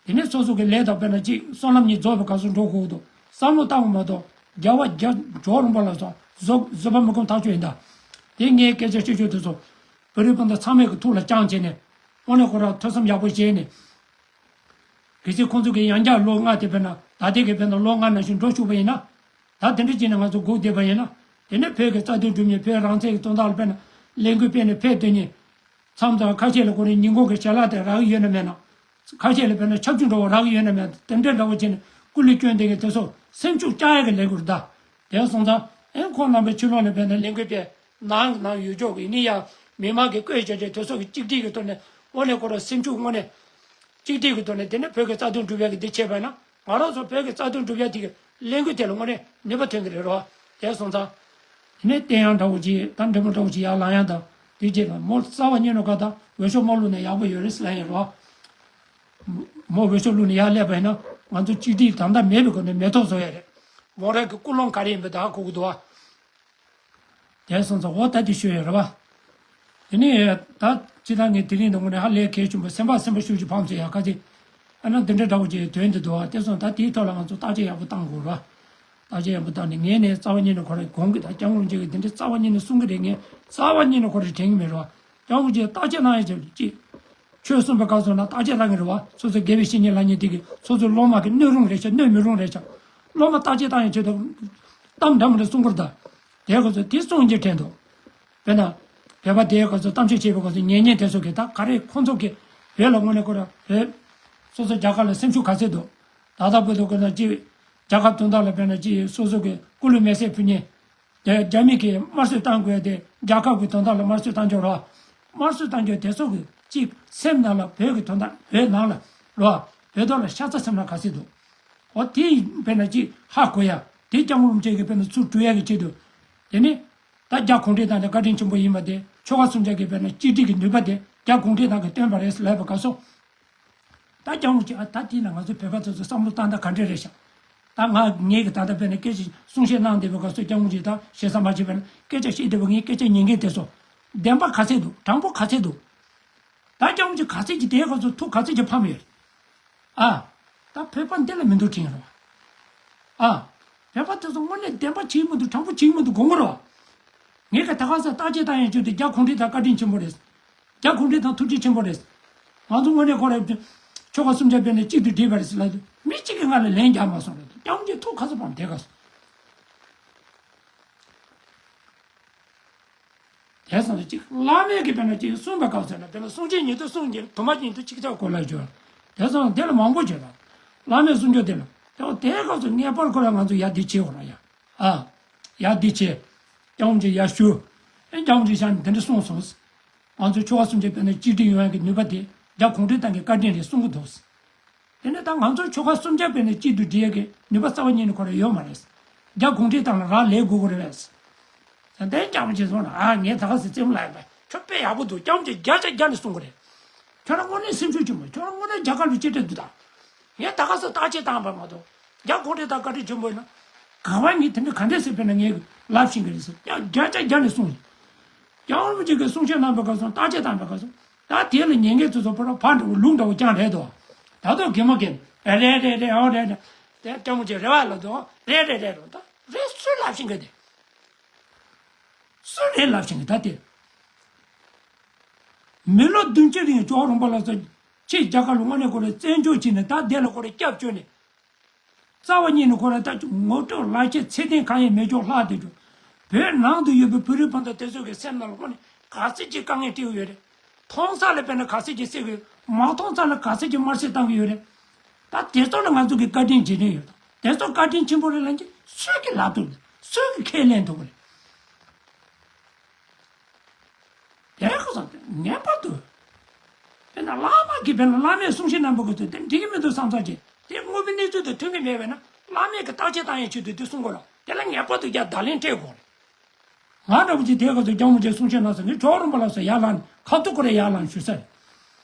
དེ་ནས་སོ་སོ་གི་ལས་དང་དཔེར་ན་ཅིག་བསོད་ནམས་གཉིས་རྫོགས་པའི་སྐབས་སུ་འགྲོ་དགོས་འདུག་བསམ་བློ་བཏང་བ་མ་གཏོགས་རྒྱལ་བ་རྒྱ་ཇོ་རིན་པོ་ལ་སོགས་བཟོ་བཟོད་པ་མི་ཁོམ་ཐག་ཆོད་ཡིན་ད། དེ་ངའི་སྐད་ཆ་ཤོད་ཤོད་དེ་ཚོ་བོད་རིགས་སྤུན་ཟླ་ཚང་མས་གི་ཐུགས་ལ་བཅངས་བྱས་ནས་དངོས་གནས་ཁོ་རང་ཐོས་བསམ་ཡག་པོ་བྱས་ནས། གལ་སྲིད་ཁོང་ཚོ་གི་ཡང་བསྐྱར་ལོ་ལྔ་དེ་དཔེར་ན་ད་ལྟའི་གི་དཔེར་ན་ལོ་ལྔ་ནང་བཞིན་འགྲོ་བཅུག་པ་ཡིན་ན། ད་དེ་འདྲ་བྱས་ནས་ང་ཚོ་སྒུག་བསྡད་པ་ཡིན་ན། དེ་ནས་བོད་ཀྱི་རྩ་དོན་སྒྲུབ་མཁན་བོད་རང་བཙན་གྱི་དོན་དག་ལ་དཔེར་ན་ལས་འགུལ་སྤེལ་ནས་ཕེབས་སྡོད་མཁན། མཚམས་མཚམས་ཁ་ཤས་ལ་ཁོ་རའི་ཉིན་གུང་གི་ཞལ་ལག་དེ་རག་གི་ཡོད་ན་མེད་ན། ཁ་ཤས་ལ་དཔེར་ན་ཆབ་ཆུ་འདྲ་བོ་རག་གི་ཡོད་ན་མེད་ན་དེ་འདྲ་འདྲ་བོ་བྱས་ནས་སྐུ་ལུས་སྐྱོན་བསྡད་མཁན་དེ་ཚོ་སེམས་ཤུགས་བཅག་ཡག་གི་ལས་འགུལ་ད། དེ་སོང་ཙང་ཨེ་ཁོང་རྣམ་པའི་ཕྱི་ལོགས་ནས་དཔེར་ན་ལས་འགུལ་སྤེལ། ནང་གི་ནང་ཡོད་ཆོག་གི་ནི་ཡང་མི་མང་གི་བཀོད་བྱ་བྱ་དེ་ཚོ་གི་གཅིག་སྒྲིལ་གྱི་ཐོག་ནས་དངོས་གནས་ཁོ་རང་སེམས་ཤུགས་དངོས་གནས་གཅིག་སྒྲིལ་གྱི་ཐོག་ནས་དེ་ནས་བོད་ཀྱི་རྩ་དོན་སྒྲུབ་ཡག་གི་འདི་བྱས་པ་ན་ང་རང་ཚོ་བོད་ཀྱི་རྩ་དོན་སྒྲུབ་ཡག་དེ་གི་ལས་འགུལ་དེ་ལ་དངོས་གནས་ནུས་པ་ཐོན་གྱི་རེད་རོ། དེ་སོང་ཙང་། དེ་ནས་བསྟན་ཡང་འདྲ་བོ་ཅིག་དང་འབྲི་མོ་འདྲ་བོ་ཅིག་ཡར་ལངས་ཡག་དང་དེ་རྗེས་ལ་མོ་རྩ་བ་ཉིད་ནས་ག་དང་འོས་ཤོག་མ་བླུགས་ན་ཡག་པོ་ཡོད་རེད་ཟེར་ལབ་ཡིན་རོ། མོ་འོས་ཤོག་བླུགས་ནས་ཡར་སླེབས་པ་ཡིན་ན་ང་ཚོ་གཅིག་སྒྲིལ་ད་ལྟ་མེད་པའི་སྒོ་ནས་མེ་ཏོག་བཟོ་ཡག་རེད། མོ་རང་གི་ཀུན་སློང་ག་རེ་ཡིན་པ་ད་ཧ་གོ་གི་འདུག་ཨ། དེ་སོང་ཙང་འོ་ད་དེ་ཤོད་ཡོད་རེད་བ། དེ་ནས་ད་ཅི་ད་ངས་དེ་རིང་དུ་དངོས་གནས་ཧ་ལས་གལ་ཆེན་པོ་སེམས་པ་སེམས་པ་ཤུགས་ཀྱི་ཕམ་ཚོད་ཡག་ག་དེ། ཨ་ན་འདི་འདྲ་འདྲ་བོ་ཅིག་དོན་འདི་འདུག་བ། དེ་སོང་ད་དེའི་ཐོག་ལ་ང་ཚོ་བརྟག་དཔྱད་ཡག་པོ་བཏང་དགོས་རེད་བ། བརྟག་དཔྱད་ཡག་པོ་བཏང་ནས་ངས་ནས་རྩ་བ་ཉིད་ནས་ཁོ་རང་དགོངས་ཀྱི་ད་སྐྱབས་མགོན་མཇལ་གི་དེ་འདྲའི་རྩ་བ་ཉིད་ནས་གསུང་གི་རེད། ངས་རྩ་བ་ཉིད་ནས་ཁོ་རང་དྲན་གི་མེད་རེད་བ། སྐྱབས་མགོན་མཇལ་བརྟག་དཔྱད་གནང་ཡག་ཅིག་ཆོས་གསུངས་པའི་སྐབས་སུ་ན་བརྟག་དཔྱད་གནང་གི་རེད་བ། སོ་སོ་དགེ་བའི་བཤེས་གཉེན་ལྷན་རྒྱས་དེ་གིས་སོ་སོའི་སློབ་མ་གི་གནོད་རུང་རེད་ཤག་གནོད་མི་རུང་རེད་ཤག་སློབ་མ་བརྟག་དཔྱད་བཏང་ཡག་ཆེད་དུ་གཏམ་འདྲ་མི་འདྲ་གསུང་གི་རེད་ད། དེའི་སྐབས་སུ་དེ་གསུང་རྒྱུ་དྲན་འདུག་དཔེར་ན། བོད་པ་དེའི་སྐབས་སུ་གཏམ་བཤད་བྱེད་པའི་སྐབས་སུ་ཉན་མཁན་དེ་ཚོ་གིས་ད་ག་རེ་ཁོང་ཚོ་གིས་བོད་ལ་དངོས་གནས་ཁོ་རང་བོད་སོ་སོ་རྒྱ་གར་ལ་སེམས་ཤུགས་ག་ཚད་འདུག་ད་ལྟ་བོད་དུ་དགོས་ན་ཅི། རྒྱལ་ཁབ་དོན་དག་ལ་དཔེར་ན་ཅི་སོ་སོ་གི་སྐུ་ལུས་མེ་སྲེག་ཕུལ་མཁན། དེ་རྒྱ་མི་གིས་དམར་གསོད་བཏང་དགོས་དེ་རྒྱལ་ཁབ་ཀྱི་དོན་དག་ལ་དམར་གསོད་བཏང་ཆོག་རོགས། དམར་གསོད་བཏང་རྒྱུ་དེ་ཚོ་གི་ཅིག་སེམས་ནང་ལ་བོད་ཀྱི་དོན་དག་བོད་ནང་ལ་རོགས། བོད་དོན་ལ་ཤ་ཚ་སེམས་ནང་ག་ཚད་འདུག་འོ་དེ་དཔེར་ན་ཅིག་ཧ་གོ་ཡ་དེ་སྐྱབས་མགོན་རིན་པོ་ཆེ་གིས་དཔེར་ན་ཚུར་སྤྲོད་ཡ་གི་ཆེད་དུ། དེ་ནི། ད་རྒྱ་གུང་ཁྲན་ཏང་དེ་བཀའ་དྲིན་ཆེན་པོ་ཡིན་པ་དེ་ཆོལ་ཁ་གསུམ་ཆ་གི་དཔེར་ན་གཅིག་སྒྲིལ་གྱི་ནུས་པ་དེ་རྒྱ་གུང་ཁྲན་ཏང་གིས་བཏོན་པ་རེད་ལབ་པའི་སྐབས་སུ། ད་སྐྱབས་མགོན་ཆེ་ཨ་ད་དེ་ན་ང་ཚོ་བོད་པ་ཚོ་ཚོ་བསམ་བློ་བཏང་སྟངས་ག་འདྲ་རེད་ཤག་ད་ང་ངེད་ཀྱི་ད་ལྟ་དཔེར་ན་སྐད་ཆ་གསུང་བཤད་གནང་བསྡད་པའི་སྐབས་སུ་སྐྱབས་མགོན་ཆེ་ད་ཞེ་ས་མ་བྱེད་པར་སྐད་ཆ་བཤད་བསྡད་པ་ངའི་སྐད་ཆ་ཉན་མཁན་དེ་ཚོ་བདེན་པ་ག་ཚད་འདུག་དྲང་པོ་ག་ཚད་འདུག་ད་སྐྱབས་མགོན་ཆེ་ག་ཚད་ཀྱི་དེའི་སྐབས་སུ་ཐུགས་ག་ཚད་ཀྱི་ཕམ་ཡོད། ཨ། ད་བོད་པ་འདི་ལ་མི་འདུག་དྲན་རོགས། ཨ། བོད་པ་དེ་ཚོ་དངོས་གནས་བདེན་པ་བྱེད་ཀྱི་མི་འདུག་དྲང་པོ་བྱེད་ཀྱི་མི་འདུག་དགོངས་ཀྱི་རོགས། ངས་ཀྱི་ད་ག་ས་བརྟག་དཔྱད་བཏང་ཡང་ཆོས་དེ་རྒྱ་གུང་ཁྲན་ཏང་བཀའ་དྲིན་ཆེན་པོ་རེད། རྒྱ་གུང་ཁྲན་ཏང་ཐུགས་རྗེ་ཆེན་པོ་རེད། ང་ཚོ་དངོས་གནས་ཁོ་རེ་ཆོལ་ཁ་གསུམ་ཆ་དཔེར་ན་གཅིག་ཏུ་བསྒྲིལ་བ་རེད་ཟེར་ལབ་དུས་མི་གཅིག་གིས་ང་ལ་ལན་རྒྱག་མ་སོང་རེད། སྐྱབས་མགོན་ཆེ་ཐུགས་ག་ས་བམ་དེ་ག་ས། དེ་སོང་ཙང་གཅིག་བླ་མས་ཀྱི་དཔེར་ན་གཅིག་གསུངས་པའི་སྐབས་སུ་ན་དཔེར་ན་གསུང་ཆོས་ཉིད་དུ་གསུངས་ཀྱི་དུ་མ་ཉིད་དུ་ཅིག་ཅར་གོ་ལ་བརྗོད། དེ་སོང་དེ་ལ་མང་པོ་བརྗོད་ལ། བླ་མས་གསུང་ཆོས་དེ་ལ་དེ་བ་དེའི་སྐབས་སུ་ངེས་པར་ཁོ་ལ་ང་ཚོ་ཡར་འདི་བྱེད་དགོས་ར་ཡ། ཨ། ཡར་འདི་བྱེད། སྐྱབས་མགོན་ཆེ་ཡར་ཞུ། ཨེ་སྐྱབས་མགོན་ཆེ་ཤག་འདི་འདྲ་གསུངས་སོང་། ང་ཚོ་ཆོལ་ཁ་གསུམ་ཆ་དཔེར་ན་གཅིག་སྒྲིལ་ཡོང་ཡག་གི་ནུས་པ་དེ་རྒྱ་གུང་ཁྲན་ཏང་གི་བཀའ་དྲིན་རེད་གསུང་གི་འདུག་དེ་ནས་ད་ང་ཚོ་ཆོལ་ཁ་གསུམ་ཆ་དཔེར་ན་གཅིག་ཏུ་སྒྲིལ་ཡག་གི་ནུས་པ་རྩ་བ་ཉིད་ནས་ཁོ་རང་ཡོད་མ་རེད། རྒྱ་གུང་ཁྲན་ཏང་ལ་རག་ལས་དགོས་ཀྱི་རེད་པས། ད་ལྟའི་སྐྱབས་མགོན་ཆེ་སོང་ན་ཨ་ངས་ད་ག་སེ་རྩེད་མོ་ལབ་ཡིན་པ་ཁྱོད་དཔེ་ཡག་པོ་འདུག་སྐྱབས་མགོན་ཆེ་བརྒྱ་ཆ་བརྒྱ་ནས་གསུང་གི་རེད། ཁྱོད་རང་དངོས་གནས་སེམས་ཤུགས་ཆེན་པོ་ཁྱོད་རང་དངོས་གནས་རྒྱ་གར་ལ་གཅེས་སྤྲས་འདུག་ད། ངས་ད་ག་སེ་བརྟག་དཔྱད་བཏང་བ་མ་གཏོགས་རྒྱ་གུང་ཁྲན་ཏང་བཀའ་དྲིན་ཆེན་པོ་ཡིན་ན། ག་བ་ངས་དེ་འདྲ་ག་འདྲས་ཟེར་བས་ན་ངས་ལབ་ཤེས་ཀྱི་རེད་ཟེར་ཡང་བརྒྱ་ཆ་བརྒྱ་ནས་གསུངས་ཡིན། རྒྱལ་བ་རིན་པོ་ཆེ་གིས་གསུང་བཤད་གནང་བའི་སྐབས་སུ་བརྟག་དཔྱད་བཏང་བའི་སྐབས་སུ་ད་དེ་ལ་ཉན་མཁན་ཚོ་ཚོ་ཕར་འགྲོ་ལུགས་འདྲ་བོ་རྐྱང་རེད་དོ། ད་དུང་གད་མོ་བགད་རེད་རེད་རེད་ཨོ་རེད་རེད། དེ་སྐྱབས་མགོན་ཆེ་རེད་བ་ལབ་དུས་རེད་རེད་རེད་རོ་ད་རེད་སུས་ལབ་ཤེས་ཀྱི་དེ། སུས་རེད་ལབ་ཤེས་ཀྱི་ད་དེ། མི་ལོ་བདུན་ཅུ་རིང་ཇོ་བོ་རིན་པོ་ལགས་སོགས་ཕྱིས་རྒྱ་གར་ལ་དངོས་གནས་ཁོ་རང་བཙན་བྱོལ་བྱས་ནས་ད་དེ་ལ་ཁོ་རང་སྐྱབས་བཅོལ་ནས། རྩ་བ་ཉིད་ནས་ཁོ་རང་ད་ངོ་སྤྲོད་ལག་ཁྱེར་ཚད་ལྡན་གང་ཡང་མེད་ཀྱང་ལྷག་བསྡད་འགྲོ། བོད་ནང་དུ་ཡོད་པའི་བོད་རིགས་སྤུན་ཟླ་དེ་ཚོ་གི་སེམས་ནང་ལ་དངོས་གནས་ག་ཚོད་ཅིག་དཀའ་ངལ་འཕྲད་ཡོད་རེད། མཐོང་ས་ལ་དཔེར་ན་ག་ཚོད་ཅིག་བསད་ཀྱི་ཡོད། མ་མཐོང་ས་ལ་ག་ཚོད་ཅིག་དམར་གསོད་བཏང་གི་ཡོད་རེད། ད་དེ་ཚོ་ལ་ང་ཚོ་གི་བཀའ་དྲིན་རྗེས་དྲན་ཡོད་དམ། དེ་ཚོ་བཀའ་དྲིན་ཆེན་པོ་རེད་ལབ་ཀྱི་སུས་ཀྱིས་ལབ་ཐུབ་རེད། སུས་ཀྱིས་ཁས་ལེན་ཐུབ་རེད། དེ་ཁོ་ཚོ་ངེས་པར་དུ། དཔེར་ན་བླ་མ་གིས་དཔེར་ན་བླ་མས་གསུང་བཤད་གནང་པ་གི་ཚོད་དེ་འགྲིག་གི་མི་འདུག་བསམ་ཚར་རྗེས་དེ་དངོས་པོའི་གནས་ཚུལ་དང་མཐུན་གི་མེད་པས་ན་བླ་མས་གི་བརྟག་དཔྱད་བཏང་ཡའི་ཆེད་དུ་དེ་གསུང་དགོས་ར་དེ་ལ་ངེས་པར་དུ་རྒྱ་བརྡ་ལན་སྤྲད་དགོས་རེད། ང་འདྲ་བོ་ཅིག་དེ་ག་ཚོད་སྐྱབས་མགོན་ཆེ་གསུང་བཤད་གནང་ས་ངས་ཇོ་བོ་རིན་པོ་ལགས་སུ་ཡར་ལངས་ཁ་ཐུག་ཁོ་རེ་ཡར་ལངས་ཞུ་ས་རེད།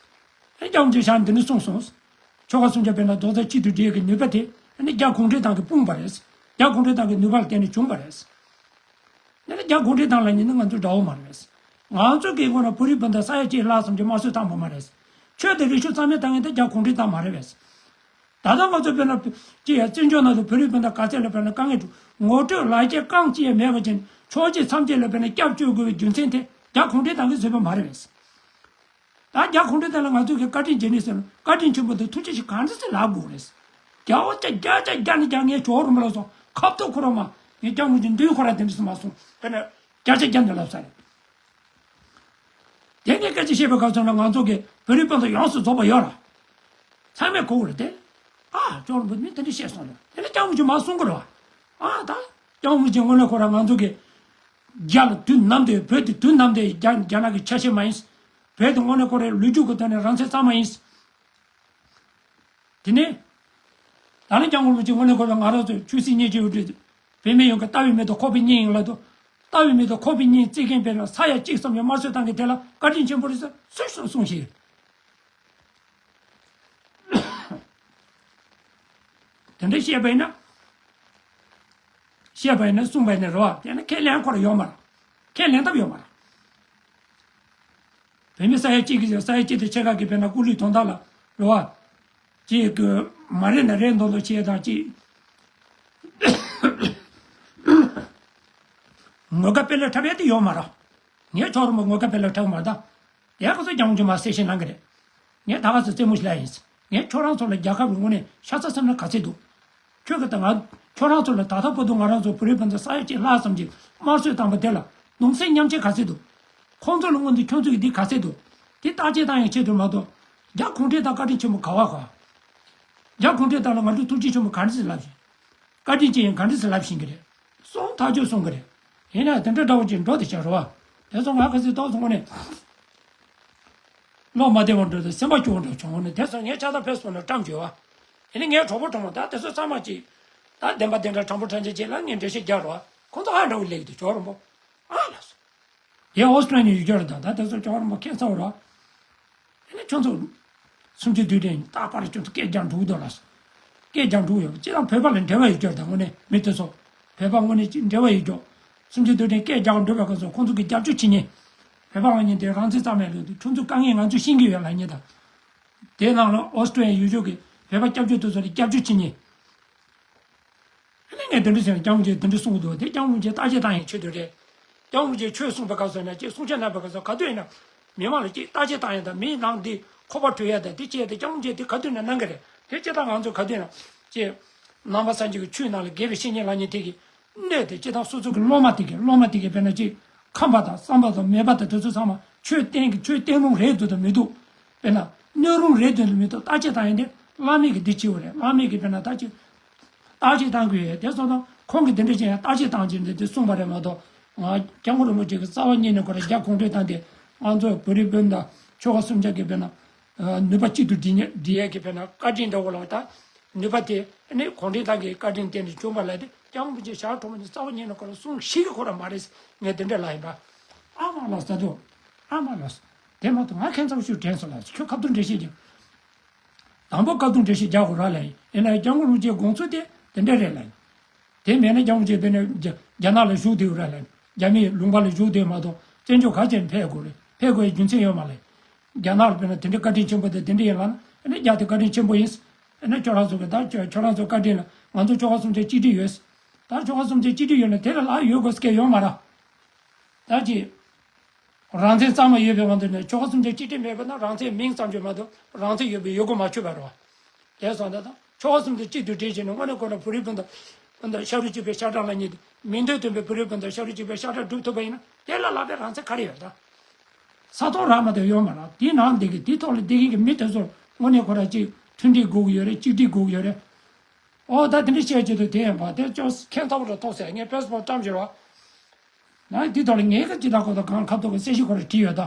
ཨེ་སྐྱབས་མགོན་ཆེ་ཞག་འདི་ནས་གསུངས་སོང་། ཆོལ་ཁ་གསུམ་ཆ་དཔེར་ན་རྡོག་རྩ་གཅིག་ཏུ་སྒྲིལ་གྱི་ནུས་པ་དེ་ཨ་ནི་རྒྱ་གུང་ཁྲན་ཏང་གིས་སྤུངས་པ་རེད། རྒྱ་གུང་ཁྲན་ཏང་གི་ནུས་པ་ལ་བརྟེན་ནས་བྱུང་བ་རེད། ཨ་ནི་རྒྱ་གུང་ཁྲན་ཏང་ལབ་མཁན་ནི་ང་ཚོ་འདྲ་བོ་མ་རེད། ང་ཚོ་གི་ཁོ་ན་བོད་རིགས་སྤུན་ཟླ་ས་ཡ་གཅིག་ལྷག་ཙམ་གྱིས་དམར་གསོད་བཏང་བ་མ་རེད། ཆོས་དང་རིག་གཞུང་རྩ་མེད་བཏང་མཁན་དེ་རྒྱ་གུང་ཁྲན་ཏང་མ་རེད་པས། ད་ལྟ་ང་ཚོ་དཔེར་ན་ཅི་ཡང་བཙན་བྱོལ་ནང་དུ་བོད་རིགས་སྤུན་ཟླ་ག་ཚད་ལ་དཔེར་ན་དཀའ་ངལ་འཕྲད་ངོ་སྤྲོད་ལག་ཁྱེར་རྐང་གཅིག་ཡང་མེད་པ་ཅིག་ཕྱོགས་གཅིག་མཚམས་གཅིག་ལ་དཔེར་ན་སྐྱབས་བཅོལ་དགོས་པའི་རྒྱུ་མཚན་དེ་རྒྱ་གུང་ཁྲན་ཏང་གིས་བཟོས་པ་མ་རེད་པས། ད་རྒྱ་གུང་ཁྲན་ཏང་ལ་ང་ཚོ་གི་བཀའ་དྲིན་བརྗེད་ནས་ཟེར་ན། བཀའ་དྲིན་ཆེན་པོ་དེ་ཐུགས་རྗེ་ཆེ་ག་འདྲ་སེ་ལབ་དགོས་རེད། རྒྱ་བོ་ཅག་རྒྱ་ཅག་རྒྱ་ནི་རྒྱ། ངས་ཇོ་བོ་རིན་པོ་ལ་སོང་ཁ་ཐུག་ཁོ་རང་མ། ངས་སྐྱབས་མགོན་གྱི་མདུན་ཁོ་རང་དེ་འདྲ་སེ་མ་སོང་། དཔེར་ན་རྒྱ་ཆ་རྒྱ་འདི་ལབ་ས་རེད། དེ་ནས་སྐད་ཆ་བཤད་པའི་སྐབས་སུ་ན་ང་ཚོ་གི་བོད་རིགས་སྤུན་ཟླ་ཡོངས་སུ་རྫོགས་པ་ཡོད་ར། ཚང་མས་གོ་གི་རེད་དེ། ཨ་ཇོ་བོ་རིན་པོ་མི་དེ་འདྲ་བཤད་སོང་ལ། དེ་ནས་སྐྱབས་མགོན་གྱིས་མ་གསུང་གི་རེད་བ། ཨ་ད་སྐྱབས་མགོན་གྱིས་དངོས་གནས་ཁོ་རང་ང་ཚོ་གི་རྒྱ་ལ་དུས་ནམ་དུ་བོད་དེ་དུས་ནམ་དུ་རྒྱ་རྒྱ་ནག་གི་ཆ་ཤས་མ་ཡིན། བོད་དེ་དངོས་གནས་ཁོ་རའི་ལོ་རྒྱུས་ཀྱི་ཐོག་ནས་རང་བཙན་གཙང་མ་ཡིན། དེ་ནས་ད་ནི་སྐྱབས་མགོན་རིན་པོ་ཆེ་དངོས་གནས་ཁོ་རང་ང་རང་ཚོ་ཆོས་སྲིད་གཉིས་ཀྱི་ཡོད་དུས། བོད་མི་ཡོངས་ཀྱི་ལྟ་བའི་མིག་དང་ཁོག་པའི་གཉེན་ཡིན་ལབ་དུས། ལྟ་བའི་མིག་དང་ཁོག་པའི་གཉེན་བརྩི་མཁན་དཔེར་ན་ས་ཡ་གཅིག་ཙམ་གྱིས་དམར་གསོད་བཏང་མཁན་དེ་ལ་བཀའ་དྲིན་ཆེན་པོ་རེད་ཟེར་སུས་སུས་གསུངས་ཤིག། དེ་འདྲ་བཤད་པ་ཡིན་ན། བཤད་པ་ཡིན་ན་གསུངས་པ་ཡིན་ན་རེད་བ། དེ་ནི་ཁས་ལེན་ཁོ་རང་ཡོད་མ་རེད། ཁས་ལེན་ཐབས་ཡོད་མ་རེད། བོད་མི་ས་ཡ་གཅིག་གི་ས་ཡ་གཅིག་དེ་ཕྱེད་ཀ་གི་དཔེར་ན་སྐུ་ལུས་དོན་དག་ལ་རེད་བ། གཅིག་གི་མ་རེད་ན་རེད་མདོག་མདོག་བྱས་དང་གཅིག་ངོ་དགའ་དཔེ་ལ་འཁྲབ་ཡ་དེ་ཡོད་མ་རེད། ངས་ཁྱོད་རང་པོ་ངོ་དགའ་དཔེ་ལ་འཁྲབ་མ་རེད་ད། དེ་ག་ཚོད་ཀྱང་ཅུང་མ་གསལ་བཤད་གནང་གི་རེད། ངས་ད་ག་ཚོད་རྩེད་མོ་ཞིག་ལ་ཡིན། ངས་ཁྱོད་རང་ཚོ་ལ་རྒྱལ་ཁབ་ཀྱི་ངོས་ནས་ཤ་ཚ་སེམས་ན་ག་ཚད་འདུག་ཁྱོད་ཀྱིས་ད་ང་། ཁྱོད་རང་ཚོ་ལ་ད་ལྟ་བར་དུ་ང་རང་ཚོ་བོད་རིགས་སྤུན་ཟླ་ས་ཡ་གཅིག་ལྷག་ཙམ་གྱིས་དམར་གསོད་བཏང་པ་དེ་ལ་གདུང་སེམས་མཉམ་སྐྱེད་ག་ཚད་འདུག་ཁོང་ཚོ་ལ་སྔོན་དུ་ཁྱོད་ཚོ་གིས་འདི་ག་ཚད་འདུག་དེ་བརྟག་དཔྱད་བཏང་ཡང་ཆེད་དུ་མ་གཏོགས། རྒྱ་གུང་ཁྲན་ཏང་བཀའ་དྲིན་ཆེན་པོ་ག་བ་ག་རྒྱ་གུང་ཁྲན་ཏང་ལ་ང་ཚོས་ཐུགས་རྗེ་ཆེན་པོ་ག་འདྲ་ཞིག་ལབ་བཞིན། བཀའ་དྲིན་ཅན་ཡང་ག་འདྲ་ཞིག་ལབ་བཞིན་གི་རེད། གསུང་ཐག་ཆོད་གསུང་གི་རེད། ཡིན་ན་ཡང་དེ་འདྲ་འདྲ་བོ་ཅིག་འགྲོ་དེ་བྱ་རོགས། དེ་སོང་ང་ག་ཚོད་ཏོག་སོང་ནས། བློ་མ་བདེ་བ་འགྲོ་དང་སེམས་པ་སྐྱོ་བ་འགྲོ་བྱུང་ནས་དེ་སོང་ངས་ཆ་ཚང་ཕེ་སི་བུག་ནང་བཀྲམ་བྱོས་བ། ཡིན་ནའི་ངའི་གྲོགས་པོ་གྲོགས་མོ་ད་དེ་ཚོ་ཚང་མ་ཅིག་ད་བདེན་པ་བདེན་འདྲ་དྲང་པོ་དྲང་བཞག་ཅིག་ལ་ངས་འགྲེལ་བཤད་རྒྱག་རོགས། ཁོང་ཚོ་ཧ་འདྲ་བོ་ལེགས་འདུག་ཇོ་བོ་རིན་པོ། ཨ་ལགས་སོ། ཡ་ཨོ་སི་ཊྲེ་ལི་ཡ་ནས་ཡོད་རྒྱུ་རེད་ད། ད་དེ་ཚོ་ཇོ་བོ་རིན་པོ་ཁྱད་མཚར་བ་རེད། ཨ་ནི་ཁྱོད་ཚོ་སུམ་ཅུ་དུས་དྲན་རྟག་པར་ཁྱོད་ཚོ་སྐད་རྒྱག་འགྲོ་གི་འདུག་ལགས་སོ། སྐད་རྒྱག་འགྲོ་གི་ཡོད་པ་སྤྱིར་བཏང་བོད་པ་ལ་འབྲེལ་བ་ཡོད་རྒྱུ་རེད་ད། དངོས་གནས་མི་དེ་ཚོ་བོད་པ་དངོས་གནས་ཅིག་འབྲེལ་བ་ཡོད་རྒྱུ། སུམ་ཅུ་དུས་དྲན་སྐད་རྒྱག་འགྲོ་བའི་སྐབས་སུ་ཁོང་ཚོ་གི་རྒྱབ་སྐྱོར་བྱེད་མཁན། བོད་པ་ལབ་མཁན་དེ་རང་བཙན་གཙང་མ་ལབ་འདུག་ཁྱོད་ཚོ་དཀའ་ངལ་ང་ཚོས་ཤེས་ཀྱི་ཡོད་ལབ་མཁན་དང་། དེའི་ནང་ལ་ཨོ་སི་ཊྲེ་ལི་ཡ་ཡོད་ཆོག་གི་བོད་པ་སྐྱབས་བཅོལ་དེ་ཚོ་ལ་སྐྱབས་བཅོལ་བྱེད་མཁན། ཨ་ནི་ངས་དེ་འདྲ་བྱས་ན་སྐྱབས་མགོན་མཆོག་དེ་འདྲ་གསུང་གི་འདུག་དེ་སྐྱབས་མགོན་མཆོག་བརྟག་དཔྱད་བཏང་ཡང་ཆོས་དོན་རེད། སྐྱབས་མགོན་མཆོག་ཆོས་གསུངས་པའི་སྐབས་སུ་ན་ཅིག་གསུང་ཆོས་གནང་བའི་སྐབས་སུ་ག་དུས་ཡིན་ན། མི་མང་ལ་ཅིག་བརྟག་དཔྱད་བཏང་ཡ་དང་མིའི་ནང་འདི་ཁོག་པ་བྲོས་ཡ་དང་དེ་བྱས་ཏེ་སྐྱབས་མགོན་མཆོག་དེ་ག་དུས་ན་གནང་གི་རེད། དེ་སྤྱིར་བཏང་ང་ཚོ་ག་དུས་ན་ཅིག་ནང་པ་སངས་རྒྱས་ཀྱི་ཆོས་ནང་ལ་དགེ་བའི་བཤེས་གཉེན་ལབ་མཁན་དེ་གི་གནས་དེ་སྤྱིར་བཏང་སོ་སོ་གི་སློབ་མ་དེ་གི་སློབ་མ་དེ་གི་དཔེར་ན་ཅིག་ཁམས་པ་དང་བསམ་པ་དང་མོས་པ་དང་དེ་ཚོ་ཚང་མ་ཆོས་བསྟན་གི་ཆོས་བསྟན་རུང་རེད་འདུག་དང་མི་འདུག་དཔེར་ན་གནས་རུང་རེད་འདུག་དང་མི་འདུག་བརྟག་དཔྱད་བཏང་ཡིན་ཏེ་བླ་མེད་ཀྱི་འདི་ཆེ་བ་རེད། བླ་མེད་ཀྱི་དཔེར་ན་བརྟག་དཔྱད་བརྟག་དཔྱད་བཏང་དགོས་ཡོད་དེ་སོང་ཙང་ཁོང་གིས་དེ་འདྲ་བྱས་ཡང་བརྟག་དཔྱད་བཏང་བྱས་འདི་དེ་གསུངས་པ་རེད་མ་གཏོགས། ང་སྐྱབས་མགོན་རིན་པོ་ཆེ་གི་རྩ་བ་ཉིད་ནས་ཁོ་རང་རྒྱ་གུང་ཁྲན་ཏང་དེ་ང་ཚོ་བོད་རིགས་སྤུན་ཟླ་ཆོལ་ཁ་གསུམ་ཆ་གི་དཔེར་ན། ནུས་པ་གཅིག་ཏུ་སྒྲིལ་ནས་སྒྲིལ་ཡས་ཀྱི་དཔེར་ན་བཀའ་དྲིན་འདྲ་བོ་ལ་ད། ནུས་པ་དེ་ནི་གུང་ཁྲན་ཏང་གི་བཀའ་དྲིན་བརྟེན་ནས་བྱུང་བ་ལ་དེ་སྐྱབས་མགོན་རིན་པོ་ཆེ་ཞག་གྲོགས་མོ་ནི་རྩ་བ་ཉིད་ནས་ཁོ་ལ་གསུང་ཤེས་ཀྱི་ཁོ་ར་མ་རེད། ངས་དེ་འདྲ་ལ་ཡིན་པ། ཨ་མ་ལགས་ས་དོ། ཨ་མ་ལགས་ས། དེ་མ་གཏོགས་ང་ཁྱད་མཚར་ཞིག་དྲན་སོང་ལགས་ས། ཁྱོད་ཁ་ཐུག་འགྲེལ་བཤད་རྒྱག་དང་པོ་ཁ་ཐུག་འགྲེལ་བཤད་རྒྱག་དགོས་ར་ལ་ཡིན། ཡིན་ན་སྐྱབས་མགོན་རིན་པོ་ཆེའི་དགོངས་ཚུལ་དེ་དེ་འདྲ་རེད་ལ་ཡིན། དེ་མེད་ན་སྐྱབས་མགོན་རིན་པོ་ཆེ་དཔེར་ན་རྒྱ་རྒྱ་ནག་ལ་བཞུགས་བསྡད་ཡོད་ར་ལ་ཡིན། རྒྱ་མིའི་ལུང་པ་ལ་བཞུགས་བསྡད་མ་གཏོགས་བཙན་བྱོལ་ག་ཅན་ཕེབས་དགོས་རེད། ཕེབས་དགོས་ཡའི་རྒྱུ་མཚན་ཡོད་མ་རེད། རྒྱ་ནག་ལ་དཔེར་ན་དེ་འདྲའི་བཀའ་དྲིན་ཆེན་པོ་དེ་དེ་འདྲ་ཡིན་ལབ་ན་ཨ་ནི་རྒྱ་དེ་བཀའ་དྲིན་ཆེན་པོ་ཡིན། ཨ་ནི་ཁྱོད་རང་ཚོ་གི་ད་ཁྱོད་ཁྱོད་རང་ཚོ་བཀའ་དྲིན་ལ་ང་ཚོ་ཆོལ་ཁ་གསུམ་ཆ་གཅིག་སྒྲིལ་ཡོད། ད་ཆོལ་ཁ་གསུམ་ཆ་གཅིག་སྒྲིལ་ཡོད་ན་དེ་ལས་ལྷག་ཡོད་དགོས་སྐད་ཡོད་མ་རེད། ད་ཅི། རང་བཙན་གཙང་མ་ཡོད་པའི་དབང་དུ་ནས་ཆོལ་ཁ་གསུམ་ཆ་གཅིག་སྒྲིལ་མེད་པ་ན་རང་བཙན་མིང་ཙམ་ཅིག་མ་གཏོགས་རང་བཙན་ཡོད་པའི་ཡོད་དགུ་མ་ཆོད་པ་རེད་བ། དེ་སོང་ད་ད་ཆོལ་ཁ་གསུམ་ཆ་གཅིག་ཏུ་སྒྲིལ་བྱས་ནས་དངོས་གནས་ཁོ་ན་བོད་རིགས་སྤུན་ཟླ་སྤུན་ཟླ་ཤ་རུས་གཅིག་པའི་ཤ་ཁྲག་ལབ་མཁན་དེ་མིང་དོན་མཐུན་པའི་བོད་རིགས་སྤུན་ཟླ་ཤ་རུས་གཅིག་པའི་ཤ་ཁྲག་སྒྲུབ་ཐུབ་པ་ཡིན་ན་དེ་ལས་ལྷག་པའི་རང་བཙན་ག་རེ་ཡོད་ད། ས་སྟོང་རག་མ་དེ་ཡོད་མ་རེད། དེའི་ནང་འདི་གི་དེའི་ཐོག་ལ་བསྡད་མཁན་གྱི་མི་དེ་ཚོར་དངོས་གནས་ཁོ་རང་གཅིག་མཐུན་སྒྲིལ་དགོས་ཀྱི་ཡོད་རེད། གཅིག་སྒྲིལ་དགོས་ཀྱི་ཡོད་རེད། ཨོ་ད་དེ་འདྲ་བཤད་ཀྱི་འདུག་དེ་ཡིན་པ་དེ་ཅོ་ཁྱད་མཚར་པོ་འདྲ་མཐོང་སོང་། ངས་ཕེ་སི་བུག་བཀྲམ་བཞག་རོགས། ང་འདི་ཐོག་ལ་ངའི་ཁ་ཅི་ད་གོ་ད་གང་ཁ་ཐོག་གི་གསལ་བཤད་ཁོ་ར་བྲིས་ཡོད་ད།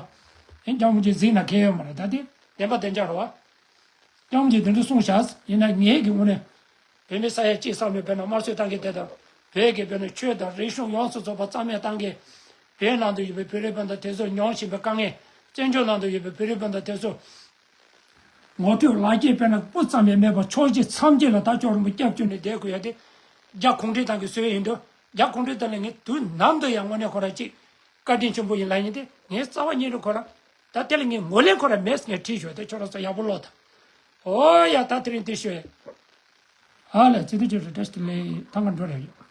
ཡིན་སྐྱབས་མགོན་རིན་པོ་ཆེ་གཟིགས་ན་ཁྱད་ཡོད་མ་རེད་ད། དེ་བདེན་པ་བདེན་འཇགས་རོགས། སྐྱབས་མགོན་རིན་པོ་ཆེ་དེ་འདྲ་གསུངས་བཞག་ཡིན་ན་ངས་ཀྱི་ངོས་ནས་བོད་མི་ས་ཡ་གཅིག་ཙམ་ཡོད་པས་ན་དམར་གསོད་བཏང་མཁན་དེ་དང་། བོད་ཀྱི་བོད་ནང་ཆོས་དང་རིག་གཞུང་ཡོངས་སུ་རྫོགས་པ་རྩ་མེད་བཏང་མཁན། བོད་ནང་དུ་ཡོད་པའི་བོད་རིགས་སྤུན་ཟླ་དེ་ཚོ་མྱོང་བཞིན་པའི་དཀའ་ངལ། བཙན་བྱོལ་ནང་དུ་ཡོད་པའི་བོད་རིགས་སྤུན་ཟླ་དེ་ཚོ། ངོ་སྤྲོད་ལག་སྐྱེས་དཔེར་ན་སྤུ་ཙམ་ཡང་མེད་པར་ཕྱོགས་བཞི་མཚམས་བརྒྱད་ལ་ད་ཅོག་རིན་པོ་སྐྱབས་བཅོལ་ནས་བསྡད་དགོས་ཡ་དེ། རྒྱ་གུང་ཁྲན་ཏང་གིས་བཟོས་ཡིན་འདུག་རྒྱ་གུང་ཁྲན་ཏང་ལ་ངས་དུས་ནམ་དུ་ཡང་དངོས་གནས་ཁོ་རང་གཅིག་བཀའ་དྲིན་ཆེན་པོ་ཡིན་ལབ་ཡིན་ཏེ། ངས་རྩ་བ་ཉིད་ནས་ཁོ་རང་། ད་དེ་ལ་ངས་ངོས་ལེན་ཁོ་རང་མེད་ངས་བྲིས་ཞོག་དེ་ཁྱོད་རང་ཚོ་ཡག་པོ་ཀློག་དང་། ཨོ་ཡ་ད་དེ་རིང་འདི་ཞོག་ཡ། ཨ་ལ་ཚེ་དུ་ཅོ་རེ་བཀྲ་ཤིས་བདེ་ལེགས། ཐང་ག་འགྲོ་རེ་ཡོད།